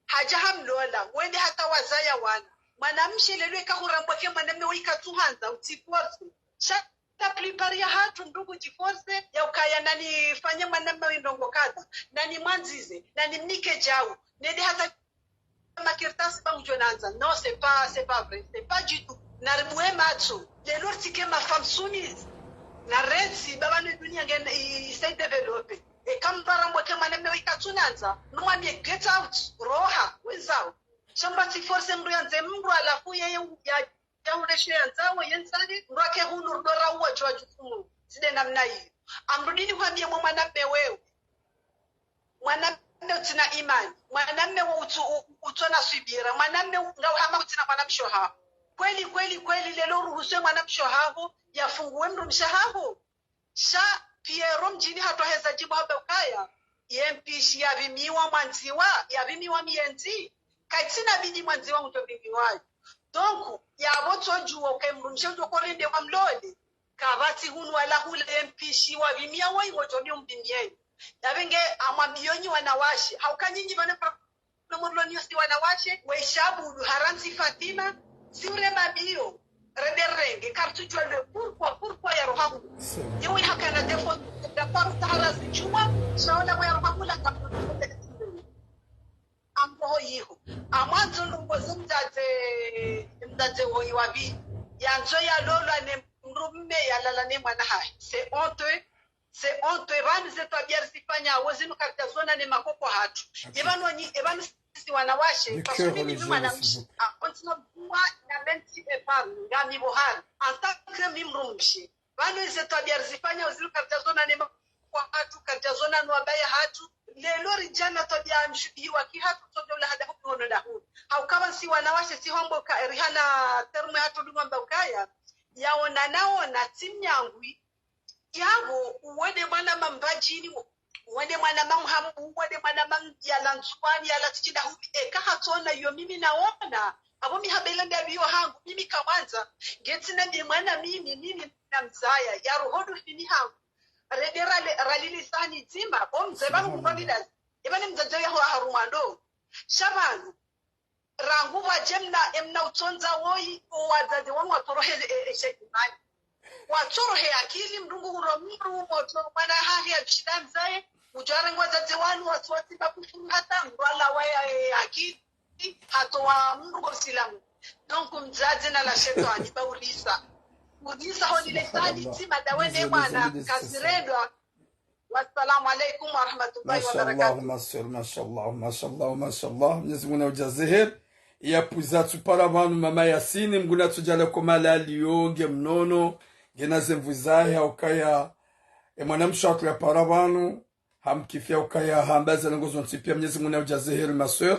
hadja hamlola, wende hata wazaya wana. Mwanamshe lelo eka hurambwa ke mwanamme woyi katsuhandza, utsi force. Sha la plupart yahatru ndrungu dji force, ya ukaya nanifanye mwanamme woyi ndrongo kadha, nanimwandzize, nanimnike djau, nende hata makartasi ba ngudjo nandza. Non, c'est pas, c'est pas vrai, c'est pas du tout. Naribuwe matso, lelo ritsike ma femmes soumises. Narentsi, ba pvanu dunia nge i, i, i se développer. Eka mdru harambwa ke mwanamme woyi katsunandza, numwambie get out, roha, wenzao. Sha mba tsi force mdru yandze mdru halafu yeye ya, ya uleshe yandzao, yendzani, mdru ake hunu rudo rauwa djuwa djukumu. Tsi nde namna iyo. Amrudi nihwambie mwe mwanamme wewe. Mwanamme utsina imani. Mwanamme wo utsu-, u-, utsona swibira. Mwanamme u-, ngau hama utsina mwanamshe haho. Kweli, kweli, kweli, leo ruhusu ye mwanamshe haho yafunguwe mdrumshe haho. Sha Piero mdjini hatru heza djibu hamba ukaya ye mpishi yavimiwa mwandziwa, yavimiwa miyenzi. Kaitsina bidi mwandziwa ngudjo vimiwayo. Donc, yapvo tsodjuwa ukaye mdrumshe udjo korende wa mlole. Kapvatsi hunu wala hule, ye mpishi wavimia woyi ngodjo mi umvimiyeyo. Yapvo nge amwambiyo nyi wanawashe, hauka nyinyi pvanu problème rilo nayo si wanawashe, we shabudu harantsi Fatima, si ure mabio, rende renge, kartsudjuwa le pourquoi, pourquoi yaroha hula. Yewe hakana défaut, d'accord, sahara zidjuwa, sha ona mwe yaroha hula, kapvatsi. Amboho yiho. Amwandzo ndrongo ze mdzadze, mdzadze woyi wa pvili. Yandzo yalolwa ne mdrume yalala ne mwana hahe. C'est honteux. C'est honteux. Pvanu ze twabiya rizifanya wo zinu karidja zona ne makoko hatru. Ye pvanu nyi, ye pvanu si wanawashe, parce que mimi mwanamshe. Ah, on tino mwa na même si e pvanu, ngami bohari. En tant que mimi mdrumshe. Pvanu ize twabiya rizifanya wo zinu karidja zona ne makoko hatru, karidja zona no wabaya hatru. Leo ridjana twabiya mshubihi wa kihatru, tsodjo ula hada hupi hono na huri. Hauka pvanu si wanawashe si hombo ka, rihana terme hatru dunga mba ukaya. Yaona naona tsi mnyangwi. Yapvo, uwede mwana mambadjini, uwede mwana mamhambu, uwede mwana mam-, yala Ndzuwani, yala tsi djinda hupi, eka hatsona yo mimi naona. Apvo mi hamba ile ndapvi yo hangu, mimi kamwandza, ngetsina mbi mwana mimi, mimi namzaya, yaroho du fini hangu. Rende rale-, ralile sahani dzima, bo mze pvanu kumba vilazi. Eba ni mdzadze yaho harumwa ndo. Sha pvanu, rangu pvadje mna, emna utsondza woyi, o wadzadze wanu watsorohe, e, e, she imani. Watsorohe akili, mdru ngu huro mdru, motro mwana hahe ya bishida mzaye, udjware ngwa wadzadze wanu, watsi watsimba kufuru hata, mdru alawa ya, e, akili. Hatowa mdru ko Msilamu. Donc, mdzadze na la shetwani, ba urisa. Urisa ho nile tani, tsi madawe ne mwana, kazirendwa. Wassalamu alaikum warahmatullahi wabarakatuh. Mashallah, ma sœur, mashallah, mashallah, mashallah. Mnyezi Mungu na udjaze heri. Yapvuza tsupara pvanu mama Yasini, Mngu na tsudjale ko malali yo, nge mnono, nge na ze nvu zahe, haukaya, e mwanamshe hatru yapara pvanu, hamkifiya ukaya hamba ze ndrongo zontsi piya. Mnyezi Mungu na udjaze heri ma sœur.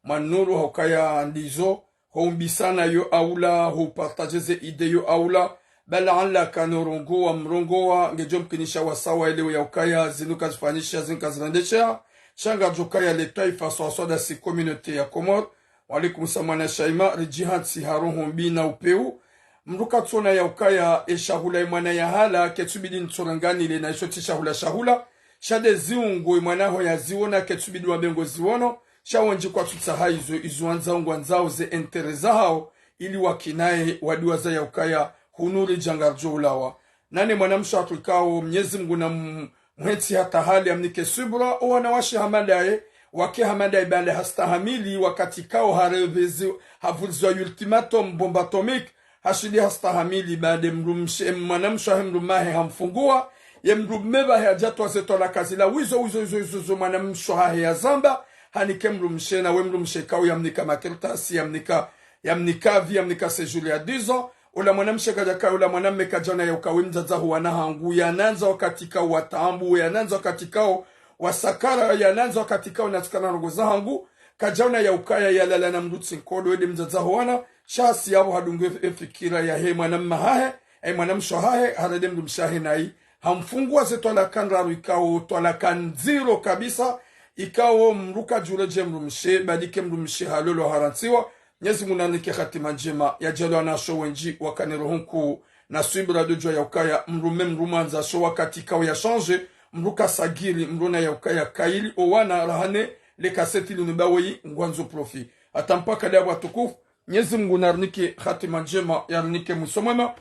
Mwanuru haukaya ndizo, ho umbisana yo aula, ho upartager ze idée yo aula. Bala anla kano rongowa, mrongowa, ngedjo mkinisha wasawa elewe ya ukaya, zinu kazifanyisha, zinu kazirendesha. Sha ngadjo kaya le twaifa swaswada si communauté ya Comores. Wa alaikum salam mwana Shaima, ridjihantsi ha roho mbi na upeu. Mdru katsona ya ukaya, e shahula e mwana ya hala, ketsubidi ntsoranganile na isho tsi shahula shahula. Sha de ziungo e mwana ho ya ziona, ketsubidi wambe ngo ziono. Sha wendji kwatsutsaha izo, izo wandzao ngwandzao ze intérêt zahao, ili wakinaye wadiwaza ya ukaya, hunu ridja ngaridjo ulawa. Nane mwanamshe hatru ikao, Mnyezi Mungu na m-, mhentsi hata hali amnike subra, o wanawashe hama ndaye, wake hama ndaye bale hastahamili, wakati ikao harevezi, havulizwa ultimatum, bombe atomique, hashindi hastahamili, bale mdrumshe, mwanamshe wahe mdrume wahe hamfunguwa, ye mdrume wahe hadja towa ze twalaka zila, wizo, wizo, wizo, wizo, zo mwanamshe wahe yazamba, hanike mdrumshe, na we mdrumshe ikao yamnika makartasi, yamnika, yamnika vie, yamnika séjour ya dix ans, Ula mwanamshe kadja ka, ula mwanamme kadjaona ya uka we mdzadze ho wana hangu, yanandza wakati kao wa taabu, yanandza wakati kao wa sakara, yanandza wakati kao natsikana ndrongo zahangu, kadjaona ya ukaya yalala na mdru tsi nkodo, ede mdzadze ho wana, sha si yapvo hadungu e, e fikira yahe mwanamme hahe, e mwanamshe hahe, harende mdrumshe hahe nayi, hamfunguwa ze twalaka ndraru ikao, twalaka ndziro kabisa, ikao mdru kadjuredje mdrumshe, balike mdrumshe halolwa harantsiwa, Mnyezi Mungu nanike hatima ndjema, yadjaaliwa na sho wendji wakane roho nkuu, na swibira dodjwa ya ukaya, mdrume mdru mwandza sho wakati kao ya change, mdru kasagiri, mdru na ya ukaya kaili, o wana rahane, le kaseti linu ba weyi, ngwandzo profit. Hata mpaka leo watukufu, Mnyezi Mungu narinike hatima ndjema, yarinike mwiso mwema,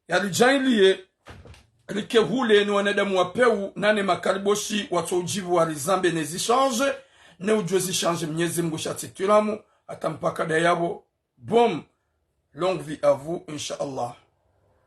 yaridjaaliye, rike hule ni wanadamu wa peu, nane makariboshi, watso udjibu warizambe ne zishange, ne udjuwe zishange Mnyezi Mungu sha tsi twiramu, hata mpaka dayabo, bom, longue vie à vous, insha Allah.